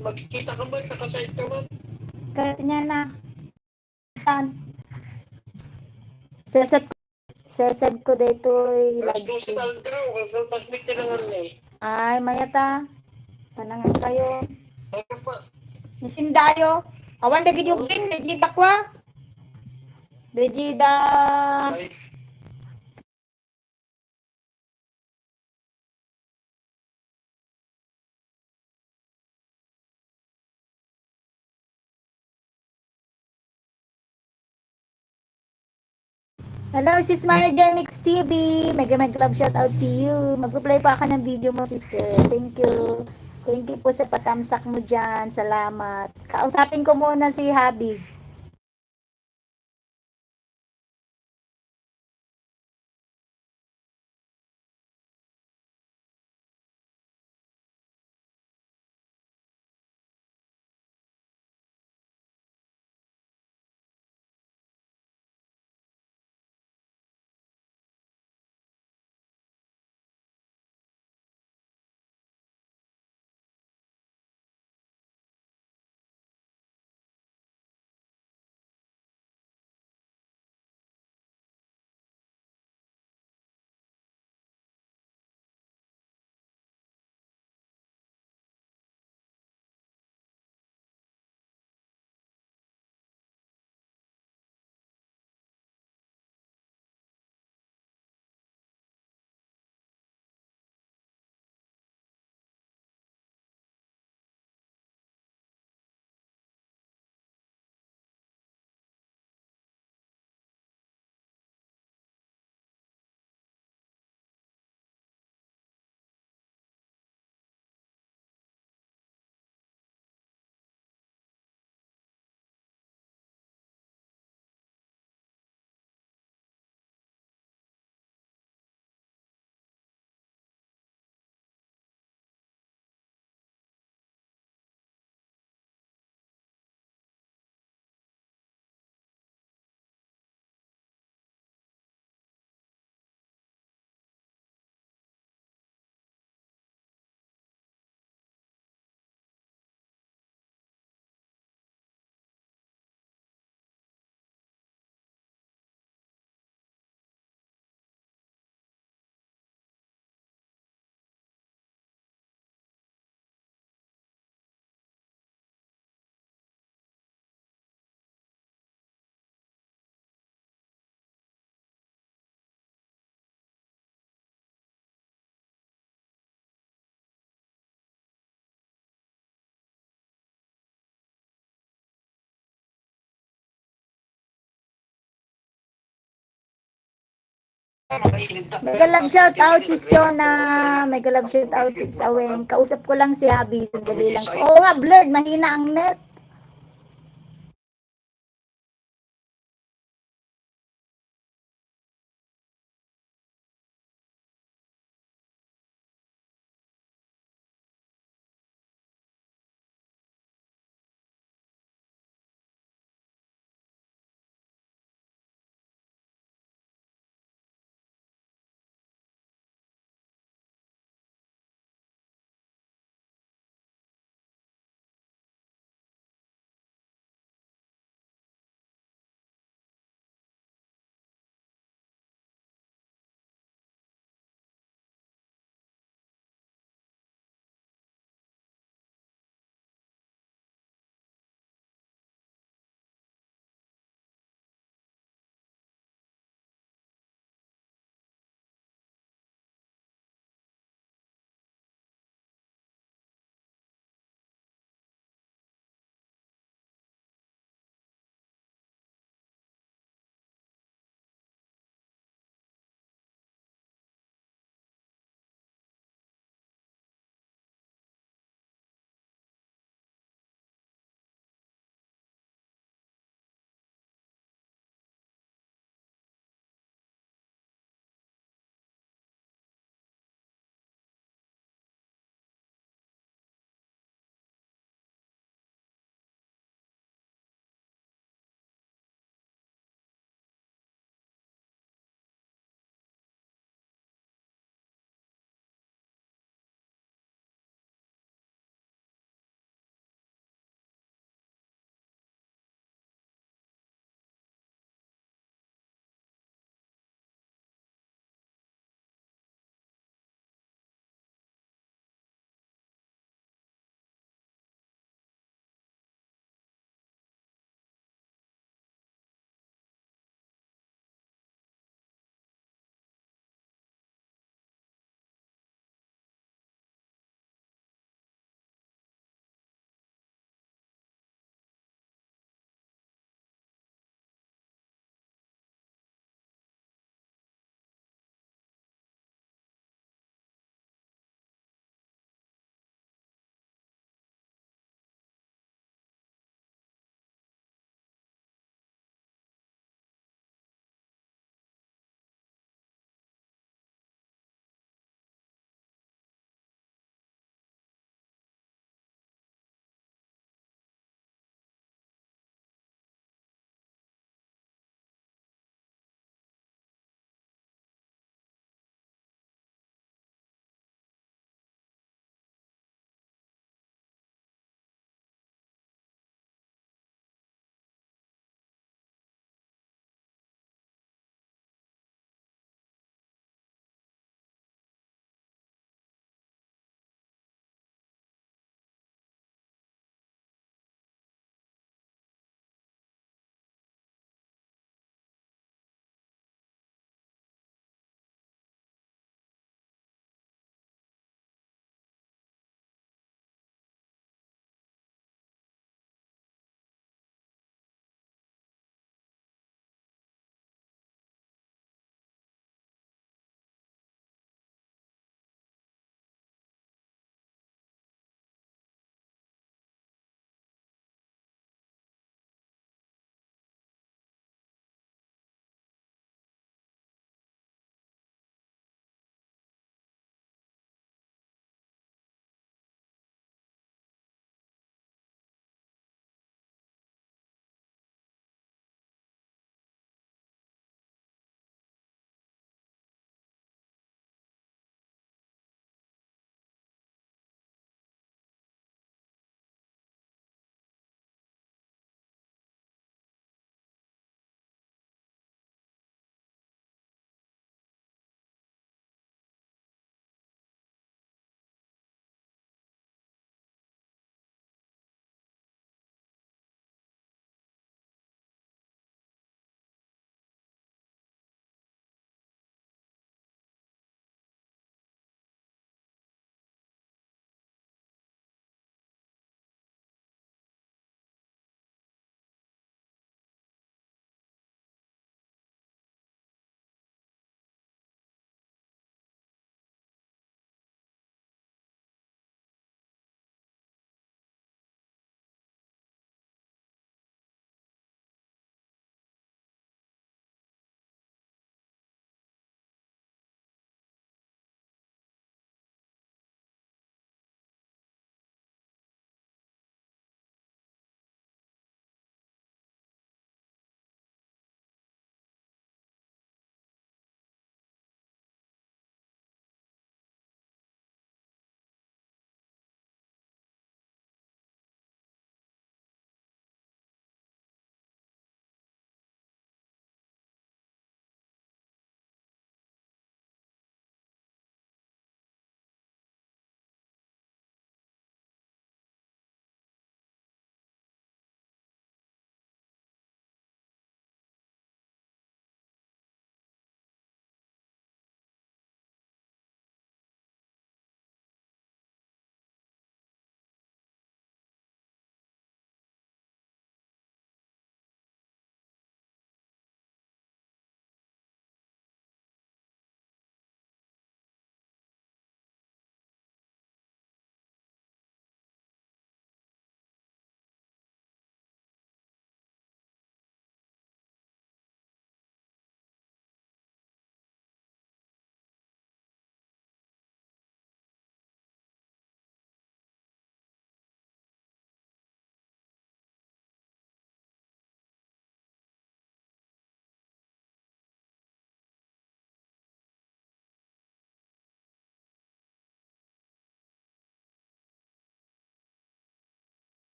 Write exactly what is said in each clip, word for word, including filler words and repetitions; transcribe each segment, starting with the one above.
Magkikita ka man, nakaside ka man. Ket ania na. Tan. Sesed, sesed ko daytoy live stream. Ay, mayat a. Panangan kayo. Isindayo. Awan dagiti ubbing, Brigida kua. Brigida. Hello, sis Manager Mix T V. Mega, mega love shout out to you. Mag-reply pa ako ng video mo, sister. Thank you. Thank you po sa patamsak mo dyan. Salamat. Kausapin ko muna si Habi. Mega love shout out, Sis Jonah. Mega love shout out, Sis Aweng. Kausap ko lang si Abby. Sandali lang. Oo nga, blurred. Mahina ang net.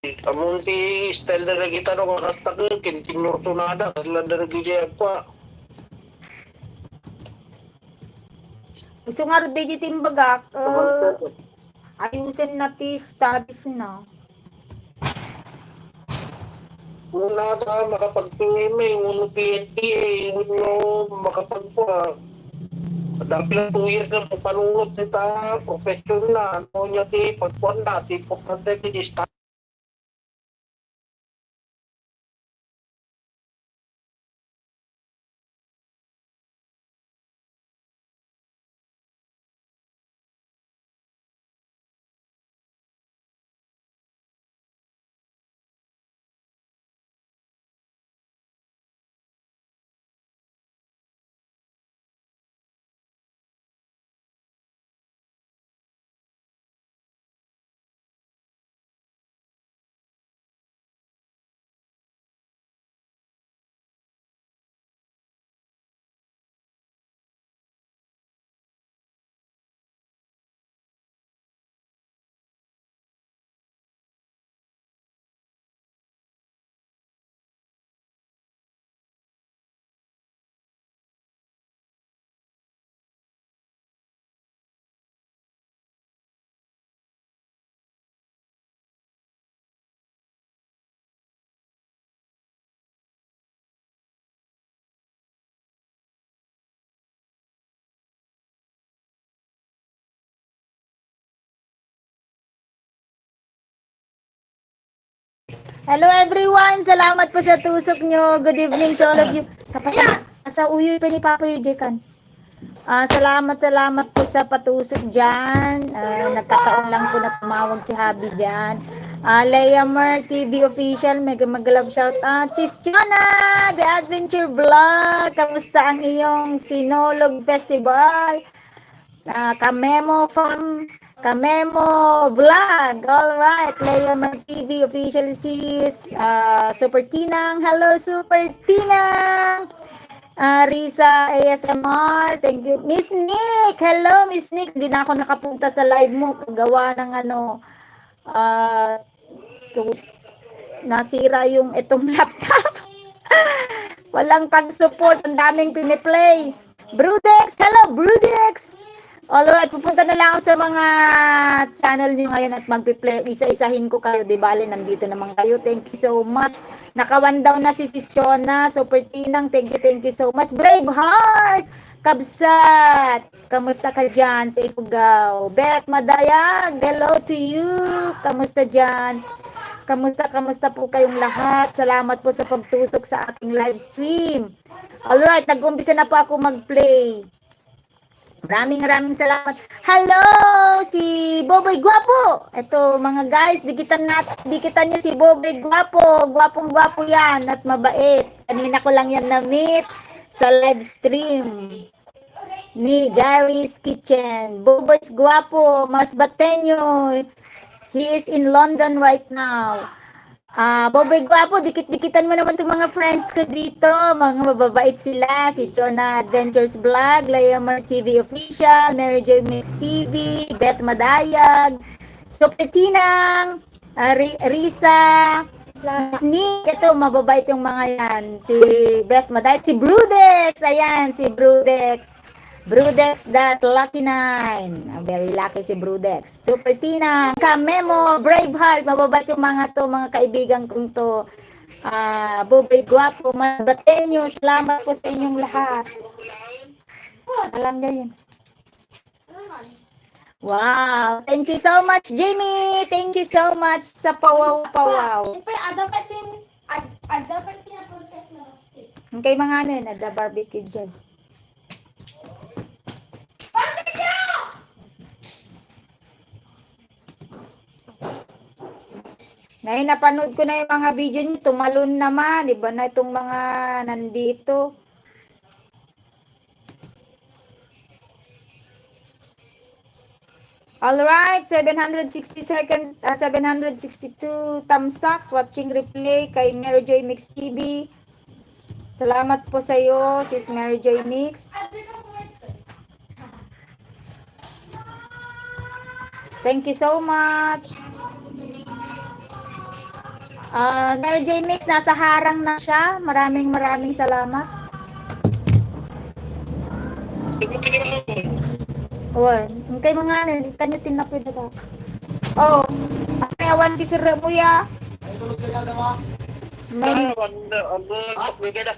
Ammom ti style dagita no, kakasta ket ken tinurtonada, kasla dagiti agkua. Isu ngarud dagiti imbagak, eh, ayusen na ti studies na. Una ta makapag-P M A wenno P H D wenno makapagkua. Dapit la two years na panunot dita profession na. Ania ti pagkuan na, ti importante ti sta- Hello everyone! Salamat po sa tusok nyo. Good evening to all of you. Kapatid, asa uyoy pa ni Papa Ejekan? Ah, salamat, salamat po sa patusok dyan. Ah, nagkataon lang po na tumawag si Habi dyan. Ah, Leah Mar T V Official, mega, mega love shout out. Sis Chona, The Adventure Vlog, kamusta ang iyong Sinulog Festival? Ah, Kamemo Fam, Kamemo Vlog. All right, Leah Mar T V Official, sis, ah, Super Tinang. Hello, Super Tinang. Ah, Risa A S M R, thank you. Miss Nick, hello, Miss Nick. Hindi na ako nakapunta sa live mo. Gawa ng ano, ah, tu-, nasira yung itong laptop. Walang pag-support. Ang daming piniplay. Brudex, hello, Brudex. Alright, pupunta na lang ako sa mga channel nyo ngayon at magpi-play. Isa-isahin ko kayo. Di bale, nandito naman kayo. Thank you so much. Nakawan daw na si Sis Shona. Super Tinang, thank you, thank you so much. Braveheart! Kabsat! Kamusta ka dyan sa Ifugao? Beth Madayag, hello to you! Kamusta dyan? Kamusta, kamusta po kayong lahat? Salamat po sa pagtusok sa aking live stream. Alright, nag-umpisa na po ako mag-play. Maraming, maraming salamat. Hello, si Boboy Guapo. Eto, mga guys, dikitan nat-, dikitan nyo si Boboy Guapo. Guapong guapo yan at mabait. Kanina ko lang yan na-meet sa live stream ni Gary's Kitchen. Boboy Guapo, mas batenyo. He is in London right now. Ah, Boboy Guapo, dikit-dikitan mo naman 'tong mga friends ko dito. Mga mababait sila. Si Chona Adventures Vlog, Leah Mar T V Official, Mary Joy Mix T V, Beth Madayag, Super Tinang, ah, Ri-, Risa, Sneak. Ito, mababait yung mga yan. Si Beth Madayag, si Brudex. Ayan, si Brudex. Brudex that lucky nine. Ah, very lucky si Brudex. Super Tina, Kamemo, Braveheart. Mababait yung mga to, mga kaibigan kong to. Ah, Boboy Guapo, Mabateño, salamat po sa inyong lahat. Alam niya yun. Wow. Thank you so much, Jimmy. Thank you so much sa pawaw-pawaw. Siyempre, ada pa din, ad-, ada pa din ang podcast na basket. Ang kay mga ano, nagda-barbecue dyan. Ngayon, napanood ko na yung mga video niyo, tumalon naman. Iba na itong mga nandito. Alright, seven hundred sixty second, ah, seven hundred sixty-two thumbs up, watching replay kay Mary Joy Mix T V. Salamat po sa iyo, Sis Mary Joy Mix. Thank you so much. Ah, Mel J Mix, nasa harang na siya. Maraming, maraming salamat. Wan, ang kay mga ano, kanyo tinapid na ba? Oh, ang kay awan di sirre mo ya. Mel- Ah, wan na, wan na.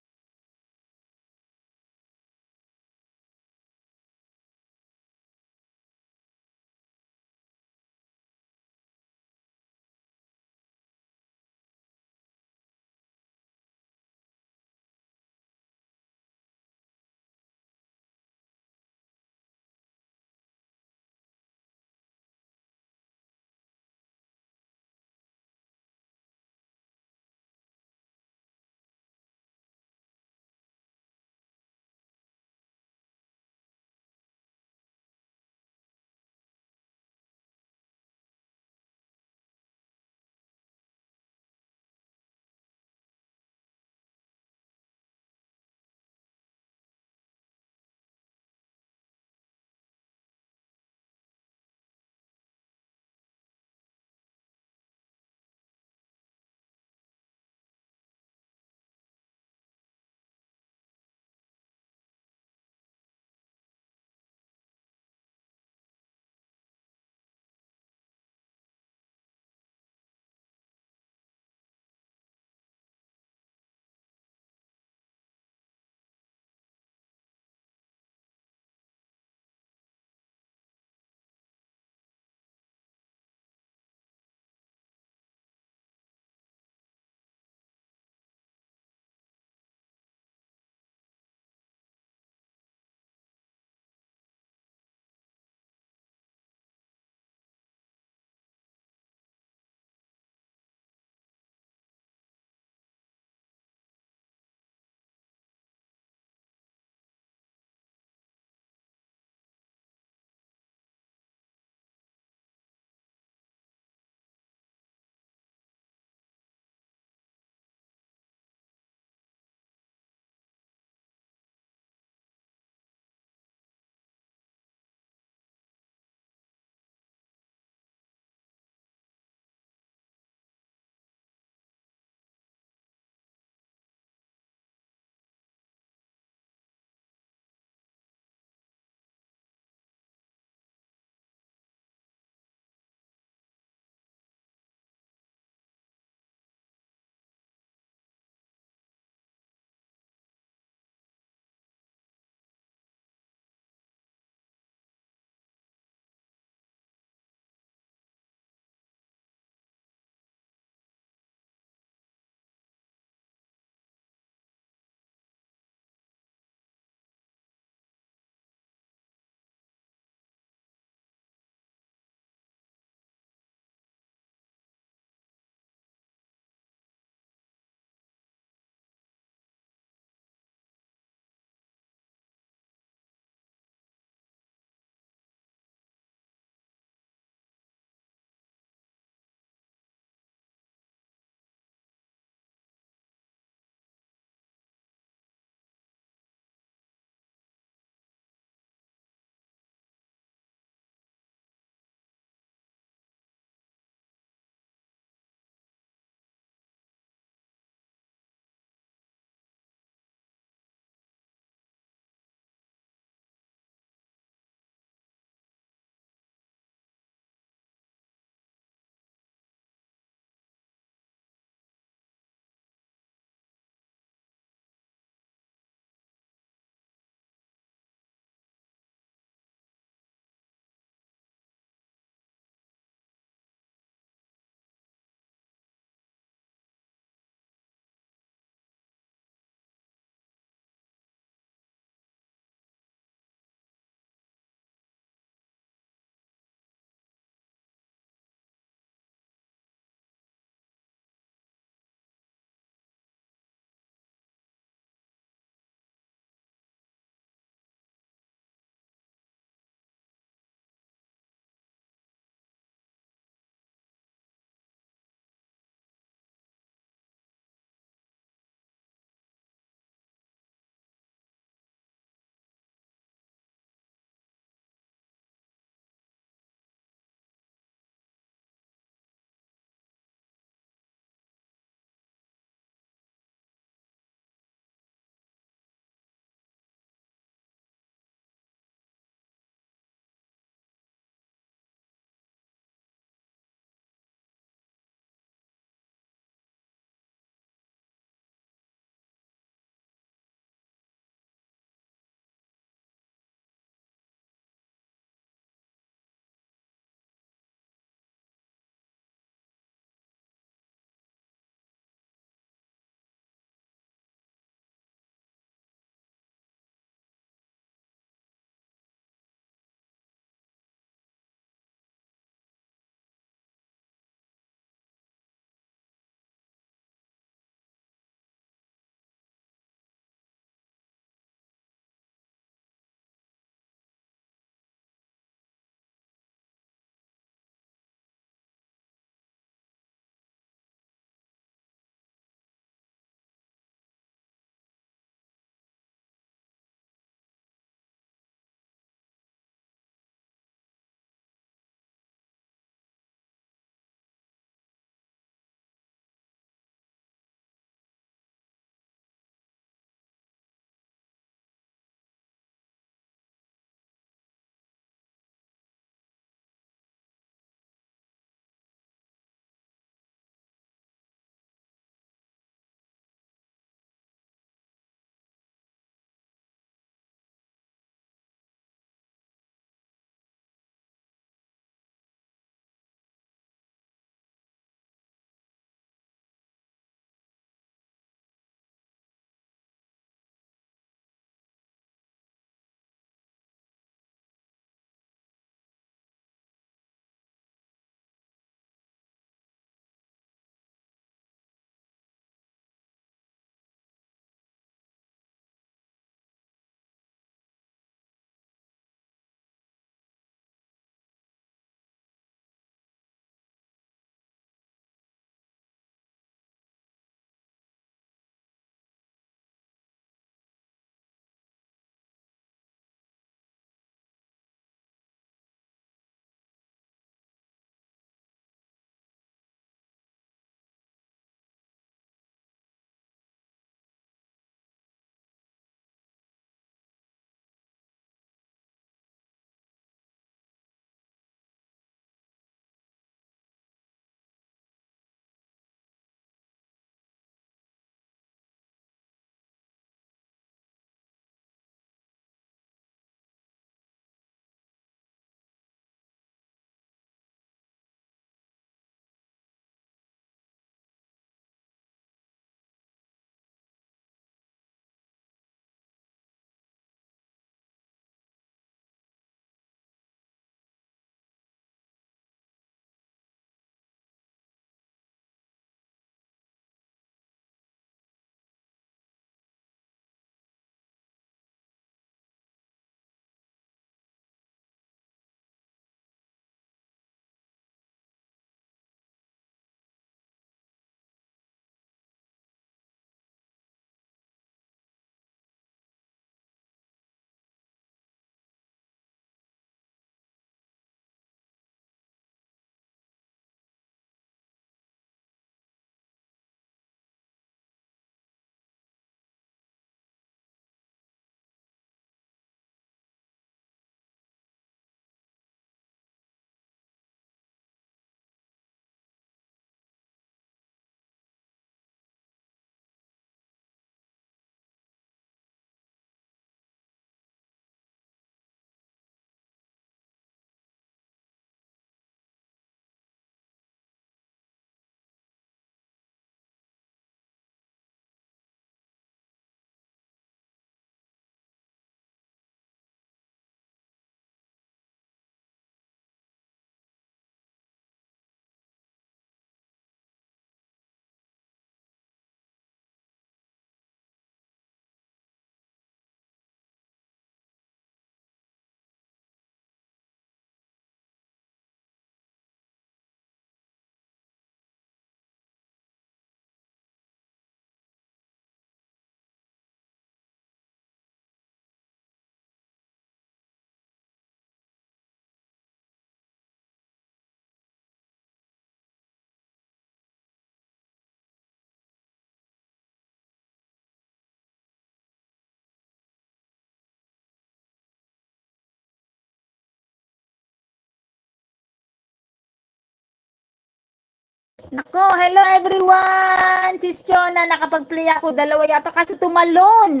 Nako, hello everyone! Sis Chona, nakapag-play ako, dalawa yata, kaso tumalon.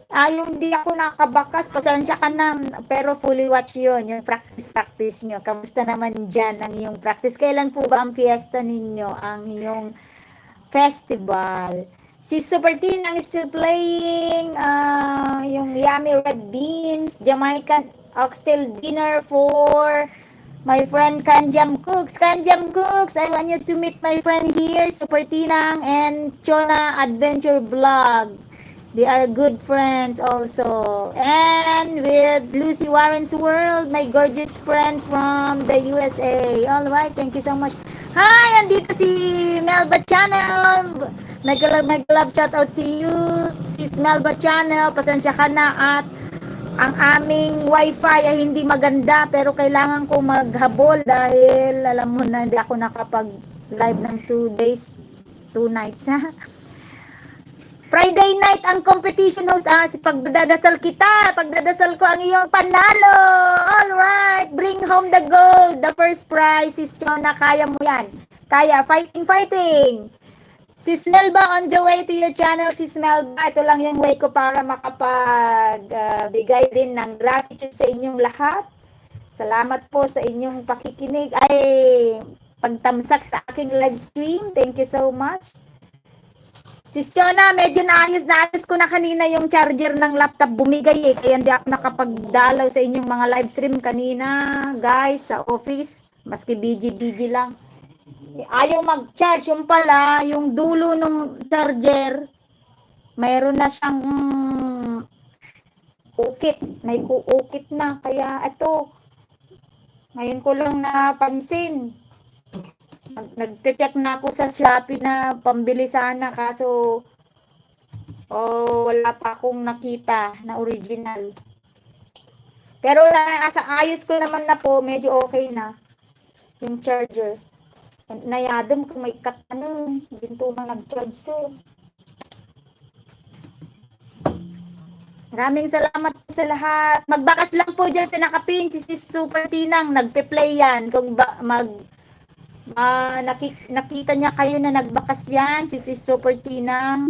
Ah, yung hindi ako nakabakas, pasensya ka na, pero fully watch yun, yung practice, practice nyo. Kamusta naman dyan ang iyong practice? Kailan po ba ang fiesta ninyo, ang iyong festival? Si Supertina ang still playing, ah, yung yummy red beans, Jamaican oxtail dinner for my friend Kanjam Cooks. Kanjam Cooks, I want you to meet my friend here, Supertinang and Chona Adventure Vlog. They are good friends also. And with Lucy Warren's World, my gorgeous friend from the U S A. All right, thank you so much. Hi, andito si Melba Channel. Mega love, mega love, shout out to you, Sis Melba Channel. Pasensya ka na at ang aming wifi ay hindi maganda, pero kailangan ko maghabol dahil alam mo na hindi ako nakapag-live ng two days, two nights, ha? Friday night ang competition host. Ah, si pagdadasal kita. Pagdadasal ko ang iyong panalo. All right. Bring home the gold. The first prize, Sis Chona. Kaya mo yan. Kaya. Fighting, fighting. Sis Melba, on the way to your channel, Sis Melba. Ito lang yung way ko para makapag, ah, bigay din ng gratitude sa inyong lahat. Salamat po sa inyong pakikinig. Ay, pagtamsak sa aking live stream. Thank you so much. Sis Chona, medyo naayos, naayos ko na kanina yung charger ng laptop. Bumigay eh, kaya hindi ako nakapagdalaw sa inyong mga live stream kanina, guys, sa office. Maski busy, busy lang. Ayaw mag-charge. Yung pala, yung dulo ng charger, mayroon na siyang, mm, ukit. May kuukit na. Kaya ito, ngayon ko lang napansin. Nag-, nagche-check na ako sa Shopee na pambili sana, kaso, oh, wala pa akong nakita na original. Pero na, asa, ayos ko naman na po, medyo okay na yung charger. Nayadem kung may kat-, ano, ginto na nag-charge, so. Maraming salamat po sa lahat. Magbakas lang po dyan sa nakapin, si Sis Super Tinang, nagpe-play yan. Kung ba, mag, ah, naki-, nakita niya kayo na nagbakas yan, si Sis Super Tinang,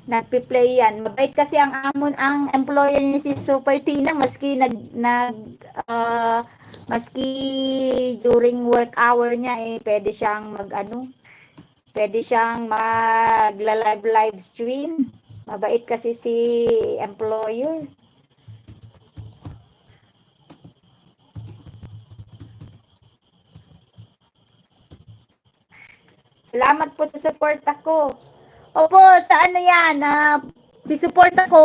nagpe-play yan. Mabait kasi ang amon, ang employer ni Sis Super Tinang, maski nag, nag, ah, maski during work hour niya, eh, pwede siyang mag, ano, pwede siyang magla-live, live stream. Mabait kasi si employer. Salamat po sa suporta ko. Opo, sa ano yan, ah, si suporta ko,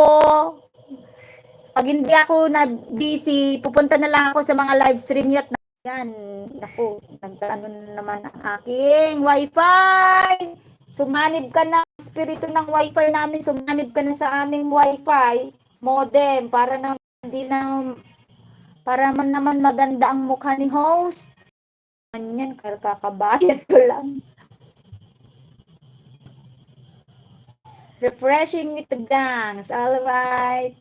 pag hindi ako na busy, pupunta na lang ako sa mga live stream niyo at yan, naku, nagkaano na naman ang aking wifi. Sumanib ka na, espiritu ng wifi namin, sumanib ka na sa aming wifi modem para na hindi na, para man naman maganda ang mukha ni host. Ano yan, kar-, kakabayad ko lang. Refreshing with the gangs. All right.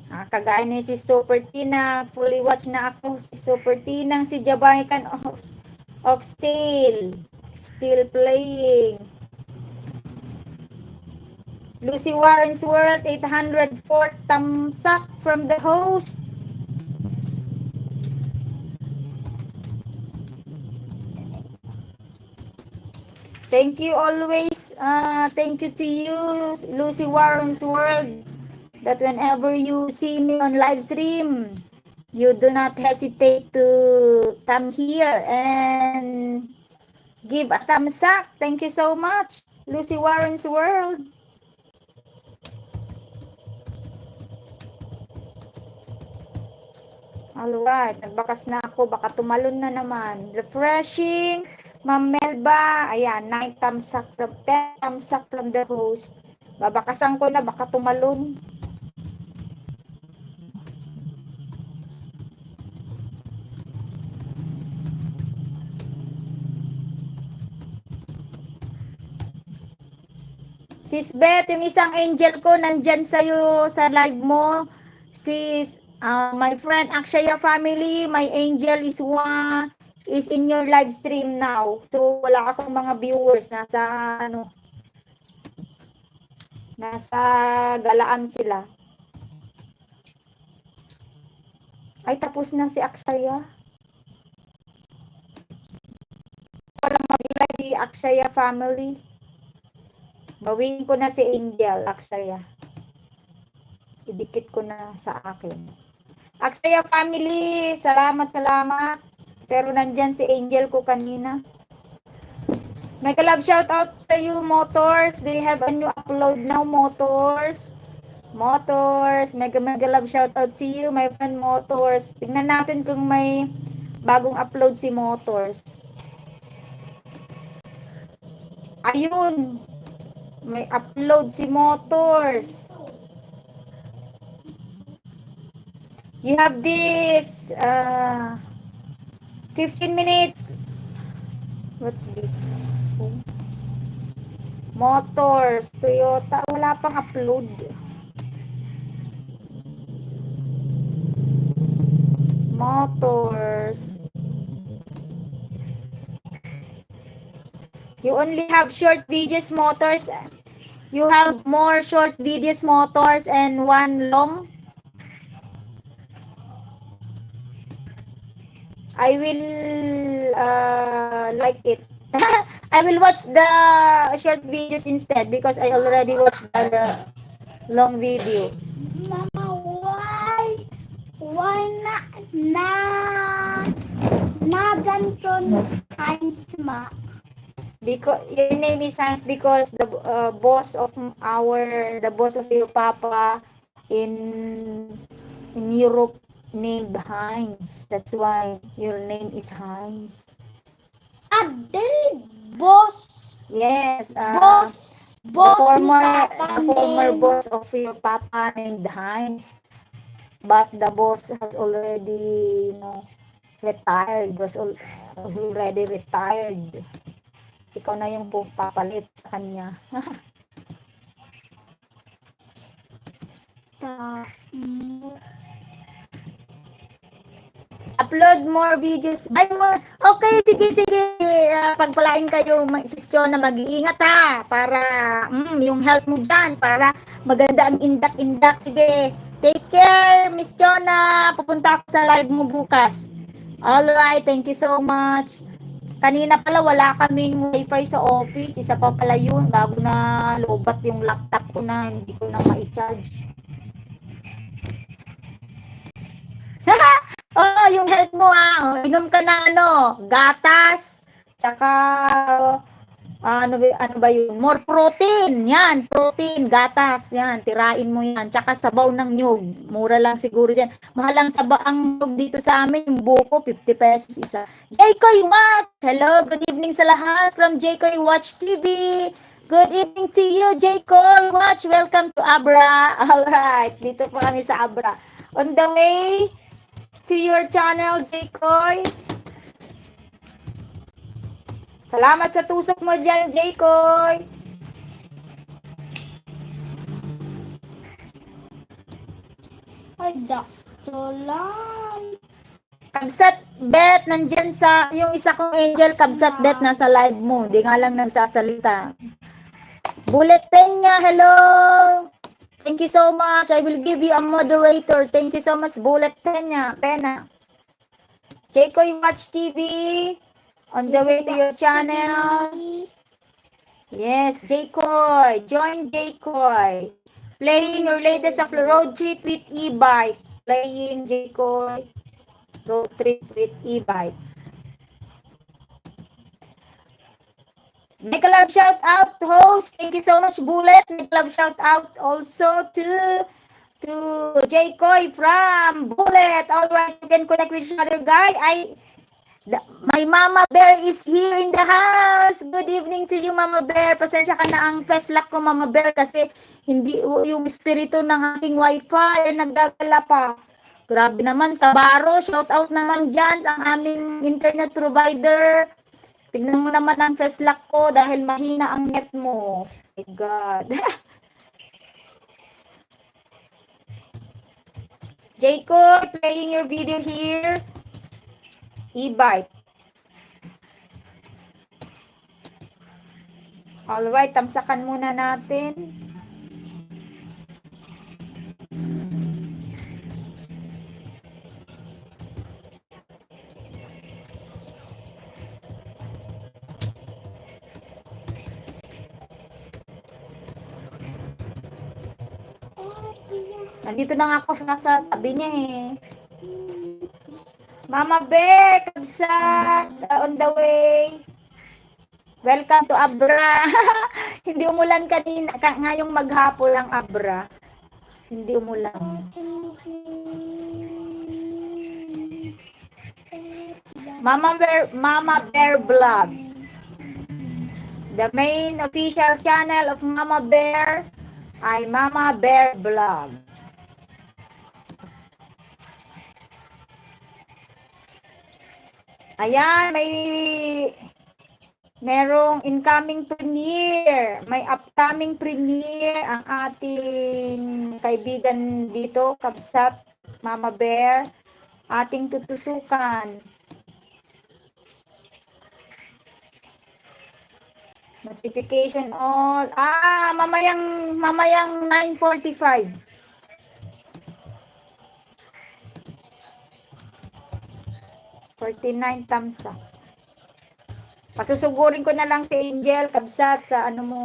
Ah, kagaya ni si Super Tina, fully watch na ako. Si Super Tina, si Jamaican Ox-, Oxtail, still playing. Lucy Warren's World, eight hundred four thumbs up from the host. Thank you always. Uh, thank you to you, Lucy Warren's World, that whenever you see me on live stream, you do not hesitate to come here and give a thumbs up. Thank you so much, Lucy Warren's World. Alright, nagbakas na ako. Baka tumalon na naman. Refreshing, Ma'am Melba. Ayan, nine thumbs up from, ten thumbs up from the host. Babakasan ko na, baka tumalon. Sis Beth, yung isang angel ko, nandyan sa'yo sa live mo. Sis, ah, my friend, Akshaya family, my angel is one. is in your live stream now. So, wala akong mga viewers. Nasa, ano, nasa galaan sila. Ay, tapos na si Akshaya. Wala mag-live si Akshaya family. Bawiin ko na si Angel, Akshaya. Idikit ko na sa akin. Akshaya family, salamat, salamat. Pero nandyan si Angel ko kanina. Mega love shout out sa you, Motors. Do you have a new upload now, Motors? Motors, mega, mega love shout out to you, my friend Motors. Tingnan natin kung may bagong upload si Motors. Ayun, may upload si Motors. You have this, uh, fifteen minutes. What's this? Motors, Toyota. Wala pang upload. Motors. You only have short videos, Motors. You have more short videos, Motors, and one long. I will, uh, like it. I will watch the short videos instead because I already watched the long video. Mama, why? Why na, na, na ganton Heinz, ma? Because your name is Heinz because the, uh, boss of our, the boss of your papa in, in Europe named Heinz. That's why your name is Heinz. Adel, boss. Yes, uh, boss, the boss ni former, papa the former name. Boss of your papa named Heinz. But the boss has already, you know, retired. Was al-, already retired. Ikaw na yung pupapalit sa kanya. Ta-, mm. Upload more videos. Ay, more. Okay, sige, sige. Ah, pagpalain kayo, ma-, Sis Chona, mag-iingat ha. Para, mm, yung health mo dyan, para maganda ang indak-indak. Sige. Take care, Miss Chona. Pupunta ako sa live mo bukas. All right, thank you so much. Kanina pala wala kaming wifi sa office. Isa pa pala yun. Bago na lobat yung laptop ko na hindi ko na ma-charge. Oh, yung health mo, ah. Oh, inom ka ng ano, gatas, tsaka, ano ba, ano ba yun? More protein. Yan, protein, gatas, yan. Tirain mo yan. Tsaka sabaw ng nyug. Mura lang siguro yan. Mahal ang saba-, ang nyug dito sa amin, yung buko, fifty pesos isa. Jaycoy Watch! Hello, good evening sa lahat from Jaycoy Watch T V. Good evening to you, Jaycoy Watch. Welcome to Abra. All right, dito po kami sa Abra. On the way to your channel, Jaycoy. Salamat sa tusok mo dyan, Jaycoy. Ay, dakto lang. Kabsat Bet, nandyan sa, yung isa kong angel, Kabsat Bet, nasa live mo. Di nga lang nagsasalita. Bullet Peña, hello! Thank you so much. I will give you a moderator. Thank you so much, Bullet Peña. Pena. Jaycoy Watch T V, on the way to your channel. Yes, Jaycoy. Join Jaycoy. Playing your latest upload, Road Trip with E-Bike. Playing, Jaycoy. Road Trip with E-Bike. Make a love shout out, host. Thank you so much, Bullet. Make a love shout out also to, to Jaycoy from Bullet. All right, you can connect with each other, guys. I The, my Mama Bear is here in the house. Good evening to you, Mama Bear. Pasensya ka na ang flash lock ko, Mama Bear, kasi hindi, yung espiritu ng aking wifi ay naggagala pa. Grabe naman, Kabaro. Shout out naman dyan ang aming internet provider. Tignan mo naman ang flash lock ko dahil mahina ang net mo. My God. Jaycoy, playing your video here. E-bike. Alright, tamsakan muna natin. Nandito na nga ako sa, sa tabi niya eh. Mama Bear, kabsat, uh, on the way. Welcome to Abra. Hindi umulan kanina, ka, ngayong maghapon ang Abra. Hindi umulan. Mama Bear, Mama Bear Vlog. The main official channel of Mama Bear ay Mama Bear Vlog. Ayan, may merong incoming premiere, may upcoming premiere ang ating kaibigan dito, kabsat, Mama Bear, ating tutusukan. Notification all. Ah, mamayang, mamayang nine forty-five. Forty-nine tamsa. Pasusugurin ko na lang si Angel, kabsat, sa ano mo.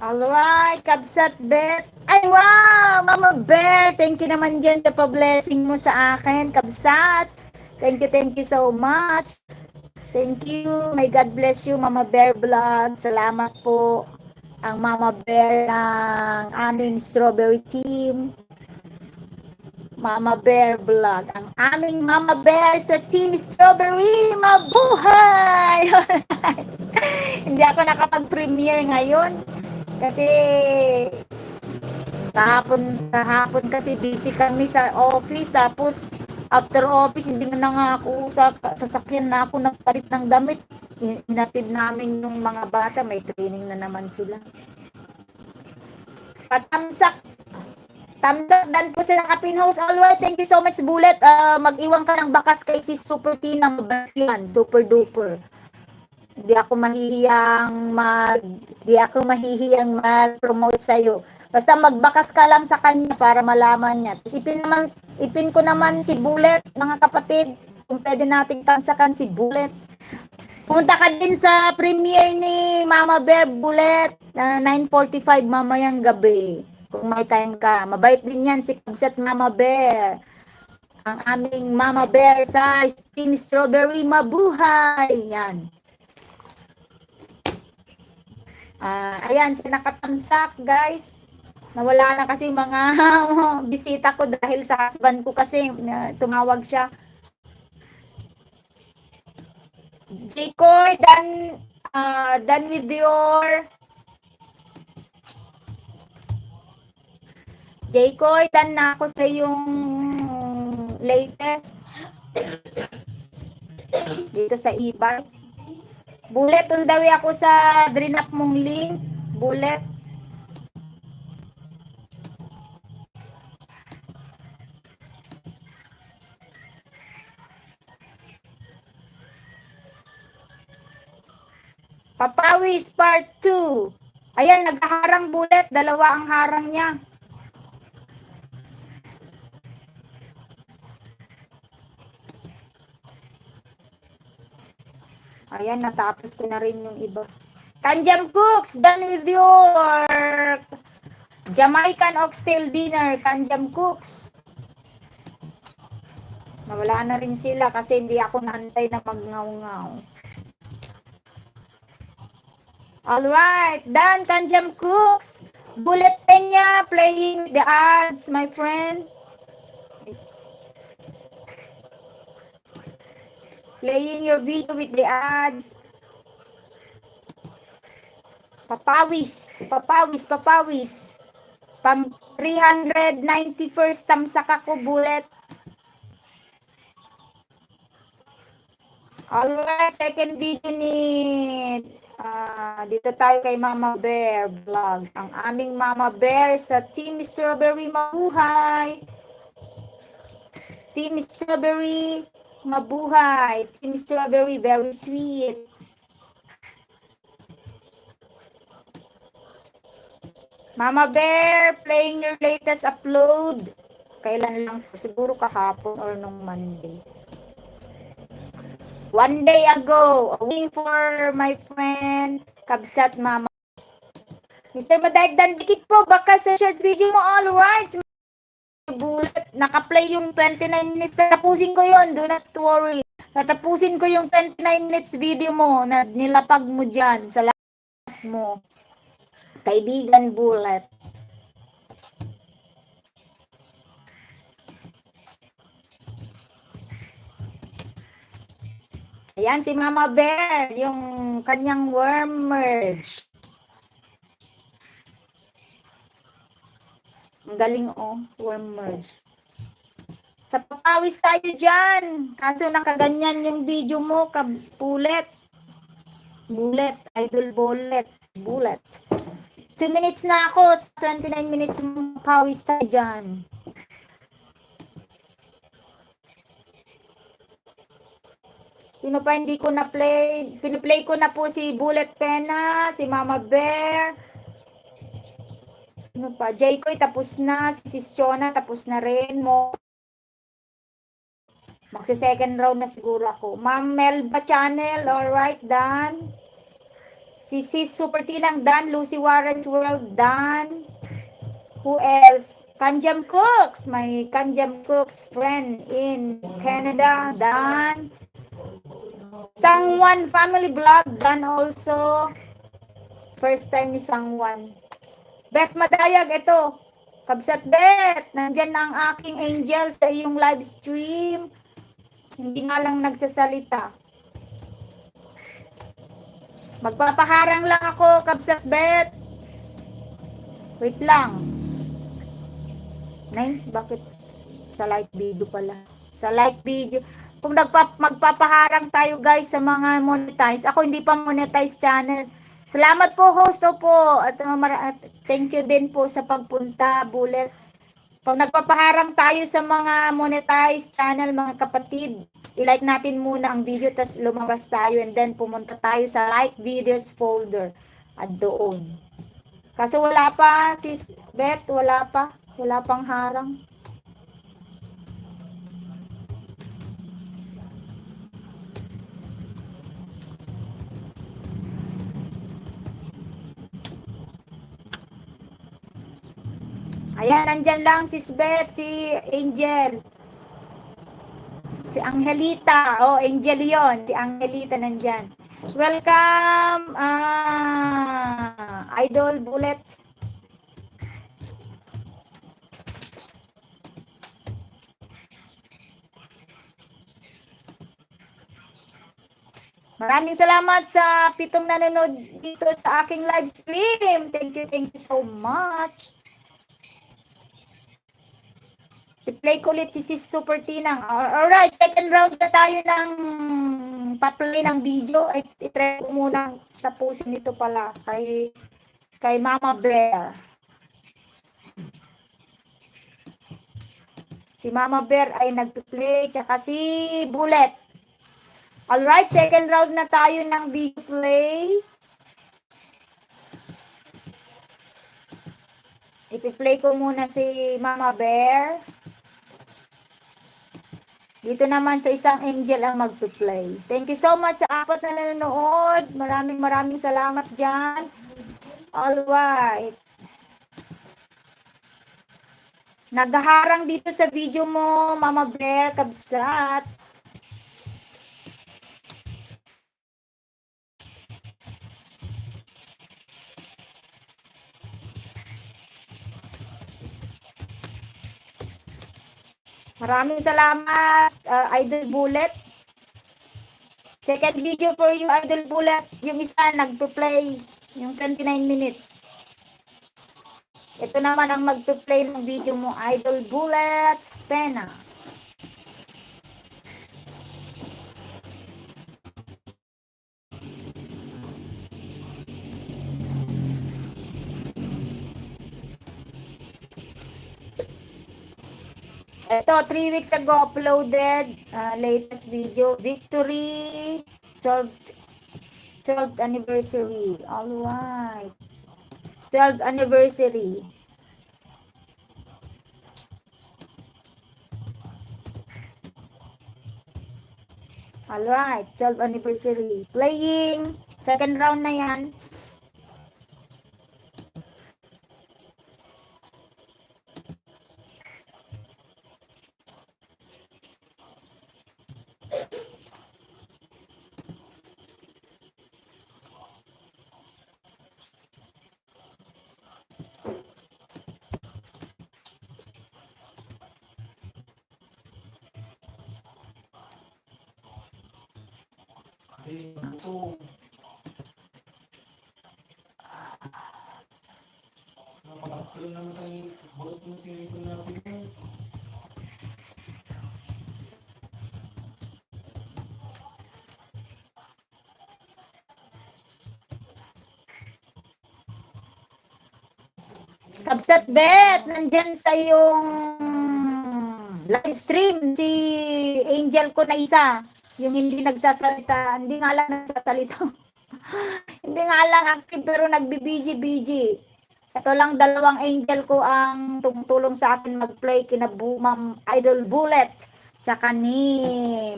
Alright, kabsat Beth. Ay, wow! Mama Bear, thank you naman dyan sa pa-blessing mo sa akin, kabsat. Thank you, thank you so much. Thank you. May God bless you, Mama Bear Vlog. Salamat po. Ang Mama Bear ng aming strawberry team. Mama Bear Vlog. Ang aming Mama Bear sa Team Strawberry. Mabuhay! Hindi ako nakapag-premiere ngayon. Kasi kahapon, kahapon kasi busy kami sa office. Tapos, after office, hindi na nga ako sa sasakyan na ako nagpalit ng damit. Hin-, hinatid namin yung mga bata. May training na naman sila. Patamsak. Tamsak dan po sa nakapin host. Alright, thank you so much, Bullet. Ah, mag-iwan ka ng bakas kay si Super Tina. Mabait yan. Super duper. Di ako mahihiyang mag-, di ako mahihiyang mag-promote sa'yo. Basta magbakas ka lang sa kanya para malaman niya. Tapos ipin naman, ipin ko naman si Bullet, mga kapatid. Kung pwede nating tamsakan si Bullet. Punta ka din sa premiere ni Mama Bear, Bullet, na nine forty-five mamayang gabi. Kung may time ka. Mabait din yan si Kabsat Mama Bear. Ang aming Mama Bear sa Team Strawberry, mabuhay! Yan. Ah, ayan, sa nakatamsak, guys. Nawala na kasi mga bisita ko dahil sa husband ko kasi, ah, tumawag siya. Jaycoy, done, ah, done with your Jaycoy, done na ako sa iyong latest dito sa eBay. Bullet, on the way ako sa drinap mong link. Bullet. Papawis Part two. Ayan, naghaharang, Bullet. Dalawa ang harang niya. Ayan, natapos ko na rin yung iba. Kanjam Cooks, done with your Jamaican oxtail dinner, Kanjam Cooks. Nawala na rin sila kasi hindi ako naantay na magngawngaw. Alright, done, Kanjam Cooks. Bullet Peña playing with the ads, my friend. Playing your video with the ads. Papawis, papawis, papawis. Pang three hundred ninety-first tamsak ako, Bullet. Alright, second video ni, ah, dito tayo kay Mama Bear Vlog. Ang aming Mama Bear sa Team Strawberry, mabuhay. Team Strawberry, mabuhay. Team Strawberry, very sweet. Mama Bear, playing your latest upload. Kailan lang po? Siguro kahapon or nung Monday. One day ago, a win for my friend, Kabsat Mama. Mister Madaig Dandikit po, baka sa short video mo, all right. Bullet, naka-play yung twenty-nine minutes. Tatapusin ko yun, do not worry. Tatapusin ko yung twenty-nine minutes video mo na nilapag mo dyan. Salamat mo. Kaibigan Bullet. Ayan si Mama Bear, yung kanyang worm merge. Ang galing, oh, worm merge. Sa papawis tayo dyan. Kaso nakaganyan yung video mo, ka-, Bullet. Bullet, Idol Bullet. Bullet. Two minutes na ako. Sa twenty-nine minutes mo, pawis tayo dyan. Sino pa hindi ko na-play? Piniplay ko na po si Bullet Pena, si Mama Bear. Sino pa? Jaycoy, tapos na. Si Sis Chona, tapos na rin. Mo, magse-second round na siguro ako. Ma'am Melba Channel, alright, done. Si Sis Super Tinang, done. Lucy Warren's World, done. Who else? Kanjam Cooks, my Kanjam Cooks friend in Canada, done. Sangwan Family Vlog, done also. First time ni Sangwan. Beth Madayag, ito. Kabsat Beth, nandyan na ang aking angel sa iyong live stream. Hindi nga lang nagsasalita. Magpapaharang lang ako, Kabsat Beth. Wait lang. Nay, bakit sa live video pala? Sa live video. Kung nagpa-, magpapaharang tayo, guys, sa mga monetize. Ako hindi pa monetize channel. Salamat po, host, opo. At, uh, mara-, at thank you din po sa pagpunta, Bullet. Pag nagpapaharang tayo sa mga monetized channel, mga kapatid, i-like natin muna ang video, tas lumabas tayo, and then pumunta tayo sa like videos folder. At doon. Kaso wala pa, Sis Beth, wala pa. Wala pang harang. Ayan, nandyan lang, Sis Beth, si Angel. Si Angelita. Oh, Angel yon. Si Angelita nandyan. Welcome, ah, Idol Bullet. Maraming salamat sa pitong nanonood dito sa aking live stream. Thank you, thank you so much. I-play ko ulit si Sis Super Tinang. Al-, alright, second round na tayo ng pa-play ng video. Ay, i-try ko muna tapusin ito pala kay, kay Mama Bear. Si Mama Bear ay nagpe-play, tsaka si Bullet. Alright, second round na tayo ng video play. Ipi-play ko muna si Mama Bear. Dito naman sa isang angel ang magpe-play. Thank you so much sa apat na nanonood. Maraming, maraming salamat dyan. Alright. Naghaharang dito sa video mo, Mama Bear, kabsat. Maraming salamat, ah, Idol Bullet. Second video for you, Idol Bullet. Yung isa, nagpo-play. Yung twenty-nine minutes. Ito naman ang magpe-play ng video mo, Idol Bullet Pena. Ito, three weeks ago uploaded, ah, latest video, Victory, twelfth, twelfth anniversary. All right. Twelfth anniversary. All right, twelfth anniversary. Playing. Second round na yan. Kabsat Bet, nandyan sa iyong live stream si angel ko na isa, yung hindi nagsasalita, hindi nga lang nagsasalita. Hindi nga lang active, pero nagbi-busy-busy. Ito lang, dalawang angel ko ang tumutulong sa akin mag-play, kina Bu-, Ma'am Idol Bullet, tsaka ni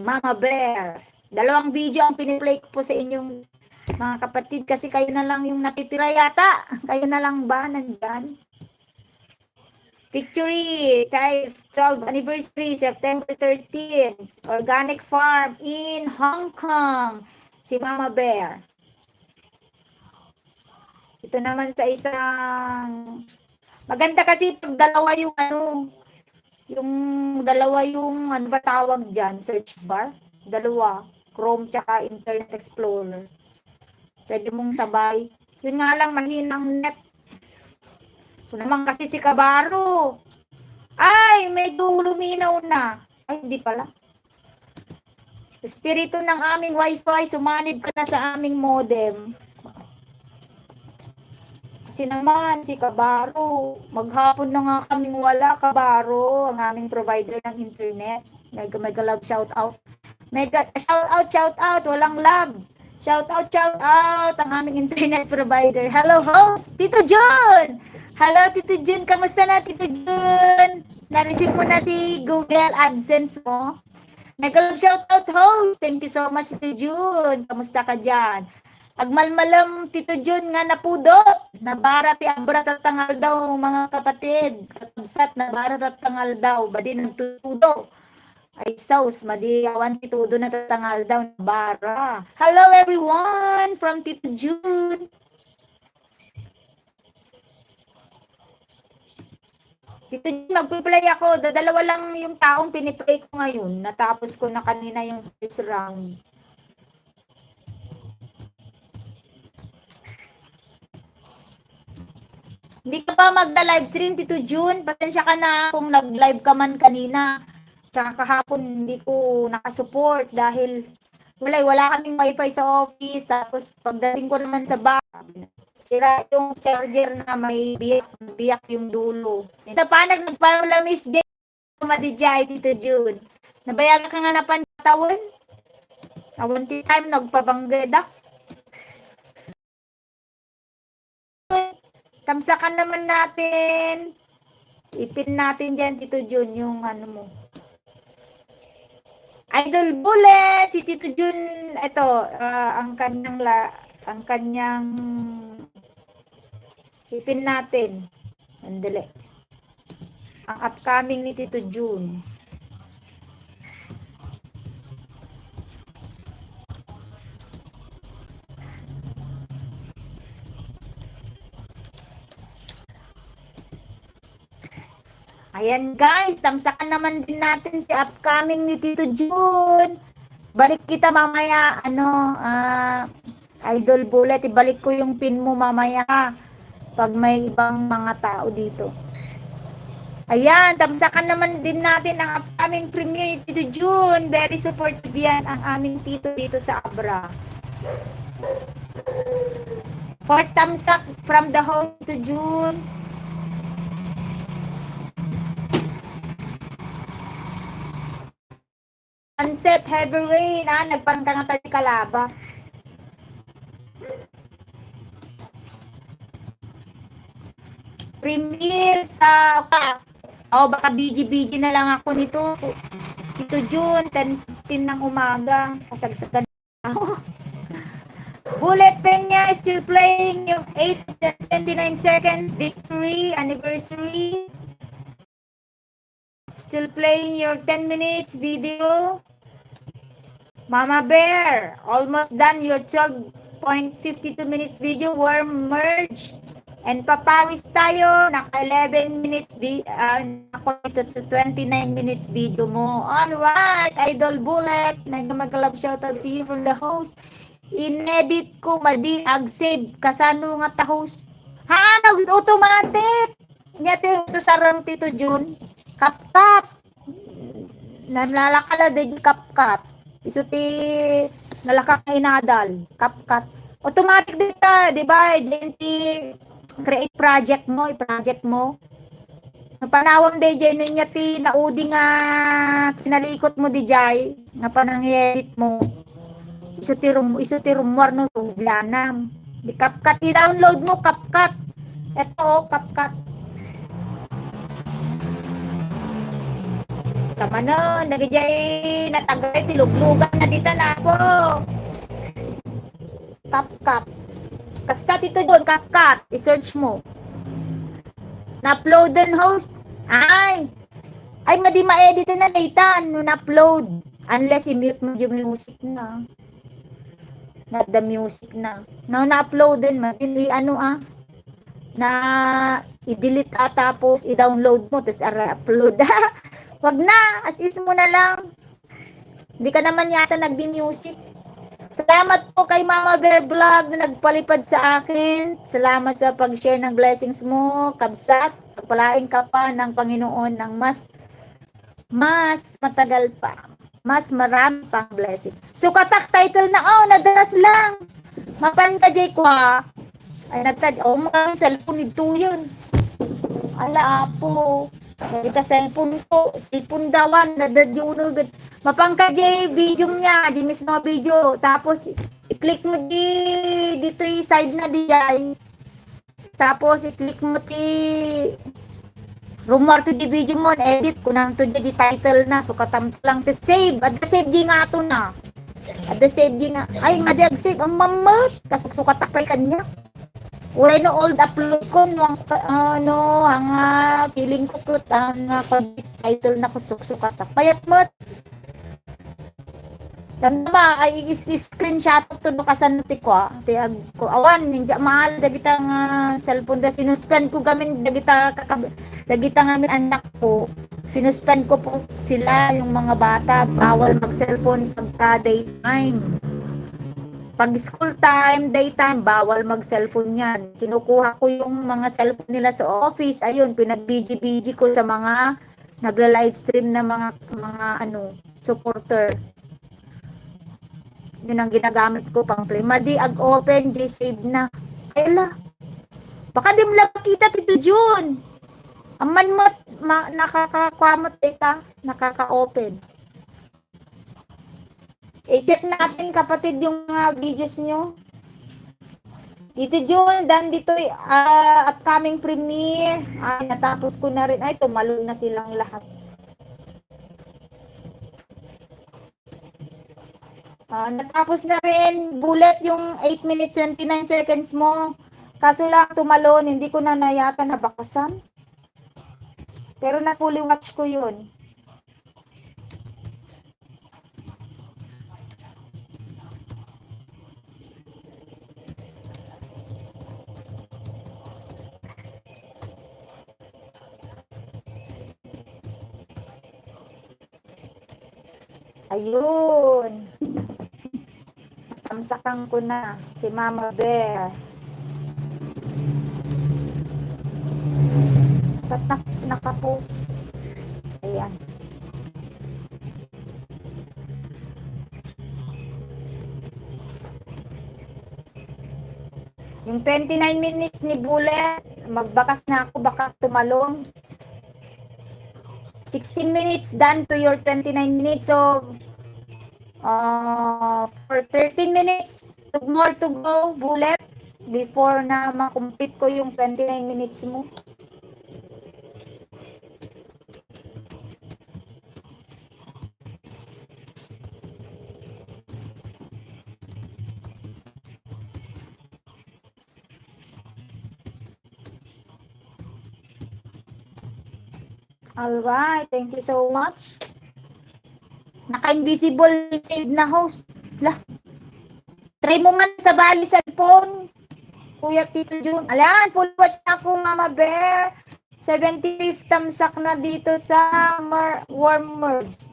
Mama Bear. Dalawang video ang piniplay ko po sa inyong mga kapatid, kasi kayo na lang yung natitira yata. Kayo na lang ba nandyan? Victory, kay twelfth anniversary, September thirteen. Organic farm in Hong Kong. Si Mama Bear. Ito naman sa isang, maganda kasi pag dalawa yung ano, yung dalawa yung, ano ba tawag dyan, search bar? Dalawa, Chrome tsaka Internet Explorer. Pwede mong sabay. Yun nga lang, mahina ang net. Ito naman kasi si Kabaro. Ay, medyo luminaw na. Ay, hindi pala. Espiritu ng aming wifi, sumanib ka na sa aming modem. Kasi naman, si Kabaro, maghapon na nga kaming wala, Kabaro, ang aming provider ng internet. Mega, mega love shout out. Mega, shout out, shout out, walang love. Shout out, shout out, ang aming internet provider. Hello, host, Tito Jun! Hello, Tito Jun, kamusta na, Tito Jun? Na-receive mo na si Google AdSense mo? Nag-love shout out, host. Thank you so much, Tito Jun. Kamusta ka dyan? Agmalmalam, Tito Jun, nga napudot. Nabara ti abra tatta nga aldaw, mga kapatid. Kakabsat, nabara tatta nga aldaw. Badi nagtutudo. Ay, sus, madi awan ti tudo na tatta nga aldaw. Nabara. Hello, everyone, from Tito Jun. Tito Jun, magpi-play ako. Dadalawa lang yung taong piniplay ko ngayon. Natapos ko na kanina yung first round. Hindi ka pa magla-livestream, Tito Jun? Pasensya ka na kung nag-live ka man kanina. Tsaka kahapon, hindi ko nakasupport dahil wala, wala kaming wifi sa office. Tapos pagdating ko naman sa bahay, sira yung charger na may biyak, biyak yung dulo. Ito pa, nag-, nagpamalamis din. Madi jay, Tito Jun. Nabayagan ka nga na pantawen? Awan ti time, nagpabanggedak. Tamsakan naman natin. I-pin natin dyan, Tito Jun, yung ano mo. Idol Bullet, si Tito Jun, ito, ah, ang kanyang la-, ang kanyang i-pin natin. Andali. Ang upcoming ni Tito Jun. Ayan guys, tamsakan naman din natin si upcoming ni Tito Jun. Balik kita mamaya, ano, ah, Idol Bullet, ibalik ko yung pin mo mamaya pag may ibang mga tao dito. Ayan, tamsakan naman din natin ang upcoming premiere ni Tito Jun. Very supportive yan ang aming tito dito sa Abra. Fourth thumbs up from the home, Tito Jun. Seth, heavy rain. Ah, nagpangkangata di kalaba. Premiere sa, oh, baka busy-busy na lang ako nito. Ito June, ten, ten ng umaga. Kasagsagan. Bullet Peña is still playing yung eight and twenty-nine seconds victory anniversary. Still playing your ten minutes video. Mama Bear, almost done your twelve point fifty-two minutes video. Warm merge. And papawis tayo. Naka eleven minutes, vi- ah, naka twenty-nine minutes video mo. Alright, Idol Bullet. Nagmagalab shoutout to you from the host. Inedit ko, madi, ag-save. Kasano nga ta host? Ha? Nag-automatic. Nya ti sarang Tito Jun. CapCut. Nalalaka la di CapCut. Isu ti nalaka nga inadal. CapCut. Automatic dita, di ba? Diyan ti create project mo, i-project mo. Napanawam dayjay no nya ti naudi nga kinalikot mo dijay, nga panang-edit mo. Isu ti rum-, isu ti rummuar no sugyanam. Di CapCut, i-download mo, CapCut. Eto, oh, CapCut. Kamanon, dagijay natagay ti luglugan na dita nako. CapCut. Kasta ti tudon, CapCut. I-search mo. Na-upload den host. Ay. Ay, madi ma-edit na, Nathan, no na-upload. Unless i-mute mo yung music na. Not the music na. No, na-upload den, madi, ano, ah. Na i-delete, ah, tapos i-download mo, tapos ara upload. Wag na, as is mo na lang. Hindi ka naman yata nagbi-music. Salamat po kay Mama Bear Vlog na nagpalipad sa akin. Salamat sa pag-share ng blessings mo, kabsat. Pagpalain ka pa ng Panginoon ng mas, mas matagal pa. Mas marami pang blessing. Sukatak title na, oh, nadaras lang. Mapan ka, Jay, kwa. Ay, nagtad-, oh, mga cellphone nito yun. Ala, apo. Dagita cellphone ko, cellphone dawan, nadadyo uneged. Mapangka di video niya, di mismo video. Tapos, i-click mo di, dito'y side na di ay. Tapos, i-click mo ti rummuar to di video mo, edit, kunam to di, di title na, sukatam to lang ti save. Adda save di nga ato na. Adda save di nga. Ay, nga di ag-save, ang mammet. Kasuksukatak pay kanya. Uray no old upload ko, no, ang, ah, no, ang, ah, feeling ko ket, ang, ah, title na ket suksukatak. Payat met. Damdama, ay, is-, is-screenshot to no kasano ti kua, ti ag-, ko, awan, ninja mahal, dagita nga cellphone da, sinuspend ko gamin, dagita kakab-, dagita ngamin anak ko, sinuspend ko po sila, yung mga bata, bawal mag-cellphone pagka daytime. Pag school time, daytime, bawal mag-cellphone yan. Kinukuha ko yung mga cellphone nila sa office. Ayun, pinag-B G B G ko sa mga nagla-livestream na mga, mga ano, supporter. Yun ang ginagamit ko pang play. Madi ag-open, G-save na. Ay, ala. Baka di mo lang makita, Tito Jun. Aman mo, ma-, nakakakuha mo, tita. Nakaka-open. I-check natin, kapatid, yung mga videos nyo. Tito Jun, dan dito'y, ah, upcoming premiere. Ay, natapos ko na rin. Ay, tumalon na silang lahat. Ah, natapos na rin, Bullet, yung eight minutes, twenty-nine seconds mo. Kaso lang, tumalon, hindi ko na, na yata nabakasan. Pero na-fully watch ko yun. Ayun. Tamsakan ko na si Mama Bear. Ba't nak-, nakapost? Ayan. Yung twenty-nine minutes ni Bullet, magbakas na ako, baka tumalon. Sixteen minutes done to your twenty-nine minutes. So, Ah, for thirteen minutes, two more to go, Bullet, before na ma-complete ko yung twenty-nine minutes mo. Alright, thank you so much. Naka-invisible shade na host. Lah. Try mo man sa bali cellphone. Kuya Tito Jun. Ayan, full watch na ako, Mama Bear. Seventy-fifth tamsak na dito sa mer-, warm merge.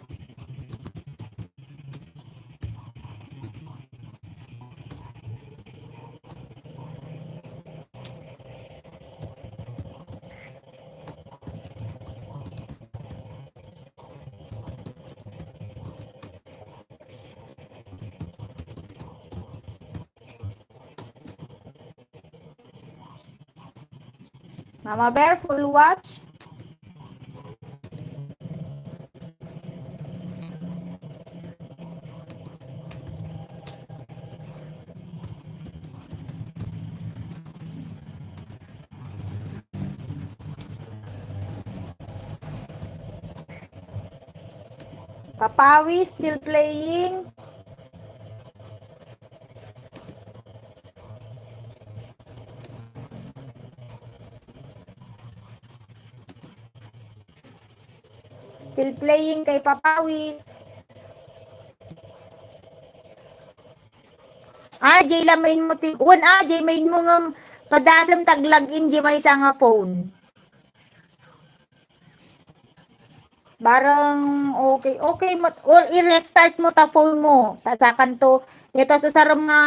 Mama Bear, full watch. Papawi, still playing. Still playing kay Papawis. Ah, Jay, la main mo ti-, wen, ah, Jay, main mo nga padasem tag login, Jay, maysa nga phone. Barang okay, okay mo, or i-restart mo ta phone mo. Ta sakanto, ita usarem nga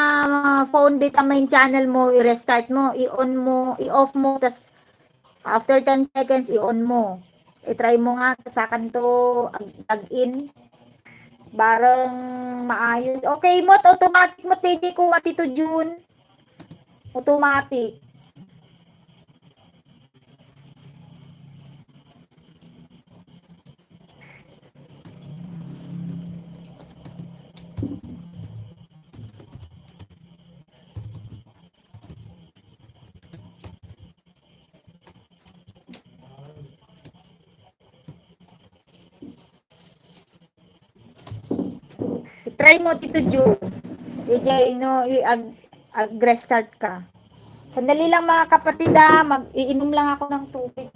phone dita main channel mo, i-restart mo, i-on mo, i-off mo, tas after ten seconds, i-on mo. I-try mo nga, ta sakanto ag-, log in. Barang maayos. Okay mo, automatic mo, T J, kung matito June. Automatic. I-try mo, Tito Jun. I-, no, i-, ag-, ag-restart ka. Sandali lang, mga kapatid, ah. Mag-iinom lang ako ng tubig.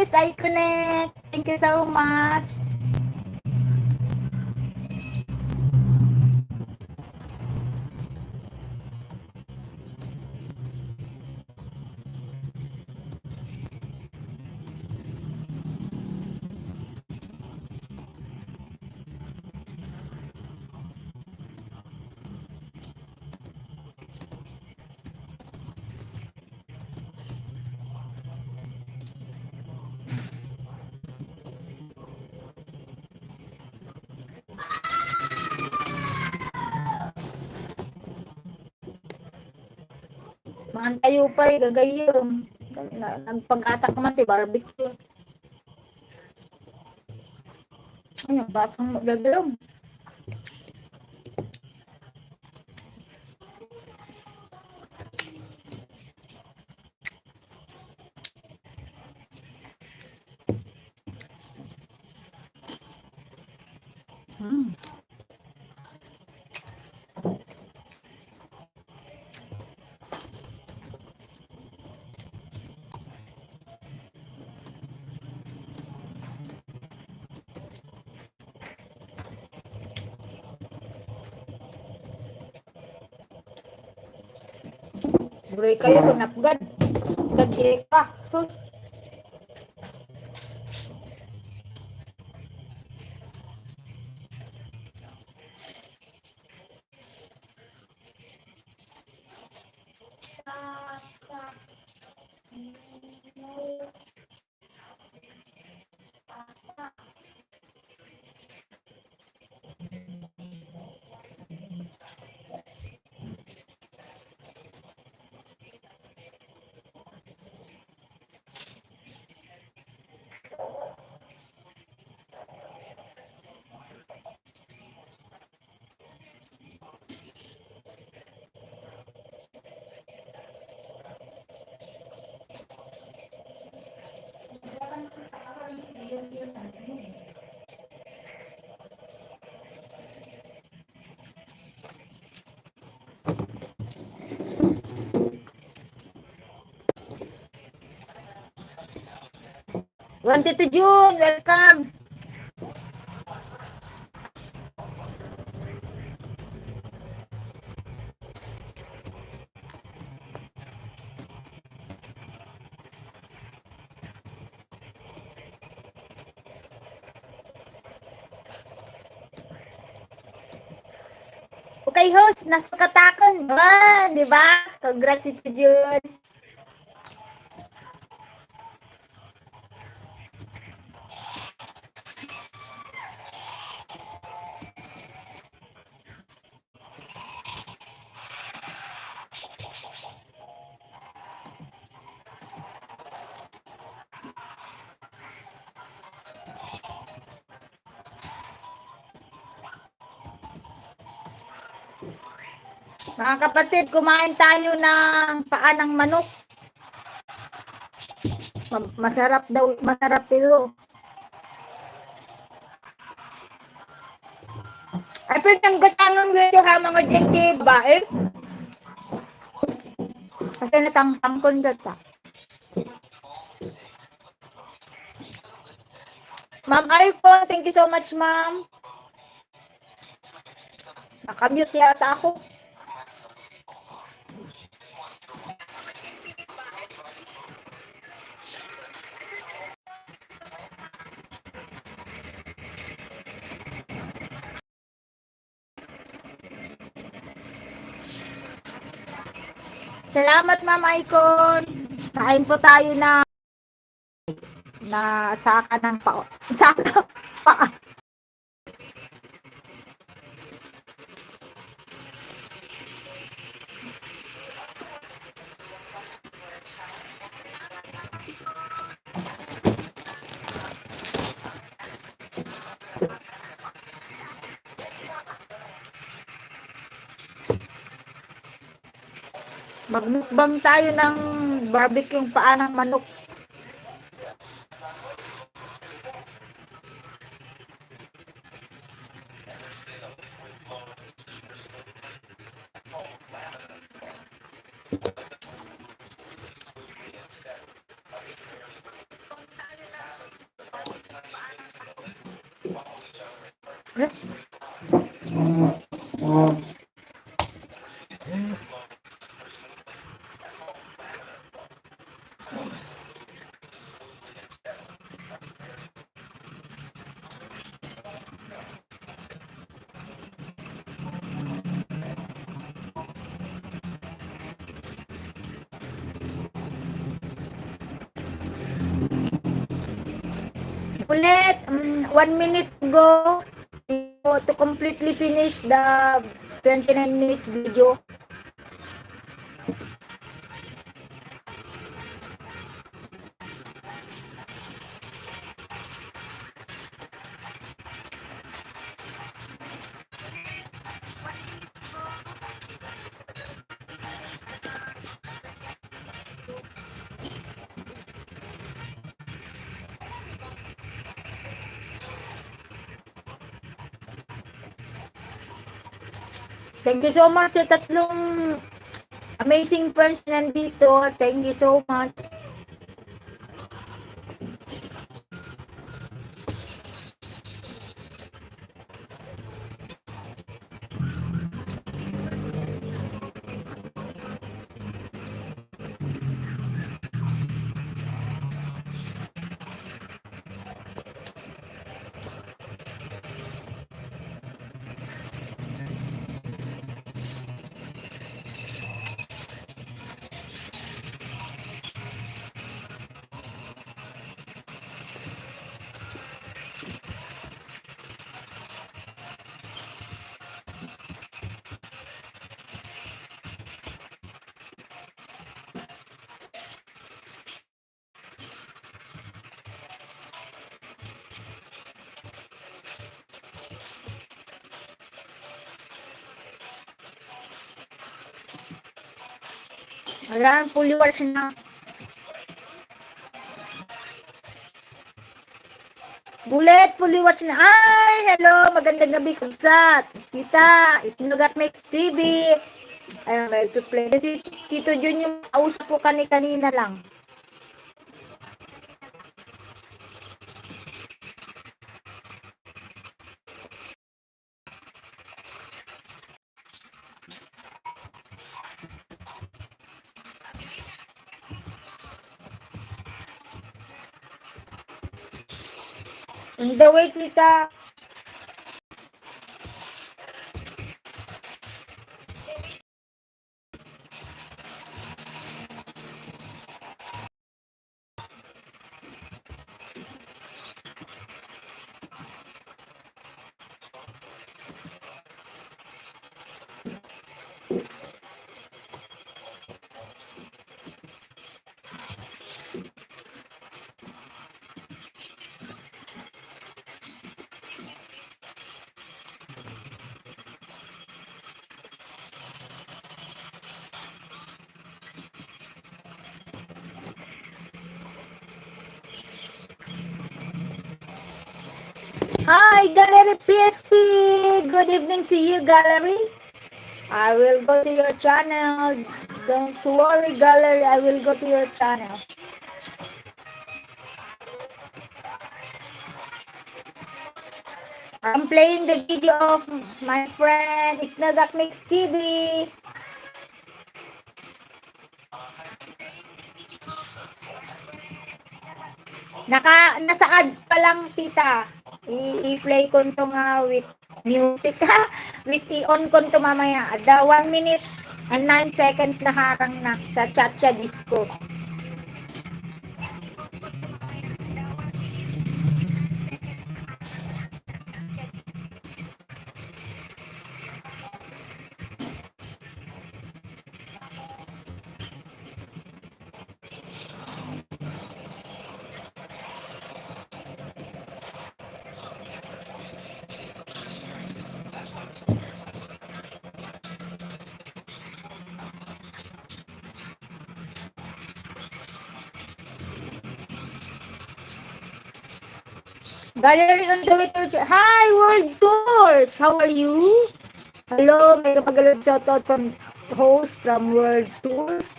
Yes, I connect. Thank you so much. Mangan tayo pay, gagayem. Na, nagpag-atak man ti barbecue. Ay, ang batang magagayem. Hmm. Buray kayo, kunapgad. Gad ka. Sus. One, two, two, June, welcome. Okay, host, nasukatakon. Wow, di ba? Congrats, Tito Jun. Mga kapatid, kumain tayo ng paa ng manok. Ma-, masarap daw, masarap ito. Ay, pwede ang gatangan dito ha, mga J T babae. Kasi natangtang ko ang gata. Ma'am Icon, thank you so much, ma'am. Nakamute yata ako. Salamat, Ma'am Icon. Kain po tayo na, na saka ng pa-, saka pa. Magmukbang tayo ng barbecue paa ng manok. Ulit, mm, one minute ago to completely finish the twenty-nine minutes video. Thank you so much sa tatlong amazing friends na nandito. Thank you so much. Ayan, fully watch na. Bullet, fully watch na. Ay, hello, magandang gabi, kabsat. Tita, Itnog at Mix T V. Ayan, may play. Kasi Tito Jun yung kausap ko kani-kanina lang. On the way, tita. Hi, Gallery P S P. Good evening to you, Gallery. I will go to your channel. Don't worry, Gallery. I will go to your channel. I'm playing the video of my friend Itnog at Mix T V. Naka, nasa ads pa lang, tita. I-, i-play ko nito nga with music. With i-on ko nito mamaya. Ada one minute and nine seconds na harang na sa cha-cha disco. Gallery on the way to Ch-, Hi, World Tours! How are you? Hello, may kapagalog shoutout from host from World Tours.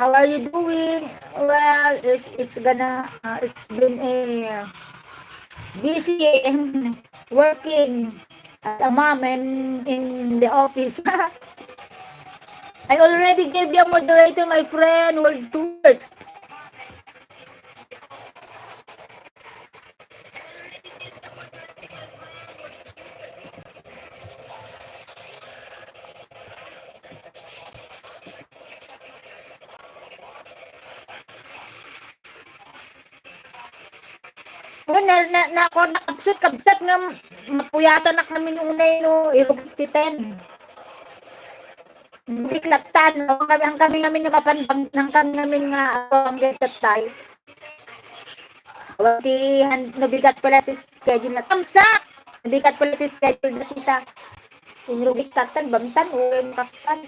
How are you doing? Well, it's, it's gonna, uh, it's been a, busy and working as a mom and in the office. I already gave you a moderator, my friend, World Tours. Ano, na, na, na, ako, nakabsat, kabsat nga mapuyatan na kami nung unay, no, irugit ti ten. Hindi klatan, no? Kami, ang kami ngamin nga mapanbang, ang kami ngamin nga, ako, ang gatatay. Wala ti, han-, nabigat pala ti schedule na. Tamsak! Nabigat pala ti schedule na kita. Kung rugit tatan, bamtan, o yung kastan.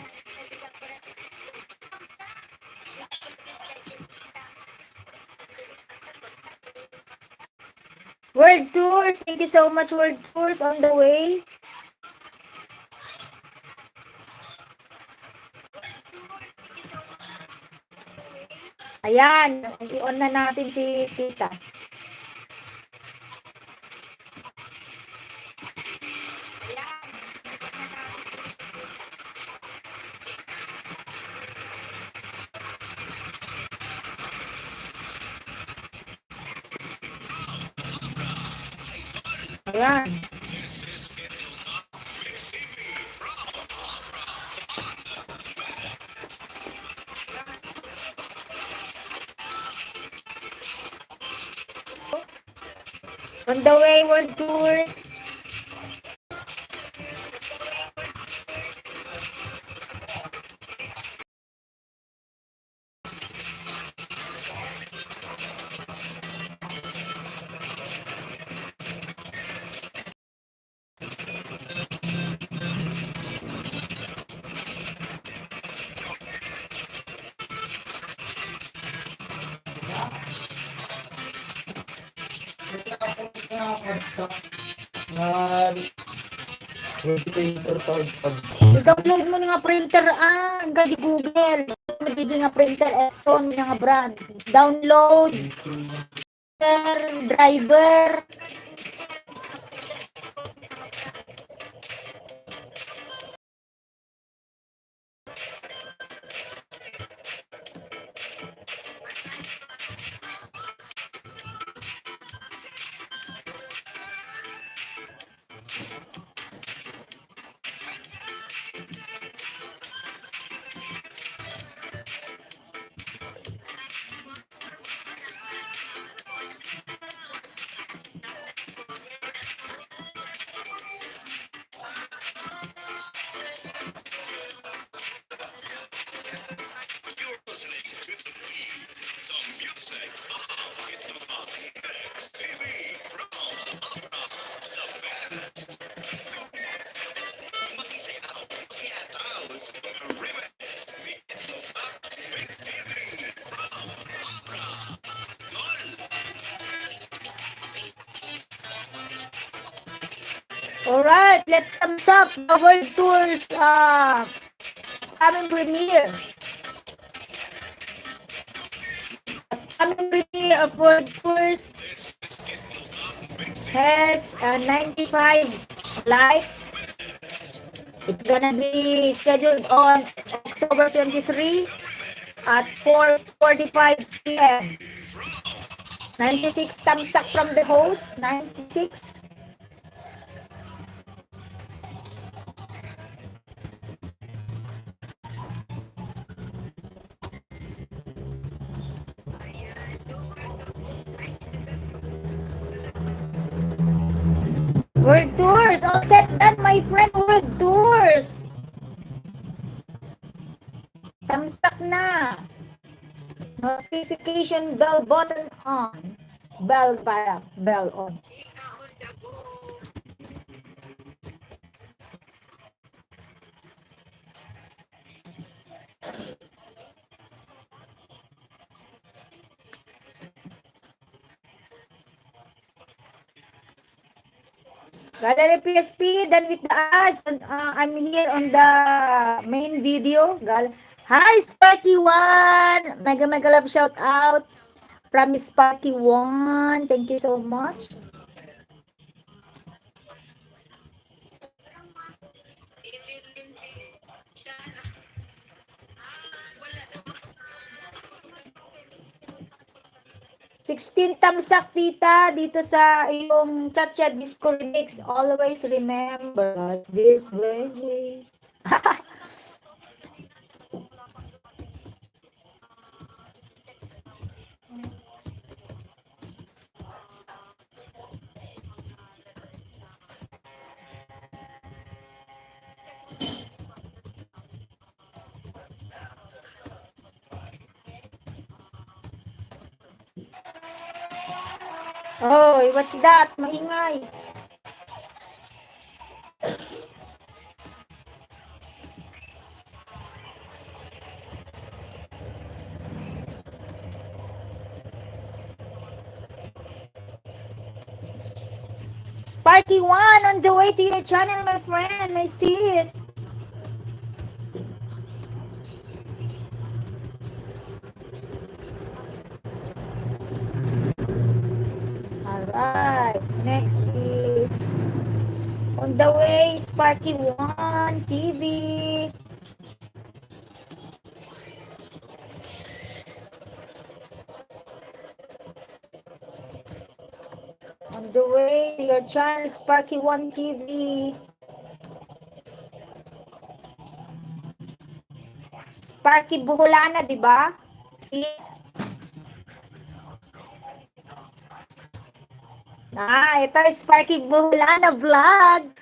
World Tours, thank you so much, World Tours, on the way. Ayan, i-on na natin si Tita. Ayan. On the way, World Tours. I-download mo nga printer, ah, ang gali Google. Madidi nga printer, Epson, nga brand. Download, printer, driver. All right, let's thumbs up the World Tours, uh, coming premiere. Coming premiere of World Tours has, uh, ninety-five like. It's gonna be scheduled on October twenty-three at four forty-five p m. Ninety-six thumbs up from the host. Ninety-six. World Tours, all set done, my friend. World Tours. Thumbs up na. Notification bell button on. Bell para, bell on. Gallery P S P, done with the ads. And, uh, I'm here on the main video. Gal- Hi, Sparky One! Mega, mega love shout out from Sparky One. Thank you so much. Sixteen thumbs up, tita, dito sa iyong chat chat Disco Remix. Always remember, God's this way. Oy, what's that? Maingay. Sparky One, on the way to your channel, my friend, my sis. Alright, next is on the way, Sparky One T V. On the way, your channel, Sparky One T V. Sparky Boholana, di ba? Sis? Ah, ito, Sparky Boholana Vlog.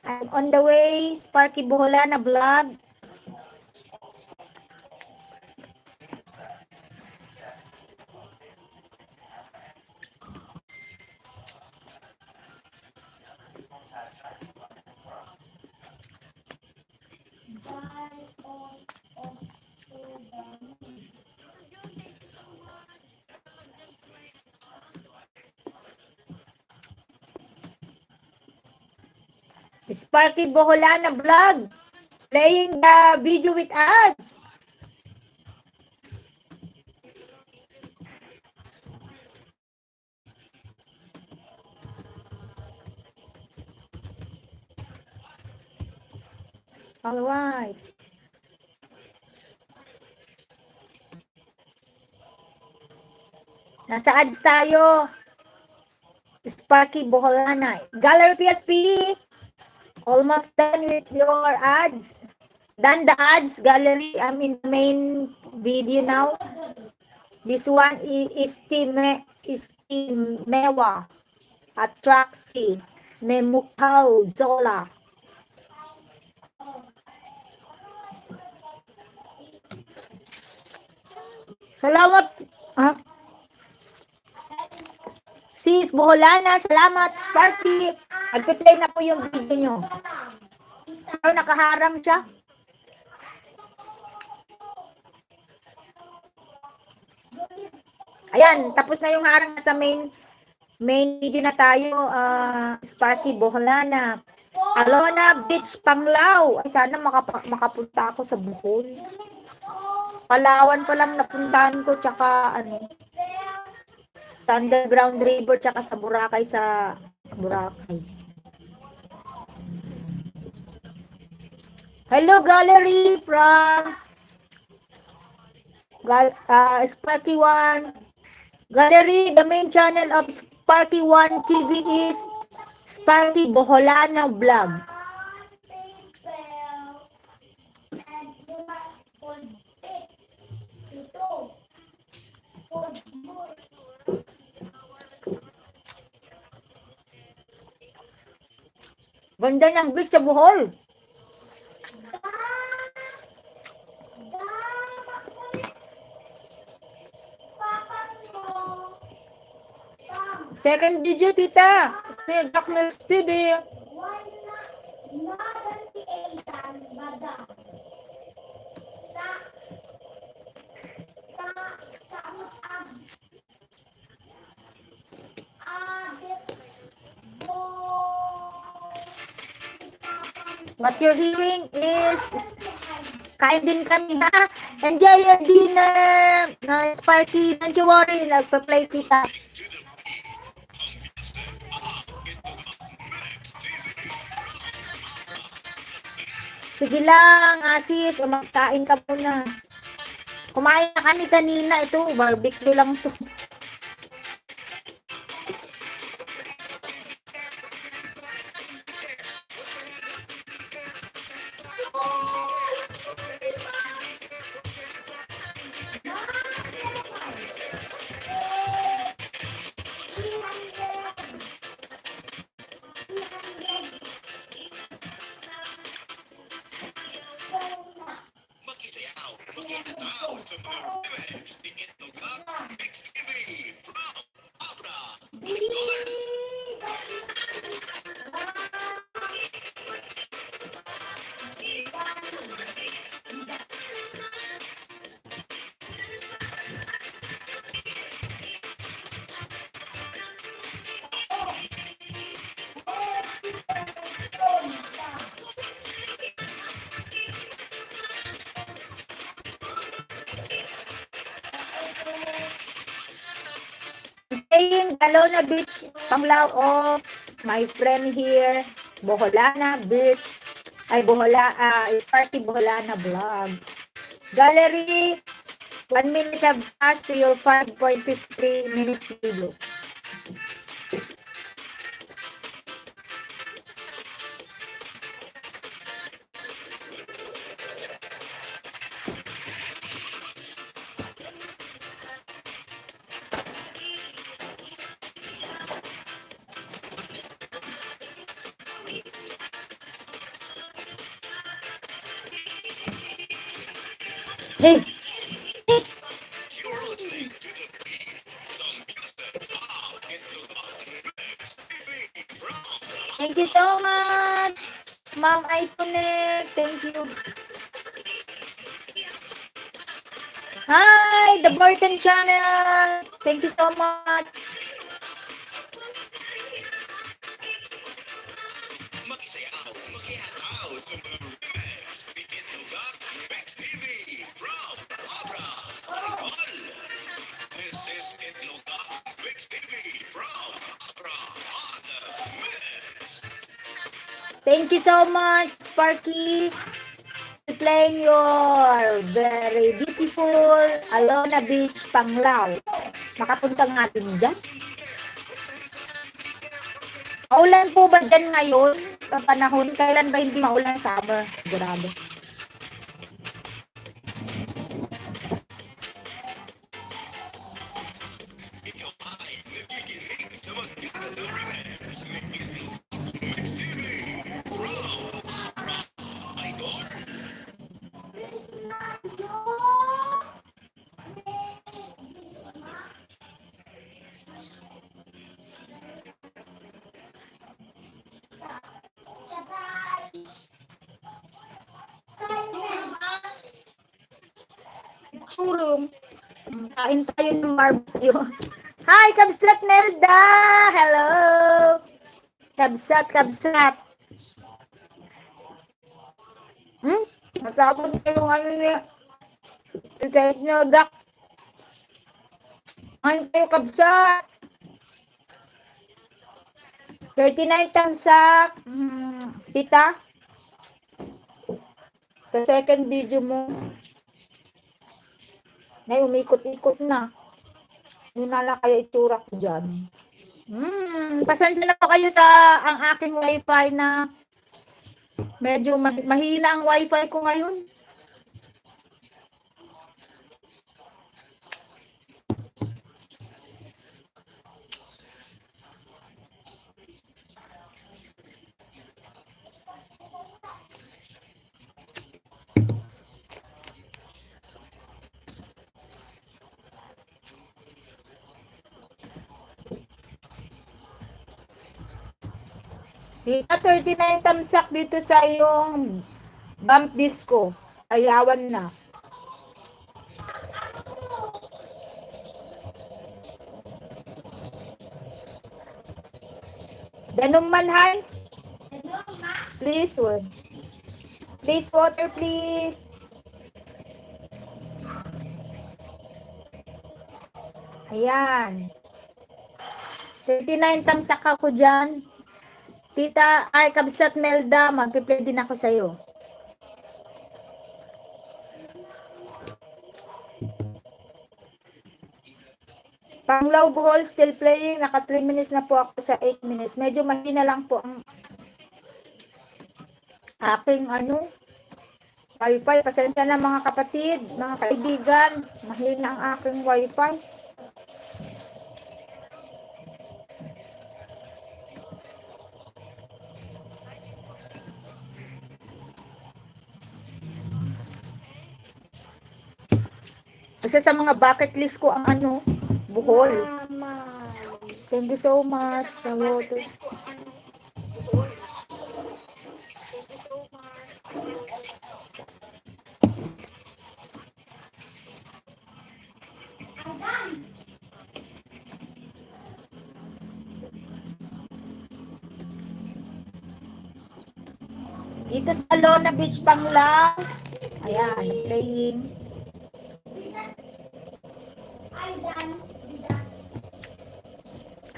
I'm on the way, Sparky Boholana Vlog. Sparky Boholana Vlog, playing the video with ads. All right. Nasa ads tayo. Sparky Boholana. Gallery P S P. Almost done with your ads. Done the ads, Gallery. I'm in the main video now. This one is Istime, Istimewa. Atraksi. Memukau Zola. Salamat. Ah. Sis Boholana, salamat. Sparky, magpe-play na po yung video nyo. Pero nakaharang siya. Ayan, tapos na yung harang sa main, main video na tayo. Ah, Sparky Boholana. Alona Beach, Panglao. Ay, sana makapa-, makapunta ako sa Bohol. Palawan pa lang napuntahan ko, tsaka ano, sa Underground River, tsaka sa Boracay, sa Boracay. Hello, Gallery from Gal-, ah, Sparky One. Gallery, the main channel of Sparky One T V is Sparky Boholana Vlog. Ganda ng beach sa Bohol. Second video, tita. Si Darkness T V. What you're hearing is, kain din kami, ha? Enjoy your dinner, no, Sparky. Don't you worry, nagpa-play kita. Sige lang, ah, sis, magkain ka muna. Kumain na kami kanina. Ito, barbecue lang to. Remix, the Itnogak Mix T V from Abra, Bicol. Saying, Alona Beach, Panglao, oh, my friend here, Boholana Beach, ay, Bohola-, ah, Sparky Boholana Vlog. Gallery, one minute have passed to your five point fifty-three minutes video. Hey. Thank you so much, Ma'am Iconic. Thank you. Hi, the Morton Channel. Thank you so much. Makisayaw, makihataw sa mga remix ni Itnogak Mix T V from Abra, Bicol. This is Itnogak Mix T V from Abra on the Mix. Thank you so much, Sparky. Still playing your very beautiful Alona Beach, Panglao. Makapunta nga din dyan. Maulan po ba dyan ngayon? Sa panahon, kailan ba hindi maulan? Summer. Grabe. Tulong. Kain tayo ng barbecue. Hi, Kabsat Nelda! Hello! Kabsat, Kabsat. Hmm? Natapos na yung ano niya. Ito yung Dak. Ay, kayo, Kabsat. Thirty-nine tamsak. Hmm, tita. Sa second video mo, nay umikot-ikot na. Yun na lang kaya itsura ko dyan. Hmm, pasensya na po kayo sa ang aking wifi na medyo ma-, mahina ang wifi ko ngayon. Tita, thirty-nine tamsak dito sa iyong bump disco. Ayawan na. Danum man, Hans? Please, wa-, please, water, please. Ayan. Thirty-nine tamsak ako dyan. Tita, ay, Kabsat Melda, magpi-play din ako sa'yo. Panglao Bohol, still playing. Naka three minutes na po ako sa eight minutes. Medyo mahina lang po ang aking, ano, wifi. Pasensya na, mga kapatid, mga kaibigan. Mahina ang aking wifi. Isa sa mga bucket list ko ang ano, Bohol. Thank you so much sa water. Dito sa Lona Beach, Panglao. Ayan, playing.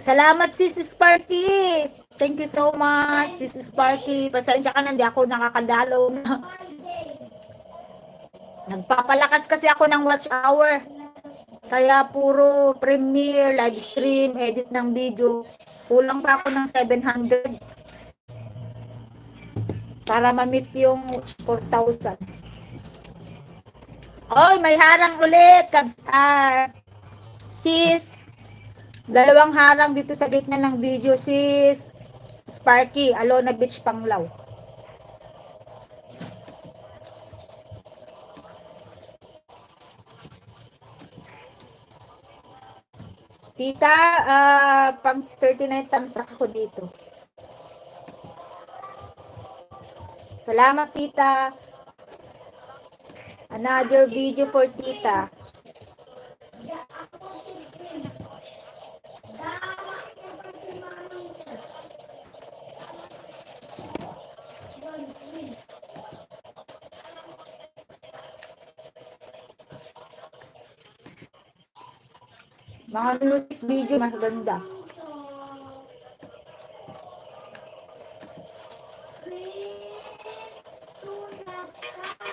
Salamat, Sis Sparky. Thank you so much, Sis Sparky. Pasensya ka na, hindi ako nakakadalaw na. Nagpapalakas kasi ako ng watch hour. Kaya puro premiere, live stream, edit ng video. Kulang pa ako ng seven hundred para ma-meet yung four thousand. Oy, may harang ulit, Kabs-, ah, sis. Dalawang harang dito sa gitna ng video, sis. Sparky, Alona Beach, Panglao. Tita, ah, pang thirty-nine thumbs up ako dito. Salamat, Tita. Another video for Tita. Mga music video, mas ganda.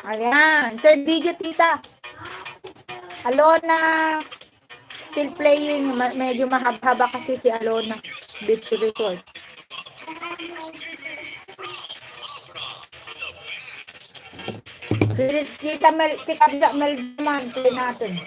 Ayan. Third video, tita. Alona. Still playing. Ma-, medyo mahaba kasi si Alona. Beach Resort. Kita Mel, kita Mel naman, play natin.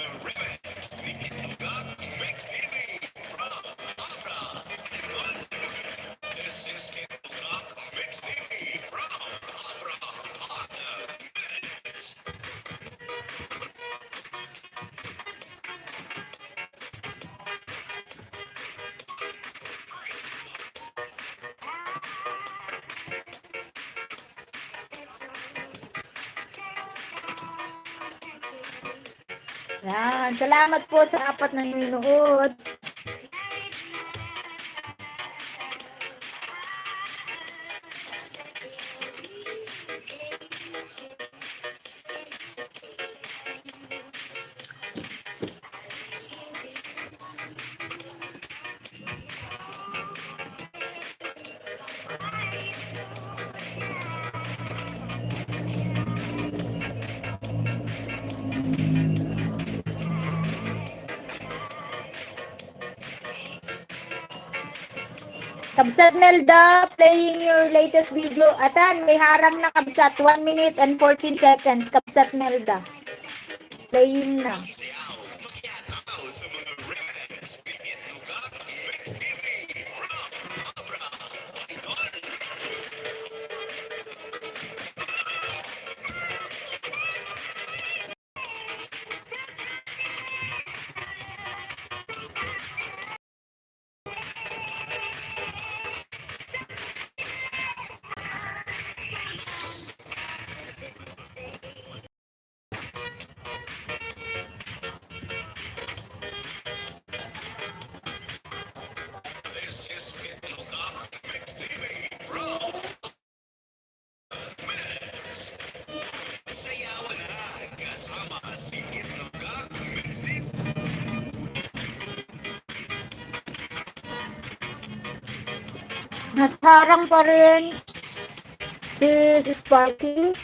Yan. Salamat po sa apat na nanonood. Kabsat Melda, playing your latest video. Atan, may harang na, Kabsat. One minute and fourteen seconds, Kabsat Melda. Playing na. This is Bitlogak Mix T V from Sayawan na kasama si Itlog Mix Team. Mas harang pa rin si, si Sparky.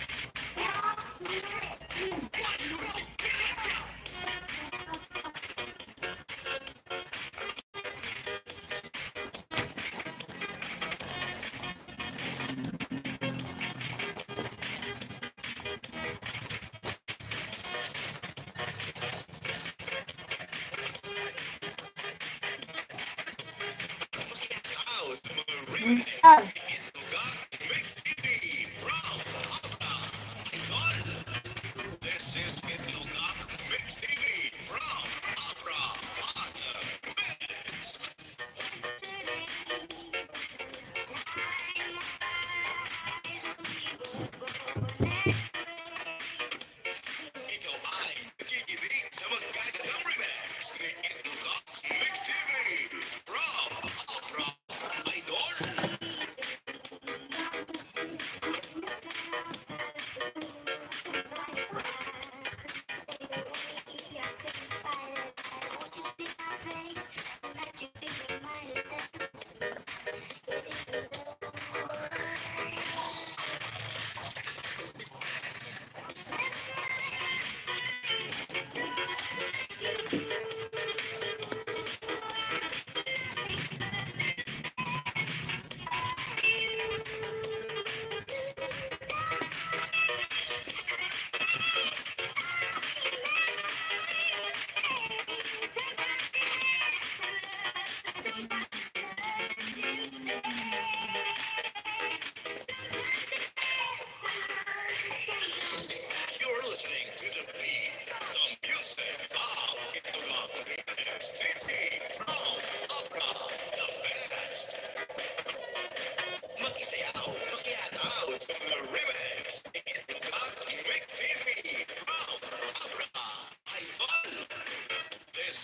This is Itlogak Mix T V.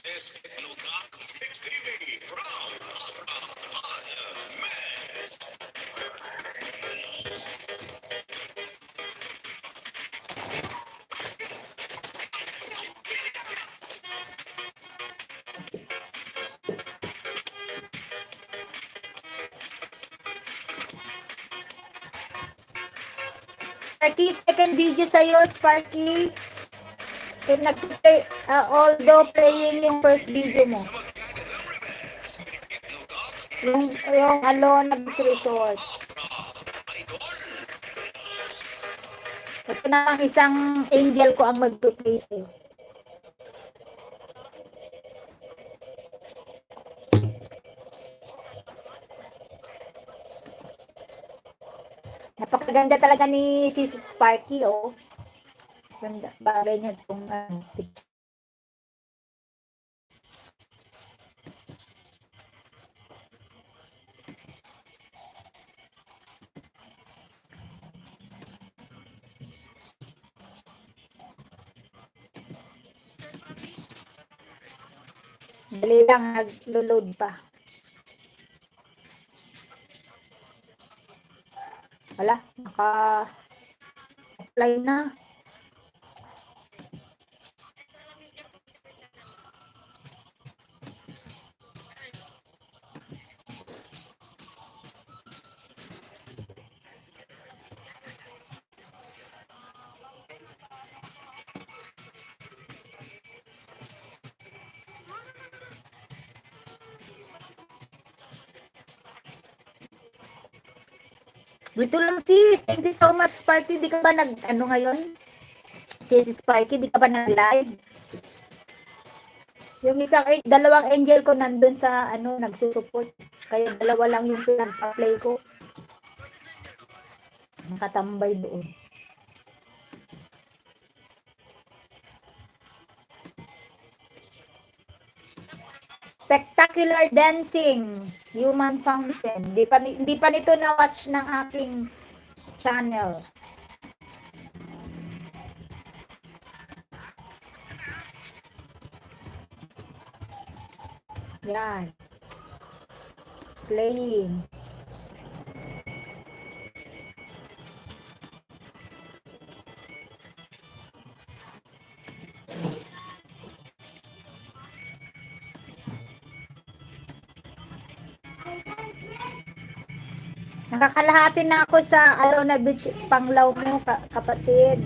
This is Lutak Mix T V from Abraham Alvarez. Sparky, second video sa'yo, Sparky. Eh, nag-play, ah, although playing yung first video mo. Yung, yung Alona Beach Resort. Ito namang isang angel ko ang mag-play sa'yo. Napakaganda talaga ni Sis Sparky, oh. Ganda, bagay niya itong, ano, Dali lang, naglo-load pa. Wala, naka-offline na. Dito lang, sis. Thank you so much, Sparky. Di ka ba nag, ano, ngayon? Sis Sparky, di ka ba nag-live? Yung isang, eh, dalawang angel ko nandun sa, ano, nagsusupport. Kaya dalawa lang yung pinagpa-play ko. Nakatambay doon. Spectacular Dancing, Human Fountain. Di pa ni-, di pa nito na-watch ng aking channel. Yan. Playing. Nakakalahati na ako sa Alona Beach Panglao mo, ka-, kapatid.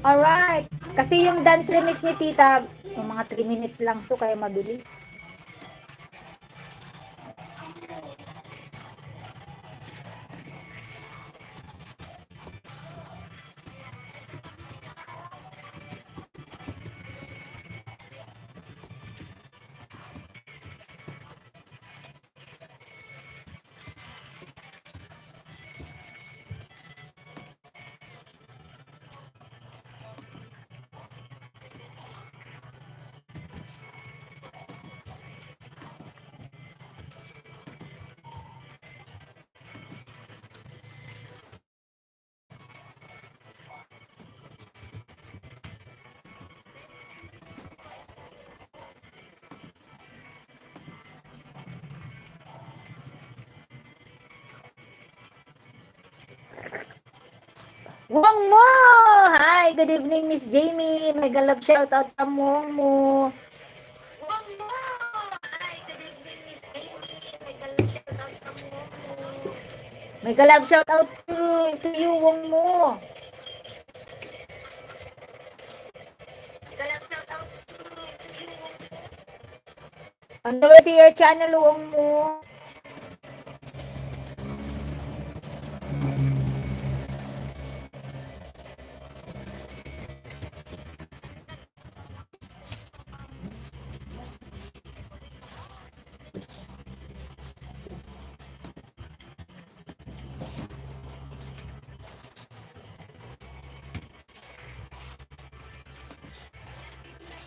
Alright. Kasi yung dance remix ni Tita, yung mga three minutes lang to, kaya mabilis. Wong Mo! Hi, good evening, Miss Jamie. Mega love shoutout from Wong Mo. Mega love shoutout to, to you, Wong Mo. On the way to your channel, Wong Mo.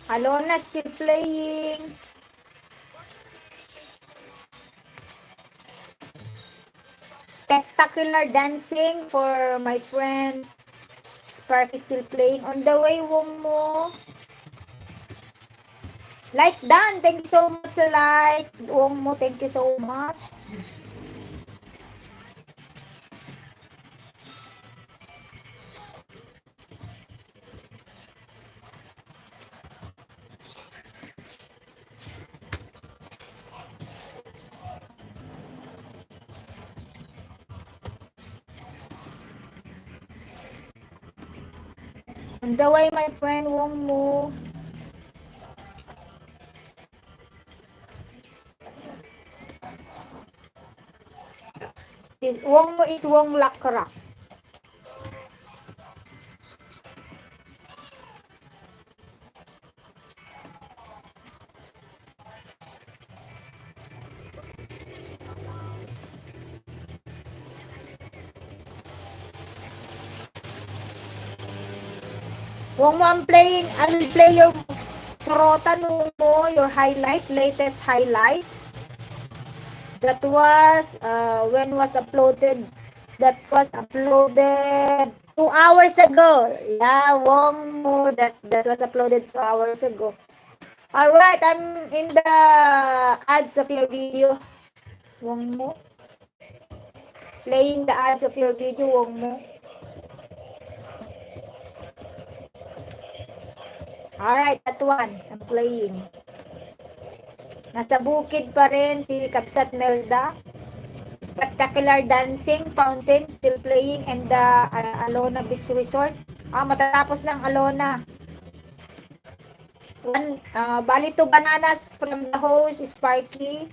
Alona still playing. Spectacular dancing for my friend. Spark is still playing. On the way, Wong Mo. Like done. Thank you so much sa like. Wong Mo, thank you so much. On the way, my friend, Wong Mo. Is, Wong Mo is Wong Lakra. Wong Mo, I'm playing, I will play your sorotan, Wong Mo, your highlight, latest highlight. That was, uh, when was uploaded? That was uploaded two hours ago. Yeah, Wong Mo, that, that was uploaded two hours ago. All right, I'm in the ads of your video. Wong Mo. Playing the ads of your video, Wong Mo. All right, that one, I'm playing. Nasa bukid pa rin si Kabsat Melda. Spectacular dancing fountain still playing and the, uh, Alona Beach Resort. Ah, matatapos na ang Alona. One, ah, bali two bananas from the host, Sparky.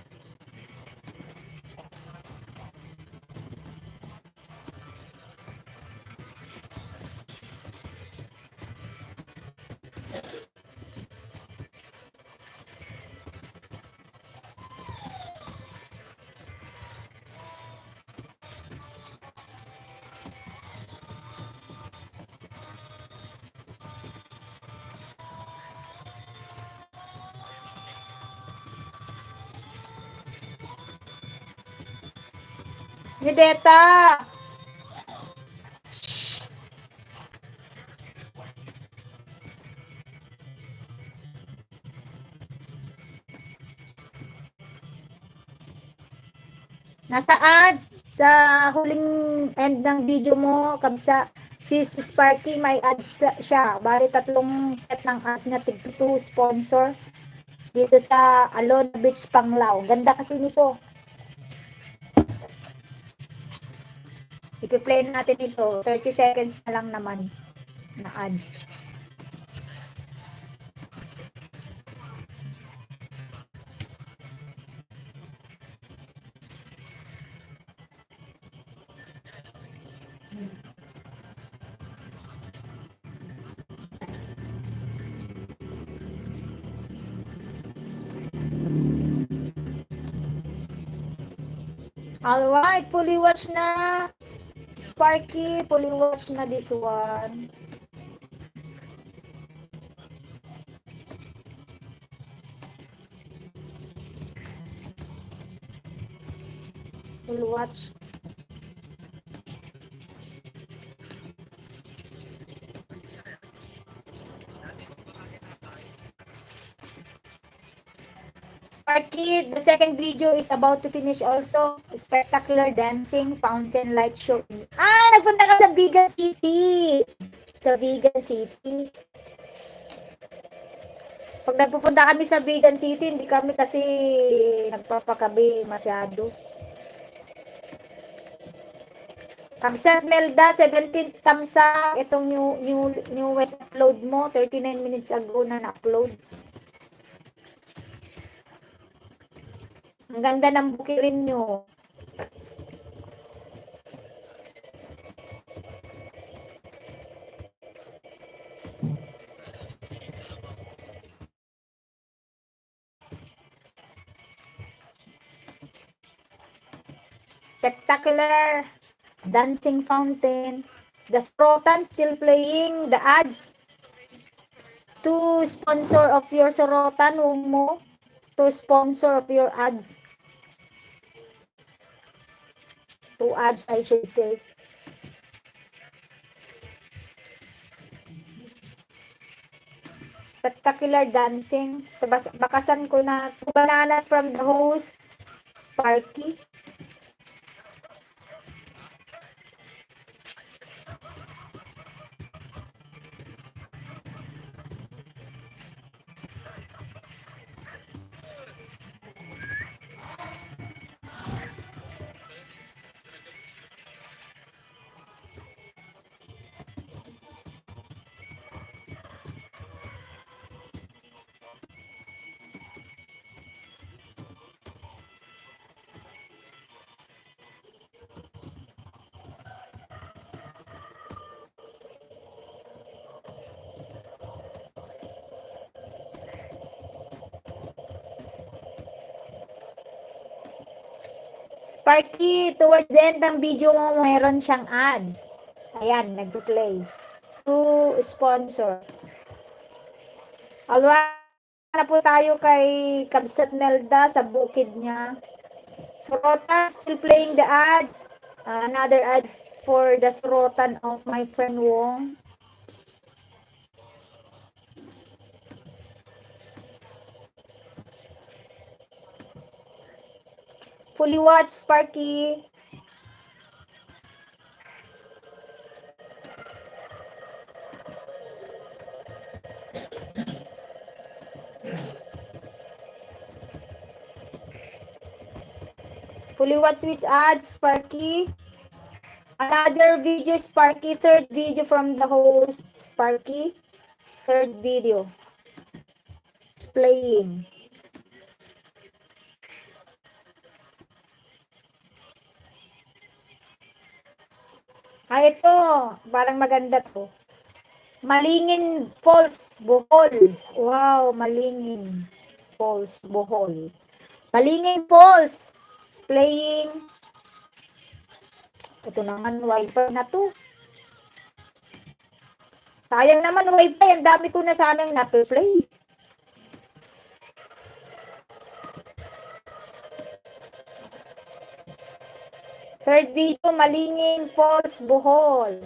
Ni Deta. Nasa ads, sa huling end ng video mo, Kabsat, si Sparky, may ads sa, siya. Bali, tatlong set ng ads na tig two sponsor dito sa Alona Beach, Panglao. Ganda kasi nito. Ipi-play natin ito. Thirty seconds na lang naman na ads. All right, fully watch na. Sparky, fully watch na this one. Full watch. Sparky, the second video is about to finish also. Spectacular dancing, fountain light show. Ah, nagpunta ka sa Vigan City. Sa Vigan City. Pag nagpupunta kami sa Vigan City, hindi kami kasi nagpapakabi masyado. Kabsat Melda, seventeen thumbs up. Itong new, new, newest upload mo, thirty-nine minutes ago na na-upload. Ang ganda ng bukirin nyo. Spectacular dancing fountain. The Sorotan still playing the ads. To sponsor of your Sorotan, Wong Mo. To sponsor of your ads. To ads, I should say. Spectacular dancing. Tabas-, bakasan ko na. Two bananas from the host, Sparky. Sparky, towards the end ng video mo, mayroon siyang ads. Ayan, nagpo-play. To sponsor. Alright. Na po tayo kay Kabsat Melda sa bukid niya. Sorotan, still playing the ads. Ah, another ads for the sorotan of my friend Wong. Fully watch, Sparky. Fully watch with ads, Sparky. Another video, Sparky. Third video from the host, Sparky. Third video. Playing. Ah, ito. Parang maganda to. Malingin Falls, Bohol. Wow, Malingin Falls, Bohol. Malingin Falls. Playing. Ito naman, wifi na to. Sayang naman, wifi. Ang dami ko na sanang nape-play. Third video, Malingin Falls, Bohol.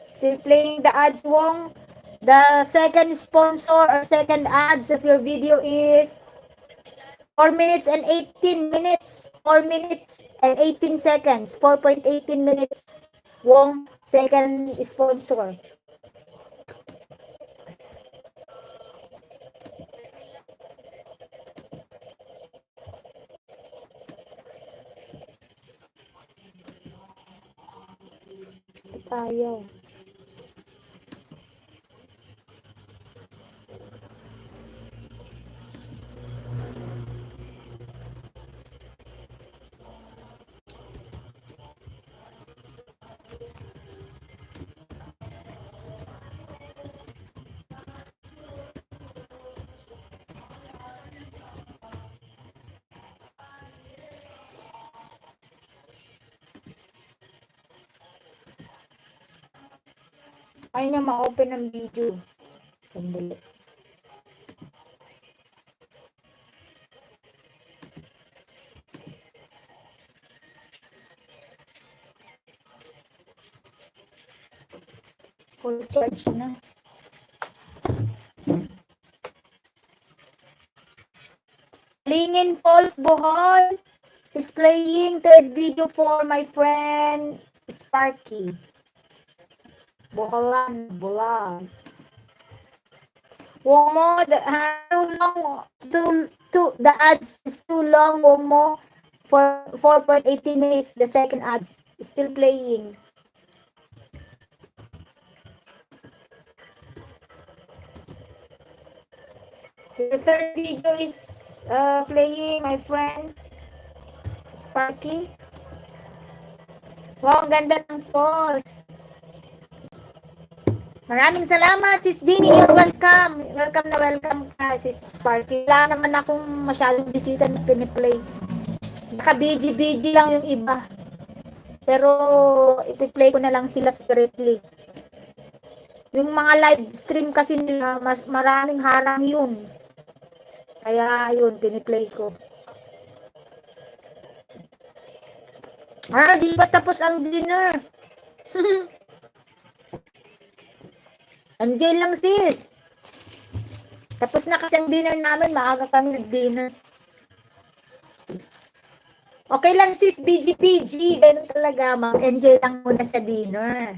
Still playing the ads, Wong. The second sponsor or second ads of your video is four minutes and eighteen minutes. Four minutes and eighteen seconds. Four point eighteen minutes. Wong, second sponsor. Tayo. Ay na ma-open ang video. Sandali. Full charge na. Malingin Falls, Bohol is playing third video for my friend Sparky. Boholan Vlog. Wong mo, the, ah, too long, too, too, the ads is too long, Wong mo. For four point eighteen minutes, the second ads is still playing. The third video is, uh, playing, my friend. Sparky. Wow, ang ganda ng falls. Maraming salamat, Sis Jeannie. You're welcome. Welcome na welcome ka, Sis Sparky. Wala naman akong masyadong bisita na piniplay. Naka-busy-busy lang yung iba. Pero ipi-play ko na lang sila separately. Yung mga live stream kasi nila, mas, maraming harang yun. Kaya yun, piniplay ko. Ah, di pa tapos ang dinner. Enjoy lang, sis. Tapos na kasi ang dinner namin, maaga kami nag-dinner. Okay lang, sis, B G, B G. Ganun talaga, mag-enjoy lang muna sa dinner.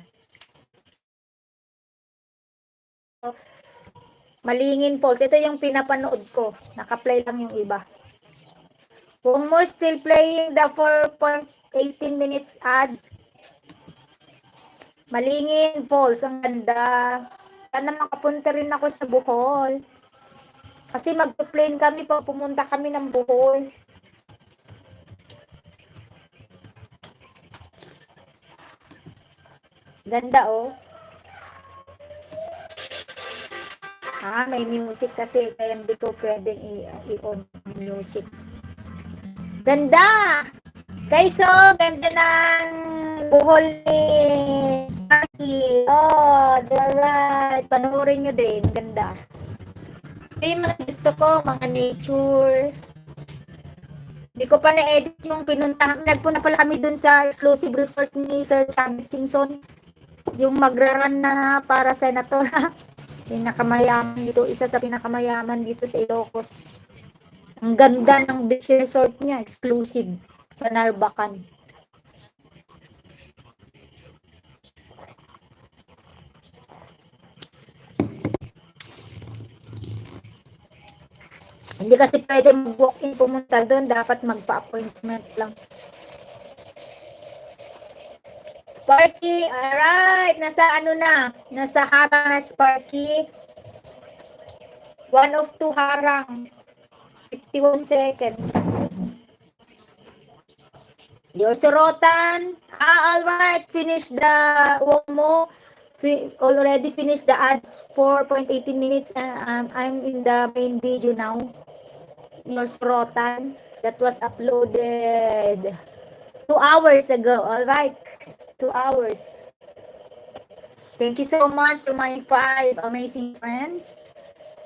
Malingin Falls. Ito yung pinapanood ko. Naka-play lang yung iba. Wong Mo still playing the four point eighteen minutes ads. Malingin Falls. Ang ganda. Sana makapunta rin ako sa Bohol. Kasi magpa-plane kami pag pumunta kami ng Bohol. Ganda, oh. Ah, may music kasi, kaya hindi ko pwedeng i-, i-on ang music. Ganda! Guys, oh, ganda ng Bohol ni Sparky. Oh, alright. Panoorin nyo din. Ganda. Ito yung mga gusto ko, mga nature. Hindi ko pa na-edit yung pinuntahan. Nagpunta pala kami dun sa exclusive resort ni Sir Chavez Singson. Yung magraran na para senator. Pinakamayaman dito, isa sa pinakamayaman dito sa Ilocos. Ang ganda ng beach resort niya, exclusive sa Narbacan. Hindi kasi pwede mag-walk-in pumunta doon, dapat magpa-appointment lang. Sparky, alright. Nasa ano na? Nasa harang na, Sparky. One of two harang. Fifty-one seconds. Your Sorotan. Ah, all right. Finish the Wong Mo. Fi-, already finished the ads, four point eighteen minutes, and, um, I'm in the main video now. Your Sorotan. That was uploaded two hours ago. All right. Two hours. Thank you so much to my five amazing friends.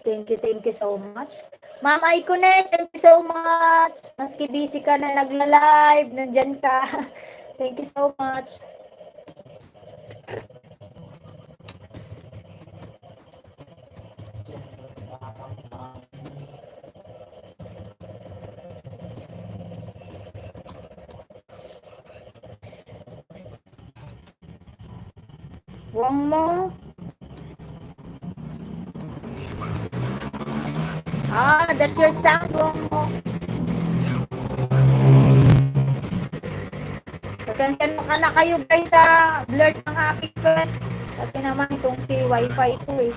Thank you, thank you so much. Ma'am Icone, thank you so much. Maski busy ka na nagla-live, nandyan ka. Thank you so much. Wong Mo. Ah, that's your sound, Wong Mo. Pasensya na ka na kayo, guys, sa blur ng aking face. Kasi naman itong si wifi ko eh.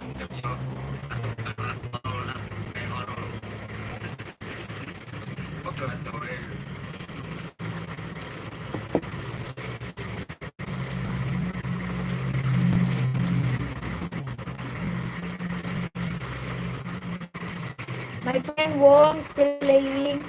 My friend Wong still playing.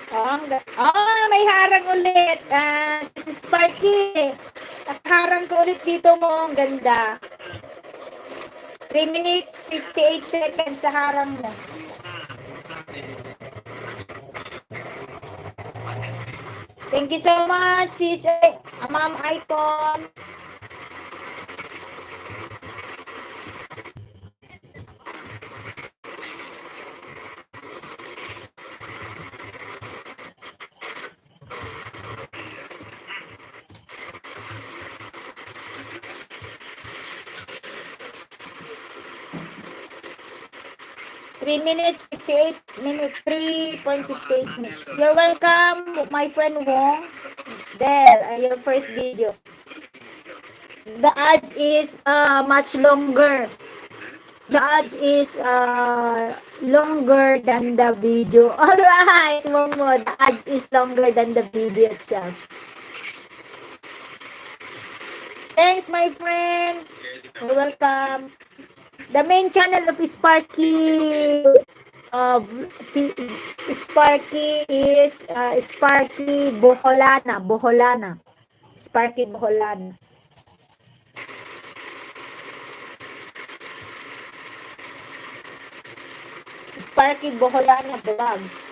Oh, ang ga-, ah, may harang ulit. Ah, si Sparky. Nakaharang ka ulit dito mo. Ang ganda. Three minutes, fifty-eight seconds sa harang mo. Thank you so much, sis, eh, Ma'am Icon. Three minutes, fifty-eight minutes, three point fifty-eight minutes. You're welcome, my friend Wong. There, uh, your first video. The ads is, uh, much longer. The ads is, uh, longer than the video. All right, Wong Mo. The ads is longer than the video itself. Thanks, my friend. You're welcome. The main channel of Sparky, uh, P-, Sparky is, uh, Sparky Boholana, Boholana. Sparky Boholana. Sparky Boholana Vlogs.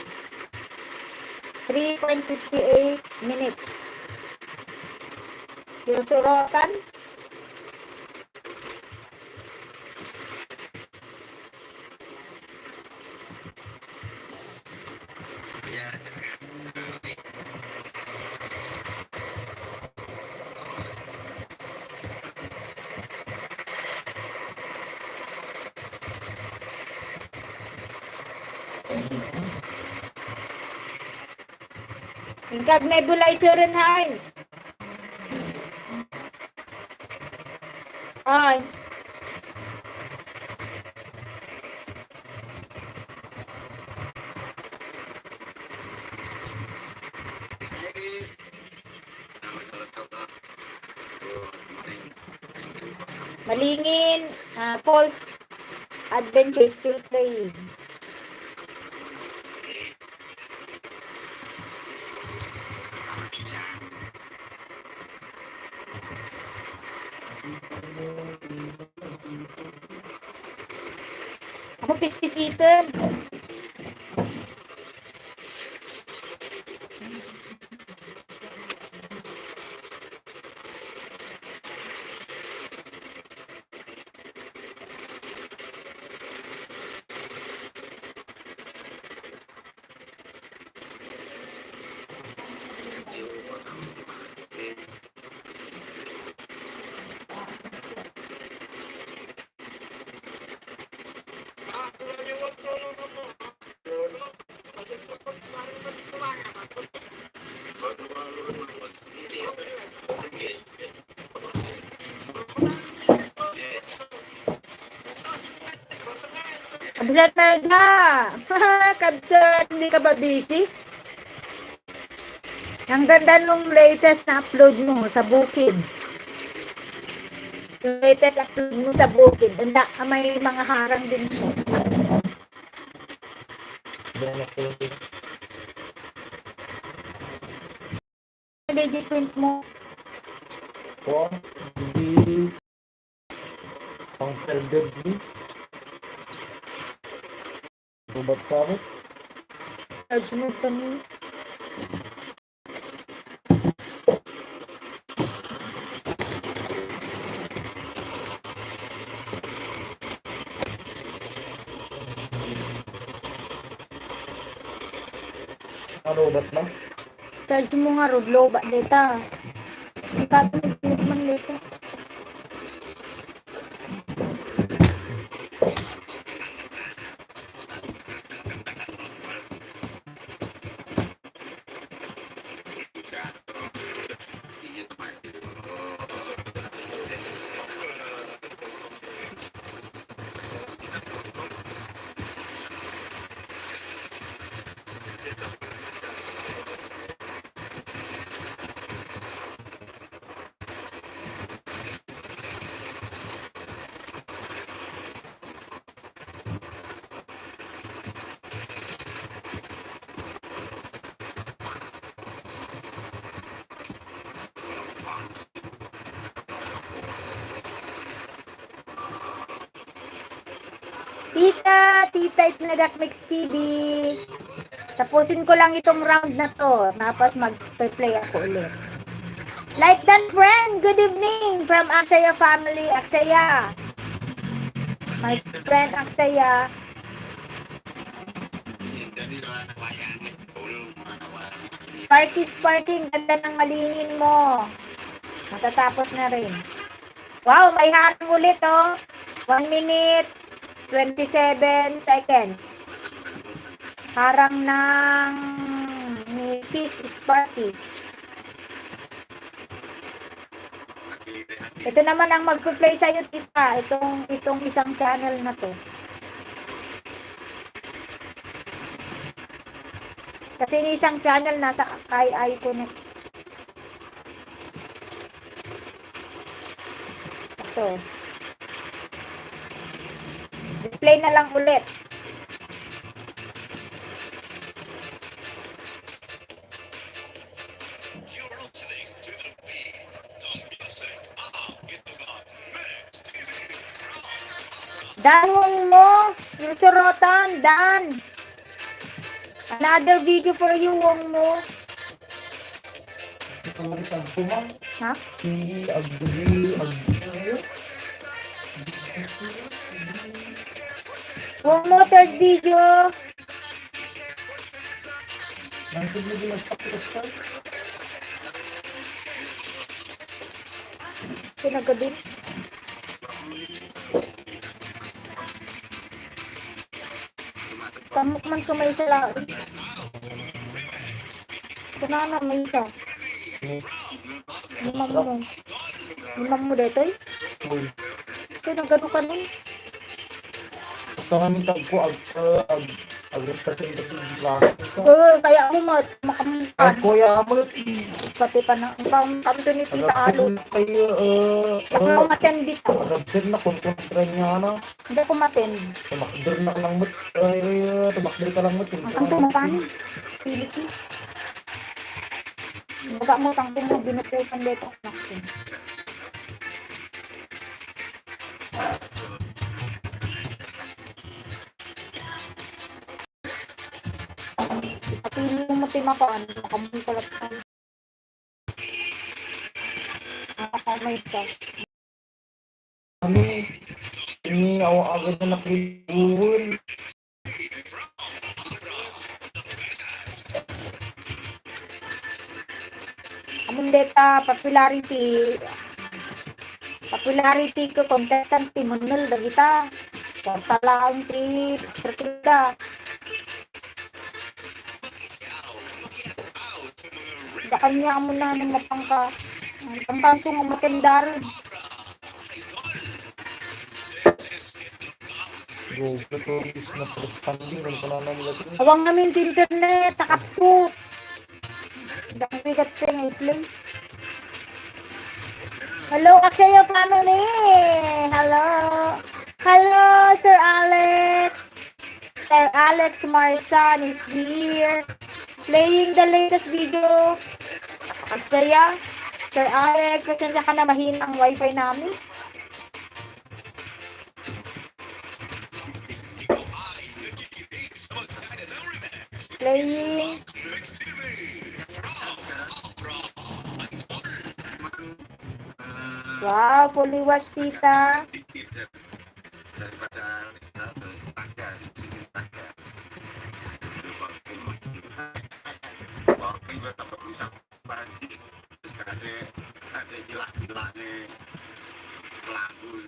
Three point fifty-eight minutes. Yung surotan, Inkag nebulizer-en, Heinz. Heinz. Malingin, ah, false adventure still playing. Ako, pispisiten. Kabsat na ga. Kabsat, hindi ka ba busy? Ang ganda nung latest na upload mo sa bukid. Yung latest upload mo sa bukid. Anda, ah, may mga harang din siya. Lady Queen mo. Kuwan, hindi pang-elderly. Robot ka, eh. Charge mo kami. Ano, robot na? Charge mo nga, Rod, low ba data? Ikaw, man data. Tita, Tita Itnagak Mix T V. Tapusin ko lang itong round na 'to, tapos mag-play ako ulit. Like dan friend, good evening from Aksaya family, Aksaya. My friend Aksaya. Sparky, Sparky, ang ganda ng malingin mo. Matatapos na rin. Wow, may harang ulit, oh. One minute, twenty-seven seconds. Parang nang ni Sis Sparky. Ito naman ang magpe-play sa'yo, tita. Itong, itong isang channel na 'to. Kasi yung isang channel nasa Kai Ai Connect. Ito. Replay na lang ulit. Dan, Wong Mo, yung sorotan, Dan. Another video for you, Wong Mo. Ha? Wong Mo, third video. Pinagkabit. Kamok man ko may isa lang. Kunana may isa. Limam mo. Limam mo detoy? Uy. Ito, nagano ka nun? Basta nga ni tagko, ag-, uh, ag-, ag-representative ng klase ka. Oo, kaya mo mat-, makamukha. Ay, kuya, mo, i- Pati pa na, ang pang-, pang-, ni Tita Alo. Kayo, uh, Baka uh, umattend dito. Nag-send na kung kontra niya, ano? Hindi ko maten. Tumakder na lang mo. Ay, tumakder ka lang mo. Ang tumapan. Pilit mo. Baga mo, tangko mo, binukusan dito. Pili mo timapan, makamunta lang. Nakakamay ka. Kami, ini awa agad na nakribuhon. Amun deta popularity, popularity ko contestant ti Munel dagita. Porta laeng ti circle da. Dakanya mo na nang mapangka. Ang pangkanto nga matendaren. Go, tutorials na understanding, ang pananaw nila dun. Awang namin ti internet, takapsut. Dang bigat ko yung i-play. Hello, Aksaya family! Hello! Hello, Sir Alex! Sir Alex Marsan is here playing the latest video. Aksaya, Sir Alex, pasensya ka na, mahina ang wifi namin. Playing. Wow, fully watch, tita.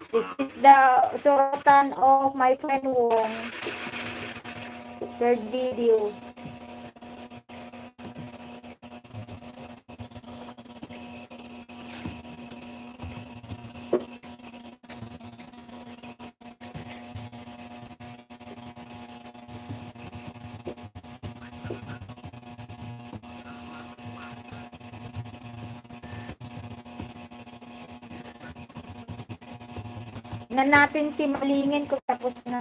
This is the sorotan of my friend Wong. Third video. Tingnan natin si Malingin kung tapos na.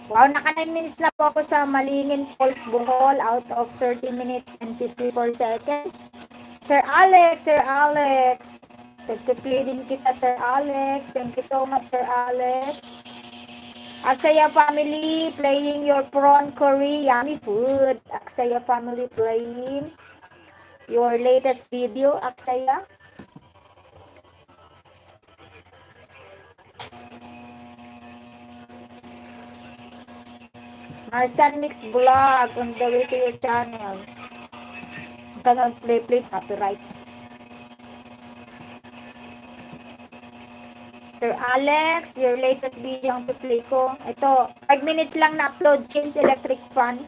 Wow, naka nine minutes na po ako sa Malingin Falls, Bohol, out of thirty minutes and fifty-four seconds. Sir Alex, Sir Alex. Nagpe-play din kita, Sir Alex. Thank you so much, Sir Alex. Aksaya family playing your prawn curry, yummy food. Aksaya family playing your latest video, Aksaya. Marsan Mix Vlog on the way to your channel. Huwag ka nag-play-play, copyright. Sir Alex, your latest video ang pi-play ko. Ito, five minutes lang na-upload, change electric fan.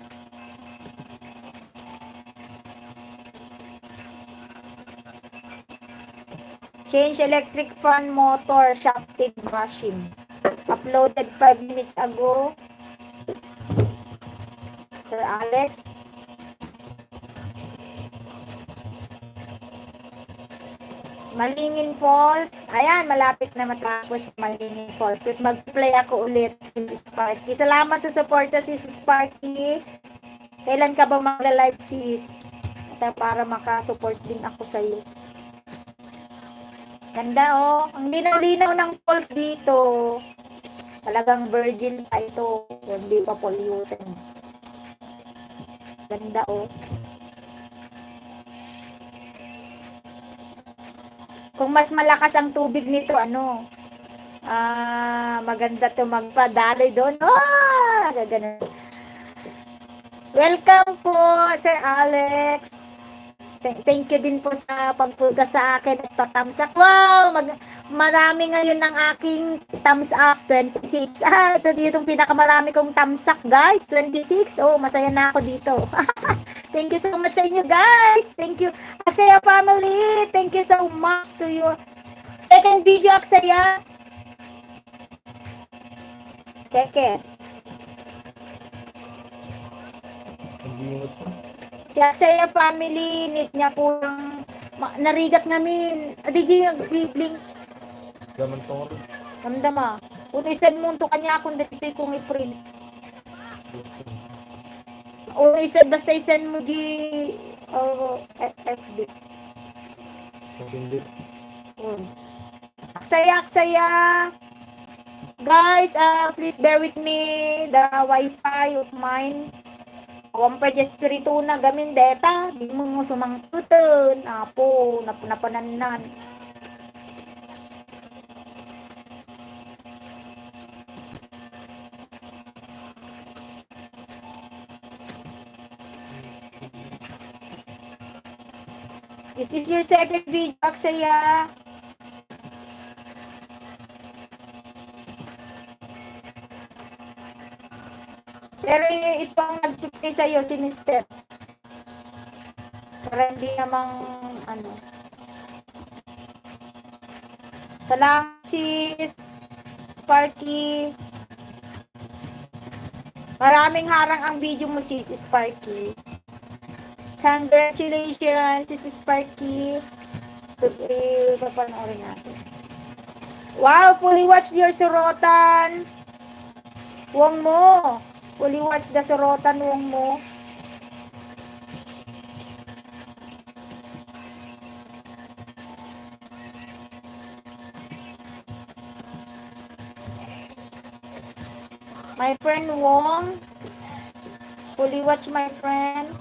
Change electric fan, motor, shafting, bushing. Uploaded five minutes ago. Sir Alex. Malingin Falls. Ayan, malapit na matapos Malingin Falls. Sis, mag-play ako ulit, Sis Sparky. Salamat sa suporta, Sis Sparky. Kailan ka ba magla-live, sis? Ata para makasupport din ako sa'yo. Ganda, oh. Ang linaw-linaw ng falls dito. Talagang virgin pa ito. Hindi pa polluted. Ganda, oh. Kung mas malakas ang tubig nito, ano, ah, maganda to magpadaloy doon. Ah, gagano. Welcome po, Sir Alex. Thank, thank you din po sa pagpulga sa akin at pa-thumbs up. Wow! Mag-, marami ngayon ang aking thumbs up, twenty-six. Ah, ito dito ang pinakamarami kong thumbs up, guys. Twenty-six. Oh, masaya na ako dito. Thank you so much sa inyo, guys. Thank you. Aksaya family, thank you so much to your second video, Aksaya. Check it. Ang limot pa. Si Aksaya family, need niya po ng ma-, narigat ngamin. Adi, di, nagbibling. Gaman to. Ramdam, ah. Uno isend mo to kanya akong dito kong i-print. Uno isend, basta isend mo di, oh, F B. Hindi. Hmm. Aksaya, Aksaya. Guys, ah, please bear with me, the wifi of mine. Awan pay espiritu na gamin deta, di mo mo sumangtuten. Apo, nap-, napanannan. This is your second video, Aksaya. Pero i-, ito ang nagpipili sa'yo, si Mister. Para hindi namang, ano. Salamat, sis Sparky. Maraming harang ang video mo, sis Sparky. Congratulations, sis Sparky. Eh, papanoorin natin. Wow, fully watch your sorotan. Wong mo. Fully watch the sorotan, wong mo. My friend Wong, fully watch, my friend.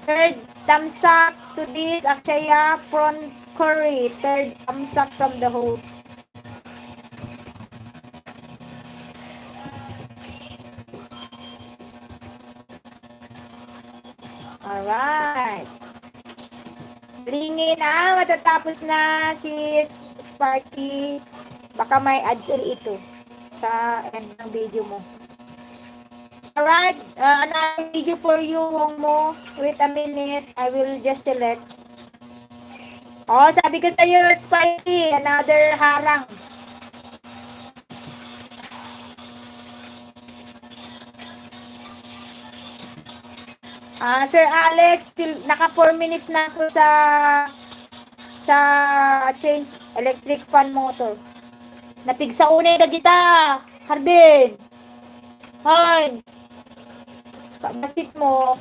Third thumbs up to this Aksaya from Curry. Third thumbs up from the host. Alright. Lingin, ah, matatapos na, sis Sparky. Baka may ads ulit ito sa end ng video mo. Alright, uh, another video for you, Wong Mo. Wait a minute, I will just select. Oh, sabi ko sa'yo, Sparky, another harang. Ah, Sir Alex, still, naka four minutes na ako sa, sa change electric fan motor. Napigsa unay dagita, Hardin. Hans. Pagbasit mo.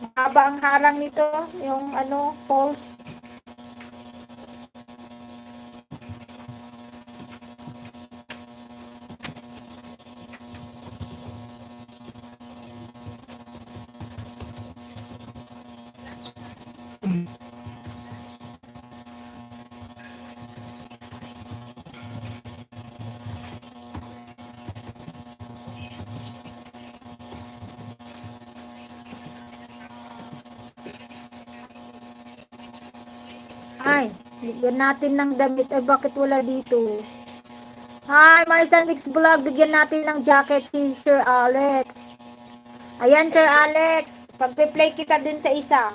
Mahaba ang harang nito, yung ano, poles. Ay, bigyan natin ng damit. Ay, bakit wala dito? Hi, Marsan Mix Vlog. Bigyan natin ng jacket si Sir Alex. Ayan, Sir Alex. Pagpe-play kita dun sa isa.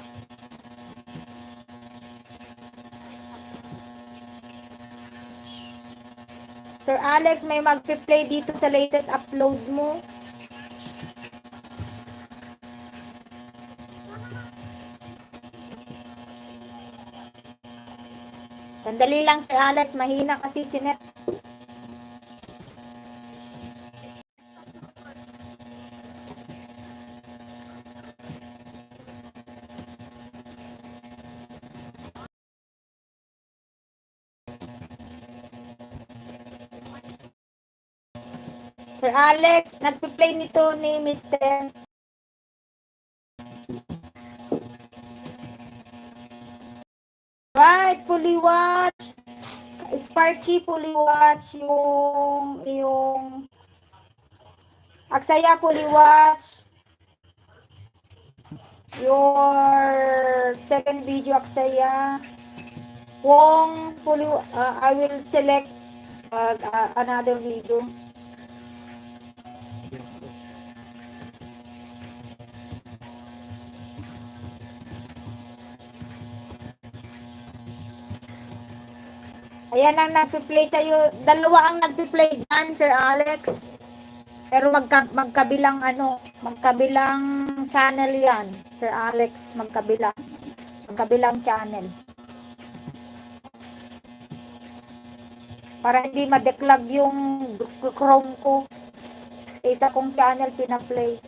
Sir Alex, may magpe-play dito sa latest upload mo. Sandali lang, Sir Alex. Mahina kasi si net. Sir Alex, nagpe-play nito ni Mister Right, fully watch. Sparky, fully watch yung, yung Aksaya, fully watch. Your second video, Aksaya. Wong, fully, uh, I will select, uh, uh, another video. Ayan ang nagpe-play sa'yo. Dalawa ang nagpe-play dyan, Sir Alex. Pero magka-, magkabilang ano, magkabilang channel yan, Sir Alex. Magkabilang. Magkabilang channel. Para hindi ma-declag yung Chrome ko. Sa isa kong channel pina-play.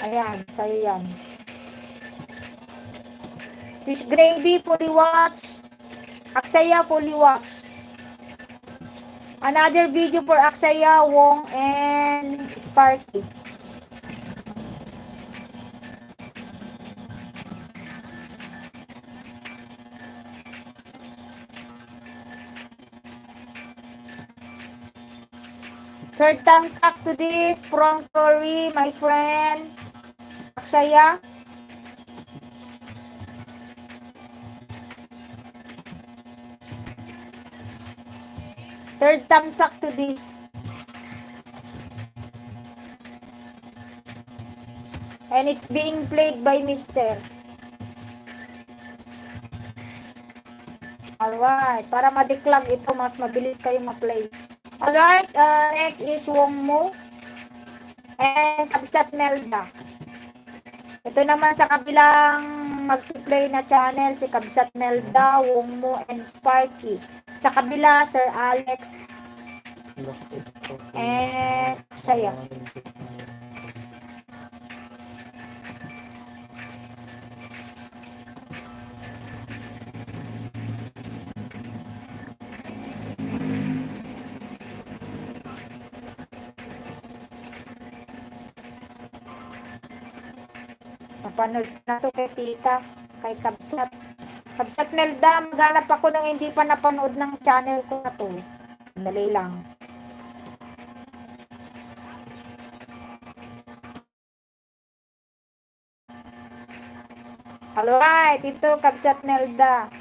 Ayan, sa'yo yan. Fish gravy, fully watch. Aksaya, fully watch. Another video for Aksaya, Wong, and Sparky. Third thumbs up to this from Tori, my friend. Aksaya. Third thumbs up to this. And it's being played by Mister Alright. Para ma-declag ito, mas mabilis kayo ma-play. Alright, uh, next is Wong Mu and Kabsat Melda. Ito naman sa kabilang mag-play na channel, si Kabsat Melda, Wong Mu, and Sparky. Sa kabila, Sir Alex. And saya. Napanood na to kay tita, kay Kabsat. Kabsat Melda, maghanap ako ng hindi pa napanood ng channel ko na to. Dali lang. Alright, ito, Kabsat Melda.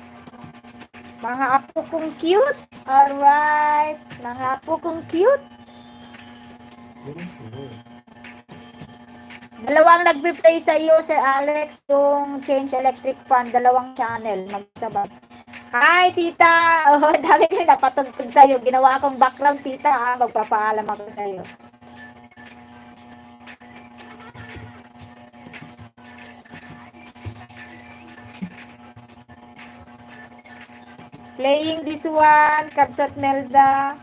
Mga apo kong cute. Alright, mga apo kong cute. Dalawang nagpe-play sa iyo, Sir Alex, yung Change Electric Fan, dalawang channel, magsabay. Hi, tita! Oh, dami kayo napatugtog sa'yo. Ginawa akong background, tita, ha? Magpapaalam ako sa'yo. Playing this one, Kabsat Melda.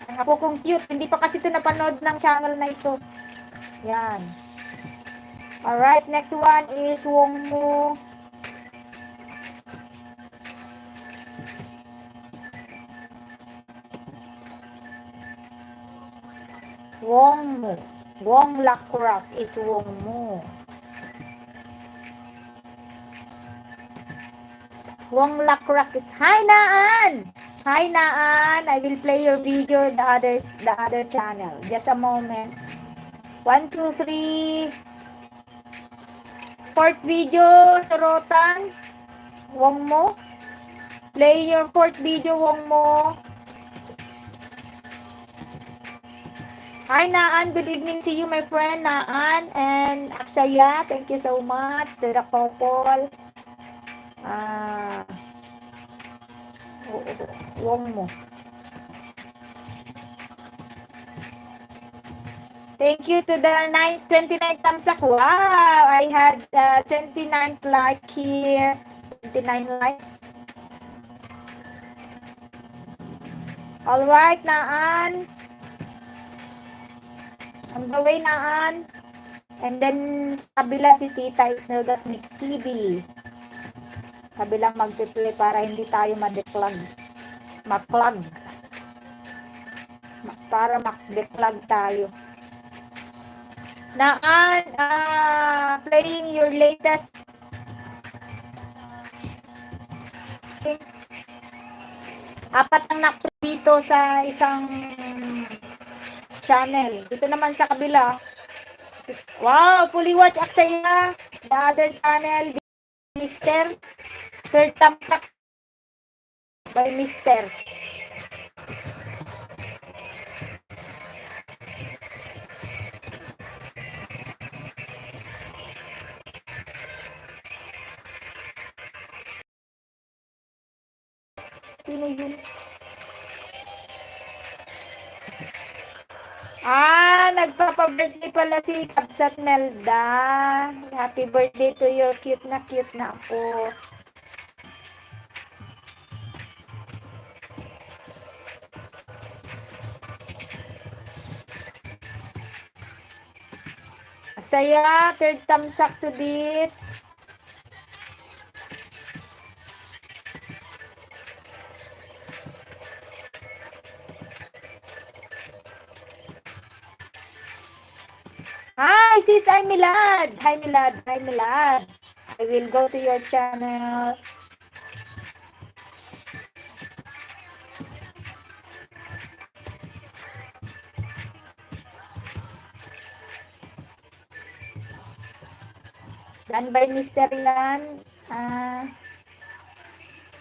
Ang apo kong cute, hindi pa kasi ito napanood ng channel na ito. Yan. Alright, next one is Wong Mu. Wong Mu. Wong Lakrak is Wong Mu. Wong Lakrak is, hi, Naan! Hi, Naan! I will play your video, the others, the other channel. Just a moment. One, two, three. Fourth video, Sorotan. Wong mo. Play your fourth video, Wong mo. Hi, Naan. Good evening to you, my friend, Naan and Aksaya. Thank you so much to the couple. Ah, oo, Wong mo. Thank you to the nine, twenty-nine thumbs up. Wow, I had, uh, twenty-nine like here. Twenty-nine likes. All right, Naan. On the way, Naan. And then, sa kabila si Tita Itnelda Mix T V. Sabi lang magpe-play para hindi tayo madeklag. Maklag. Ma-, para makdeklag tayo. Naan, ah, playing your latest. Apat ang nakto dito sa isang channel. Dito naman sa kabila. Wow, fully watch, Aksaya. The other channel, Mister. Third thumbs up by Mister. Sino yun? Ah, nagpapa-birthday pala si Kabsat Melda. Happy birthday to your cute na cute na apo. Saya, third thumbs up to this. Hi, sis, hi, Milad. Hi, Milad. Hi, Milad. I will go to your channel. Done by Mister Ilan. Ah,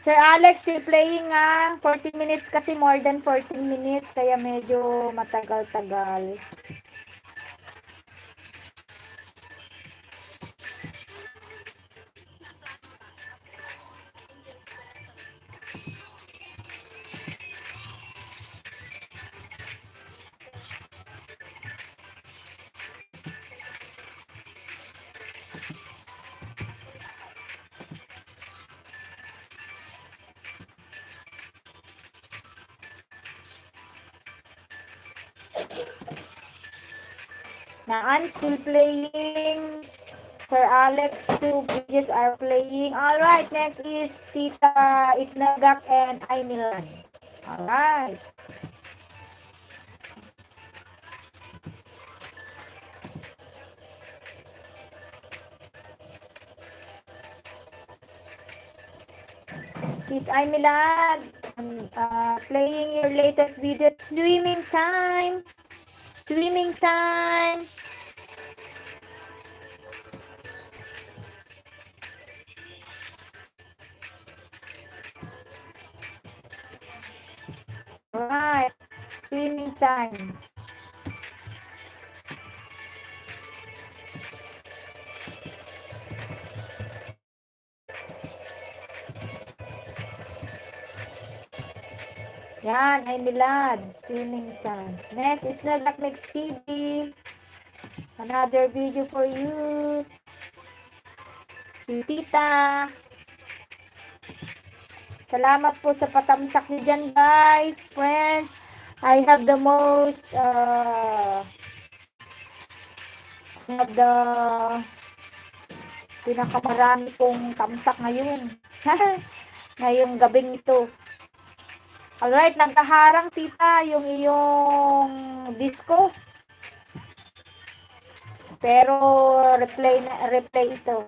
Sir Alex, still playing, ah. Fourteen minutes kasi, more than fourteen minutes, kaya medyo matagal-tagal. Naan still playing. Sir Alex, two videos are playing. All right, next is Tita Itnagak and Ay Milan. All right. Sis Ay Milan, um, uh, playing your latest video, swimming time. Swimming time. Right. Swimming time. Yan, Ay Milad. Swimming time. Next, Itnagak Mix T V. Another video for you. Si Tita. Salamat po sa patamsak niyo dyan, guys, friends. I have the most, uh, I have the pinakamarami kong tamsak ngayon. Ngayong gabing ito. Alright, nagkaharang, Tita, yung iyong disco. Pero replay na, replay ito.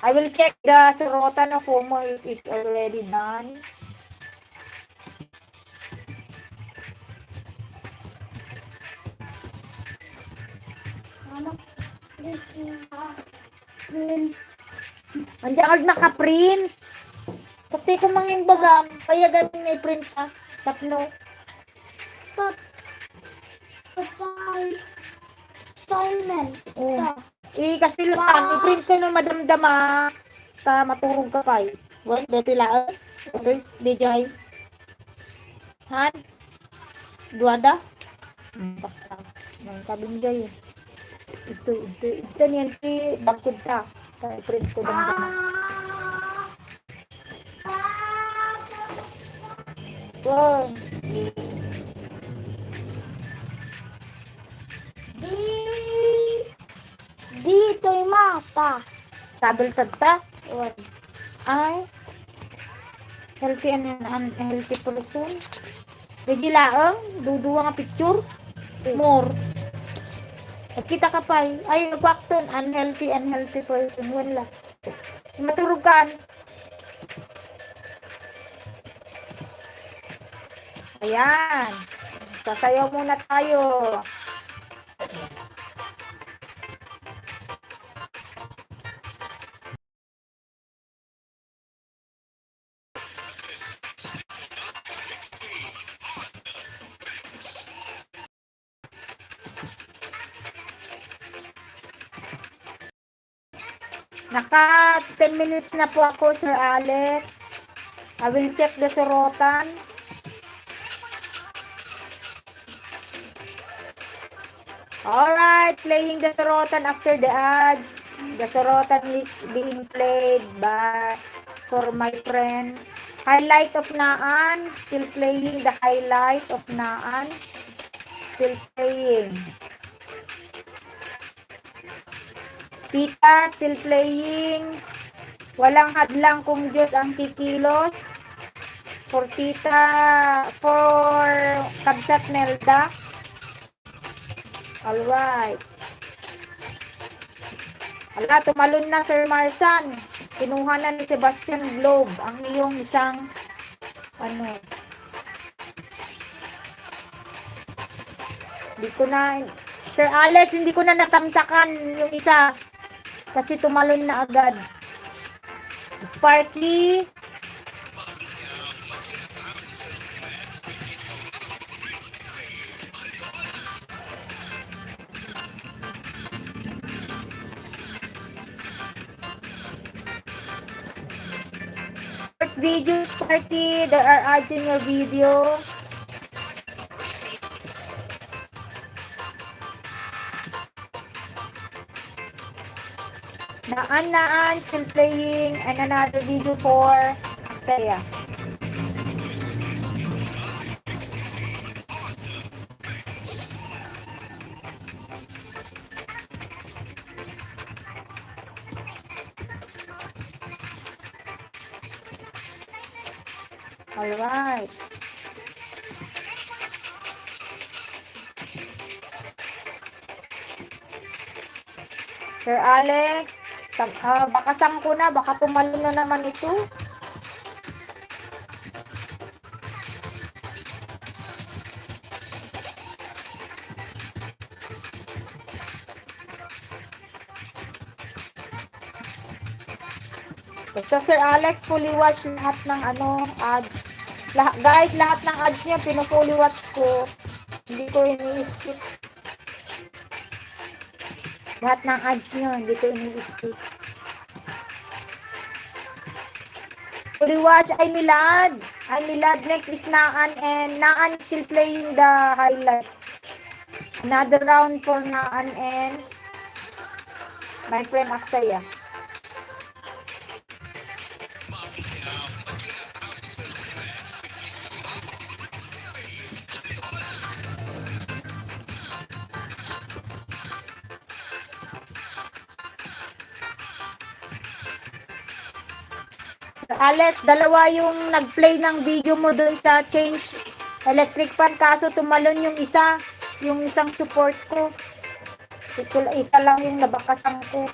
I will check the sorotan of Homo if it's already done. Ania nga naka-print? Pati ko mangin baga, payagan nga i-print ka. Tapno. Pap-, papay. Simon. Oh. Ta. I-, kasi lang, i-print ko no madamdama. Ta maturog ka pay. Wait, dati laeng. Okay, Bijay. Han? Duada? Hmm, basta. Nang kabinjay. Ito, ito, ito niyan ti bangkod ta. Kaya print ko dang dana. Wow. Di, di ito'y mata. Sabi tatta? Wan. Ay. Healthy and an unhealthy person. Pwede laeng, duduwa nga picture. More. Nagkita ka pay. Ay, nagkuakton. Unhealthy, unhealthy person. Wan la. Maturog kan. Ayan. Sasayaw muna tayo. Naka ten minutes na po ako, Sir Alex. I will check the sorotan. Alright, playing the sorotan after the ads. The sorotan is being played by, for my friend. Highlight of Naan, still playing the highlight of Naan. Still playing. Tita, still playing. Walang hadlang kung Diyos ang kikilos. For Tita, for Kabsat Nelda. Alright. Ala, tumalon na, Sir Marsan. Kinuha na ni Sebastian Globe ang iyong isang, ano, di ko na, Sir Alex, hindi ko na natamsakan yung isa. Kasi tumalon na agad. Sparky. Short videos, Sparky. There are ads in your video. Naan, Naan, still playing, and another video for Saya. Alright. Sir Alex, tam-, ah, baka sangko na, baka tumalon na naman ito. Basta Sir Alex, fully watch lahat ng ano, ads. Lah-, guys, lahat ng ads niya, pinu-fully watch ko. Hindi ko ini-skip. Lahat ng ads niyo, hindi ko ini-skip. Fully watch, ay Milad. Ay Milad, next is Naan and Naan is still playing the highlight. Another round for Naan and my friend Aksaya. Sir Alex, dalawa yung nag-play ng video mo dun sa change electric fan, kaso tumalon yung isa, yung isang support ko. Ito, isa lang yung nabakasan ko.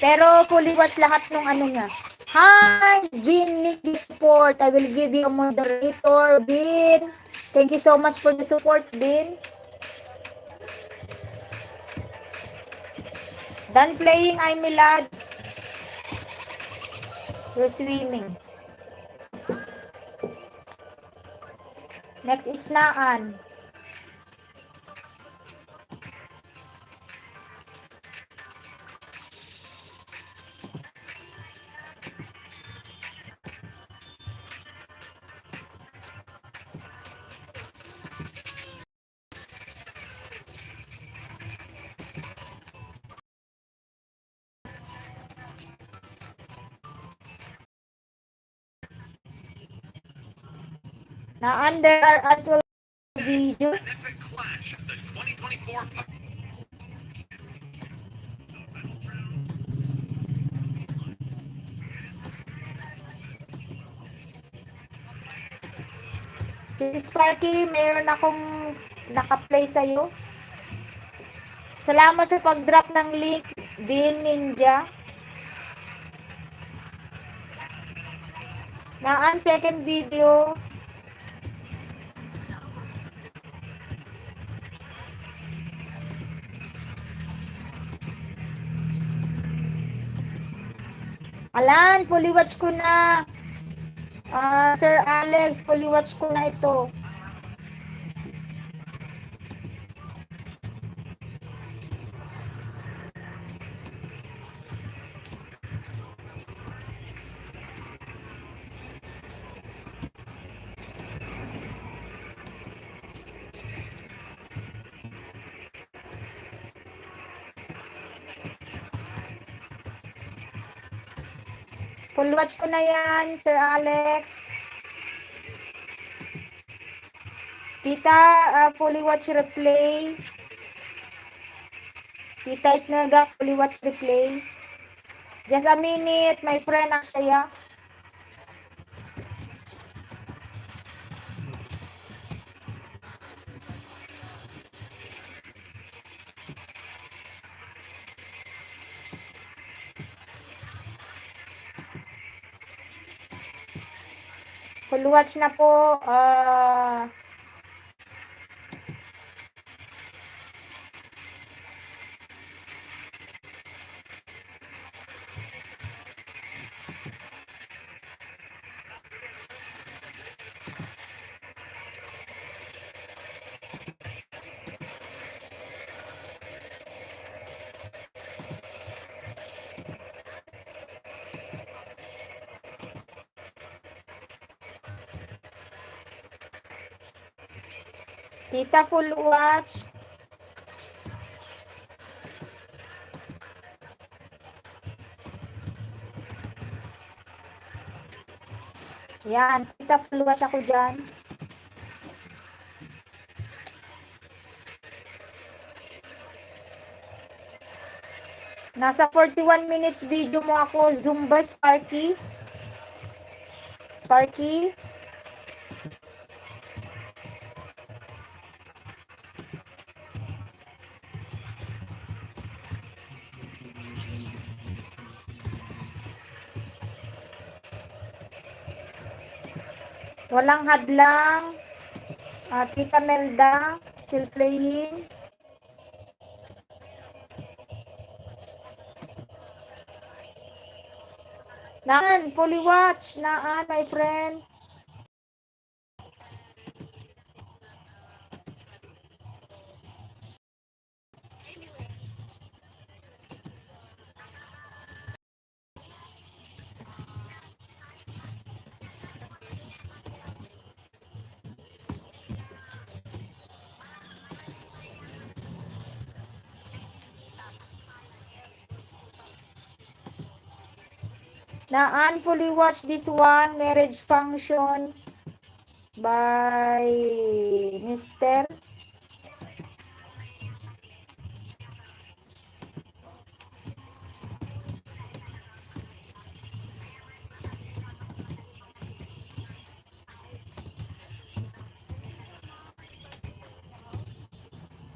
Pero fully watch lahat nung ano niya. Hi, Vin, need the support. I will give you a moderator, Vin. Thank you so much for the support, Din. Done playing, I'm Milad. We're swimming. Next is Naan. Naan, there are also video. Si Sparky, mayroon akong naka-play sa'yo. Salamat sa pag-drop ng link, Din Ninja. Naan, second video. Alan, fully watch ko na. Ah, Sir Alex, fully watch ko na ito. Full watch ko na yan, Sir Alex. Tita, ah, fully watch replay. Tita Itnaga, fully watch replay. Just a minute, my friend Aksaya. Full watch na po. Ah, Tita, full watch. Yan, Tita, full watch ako dyan. Nasa forty-one minutes video mo ako, Zumba Sparky. Sparky. Walang hadlang. Ah, Tita Melda, still playing. Naan, fully watch. Naan, my friend. Naan, fully watch this one, Marriage Function by Mister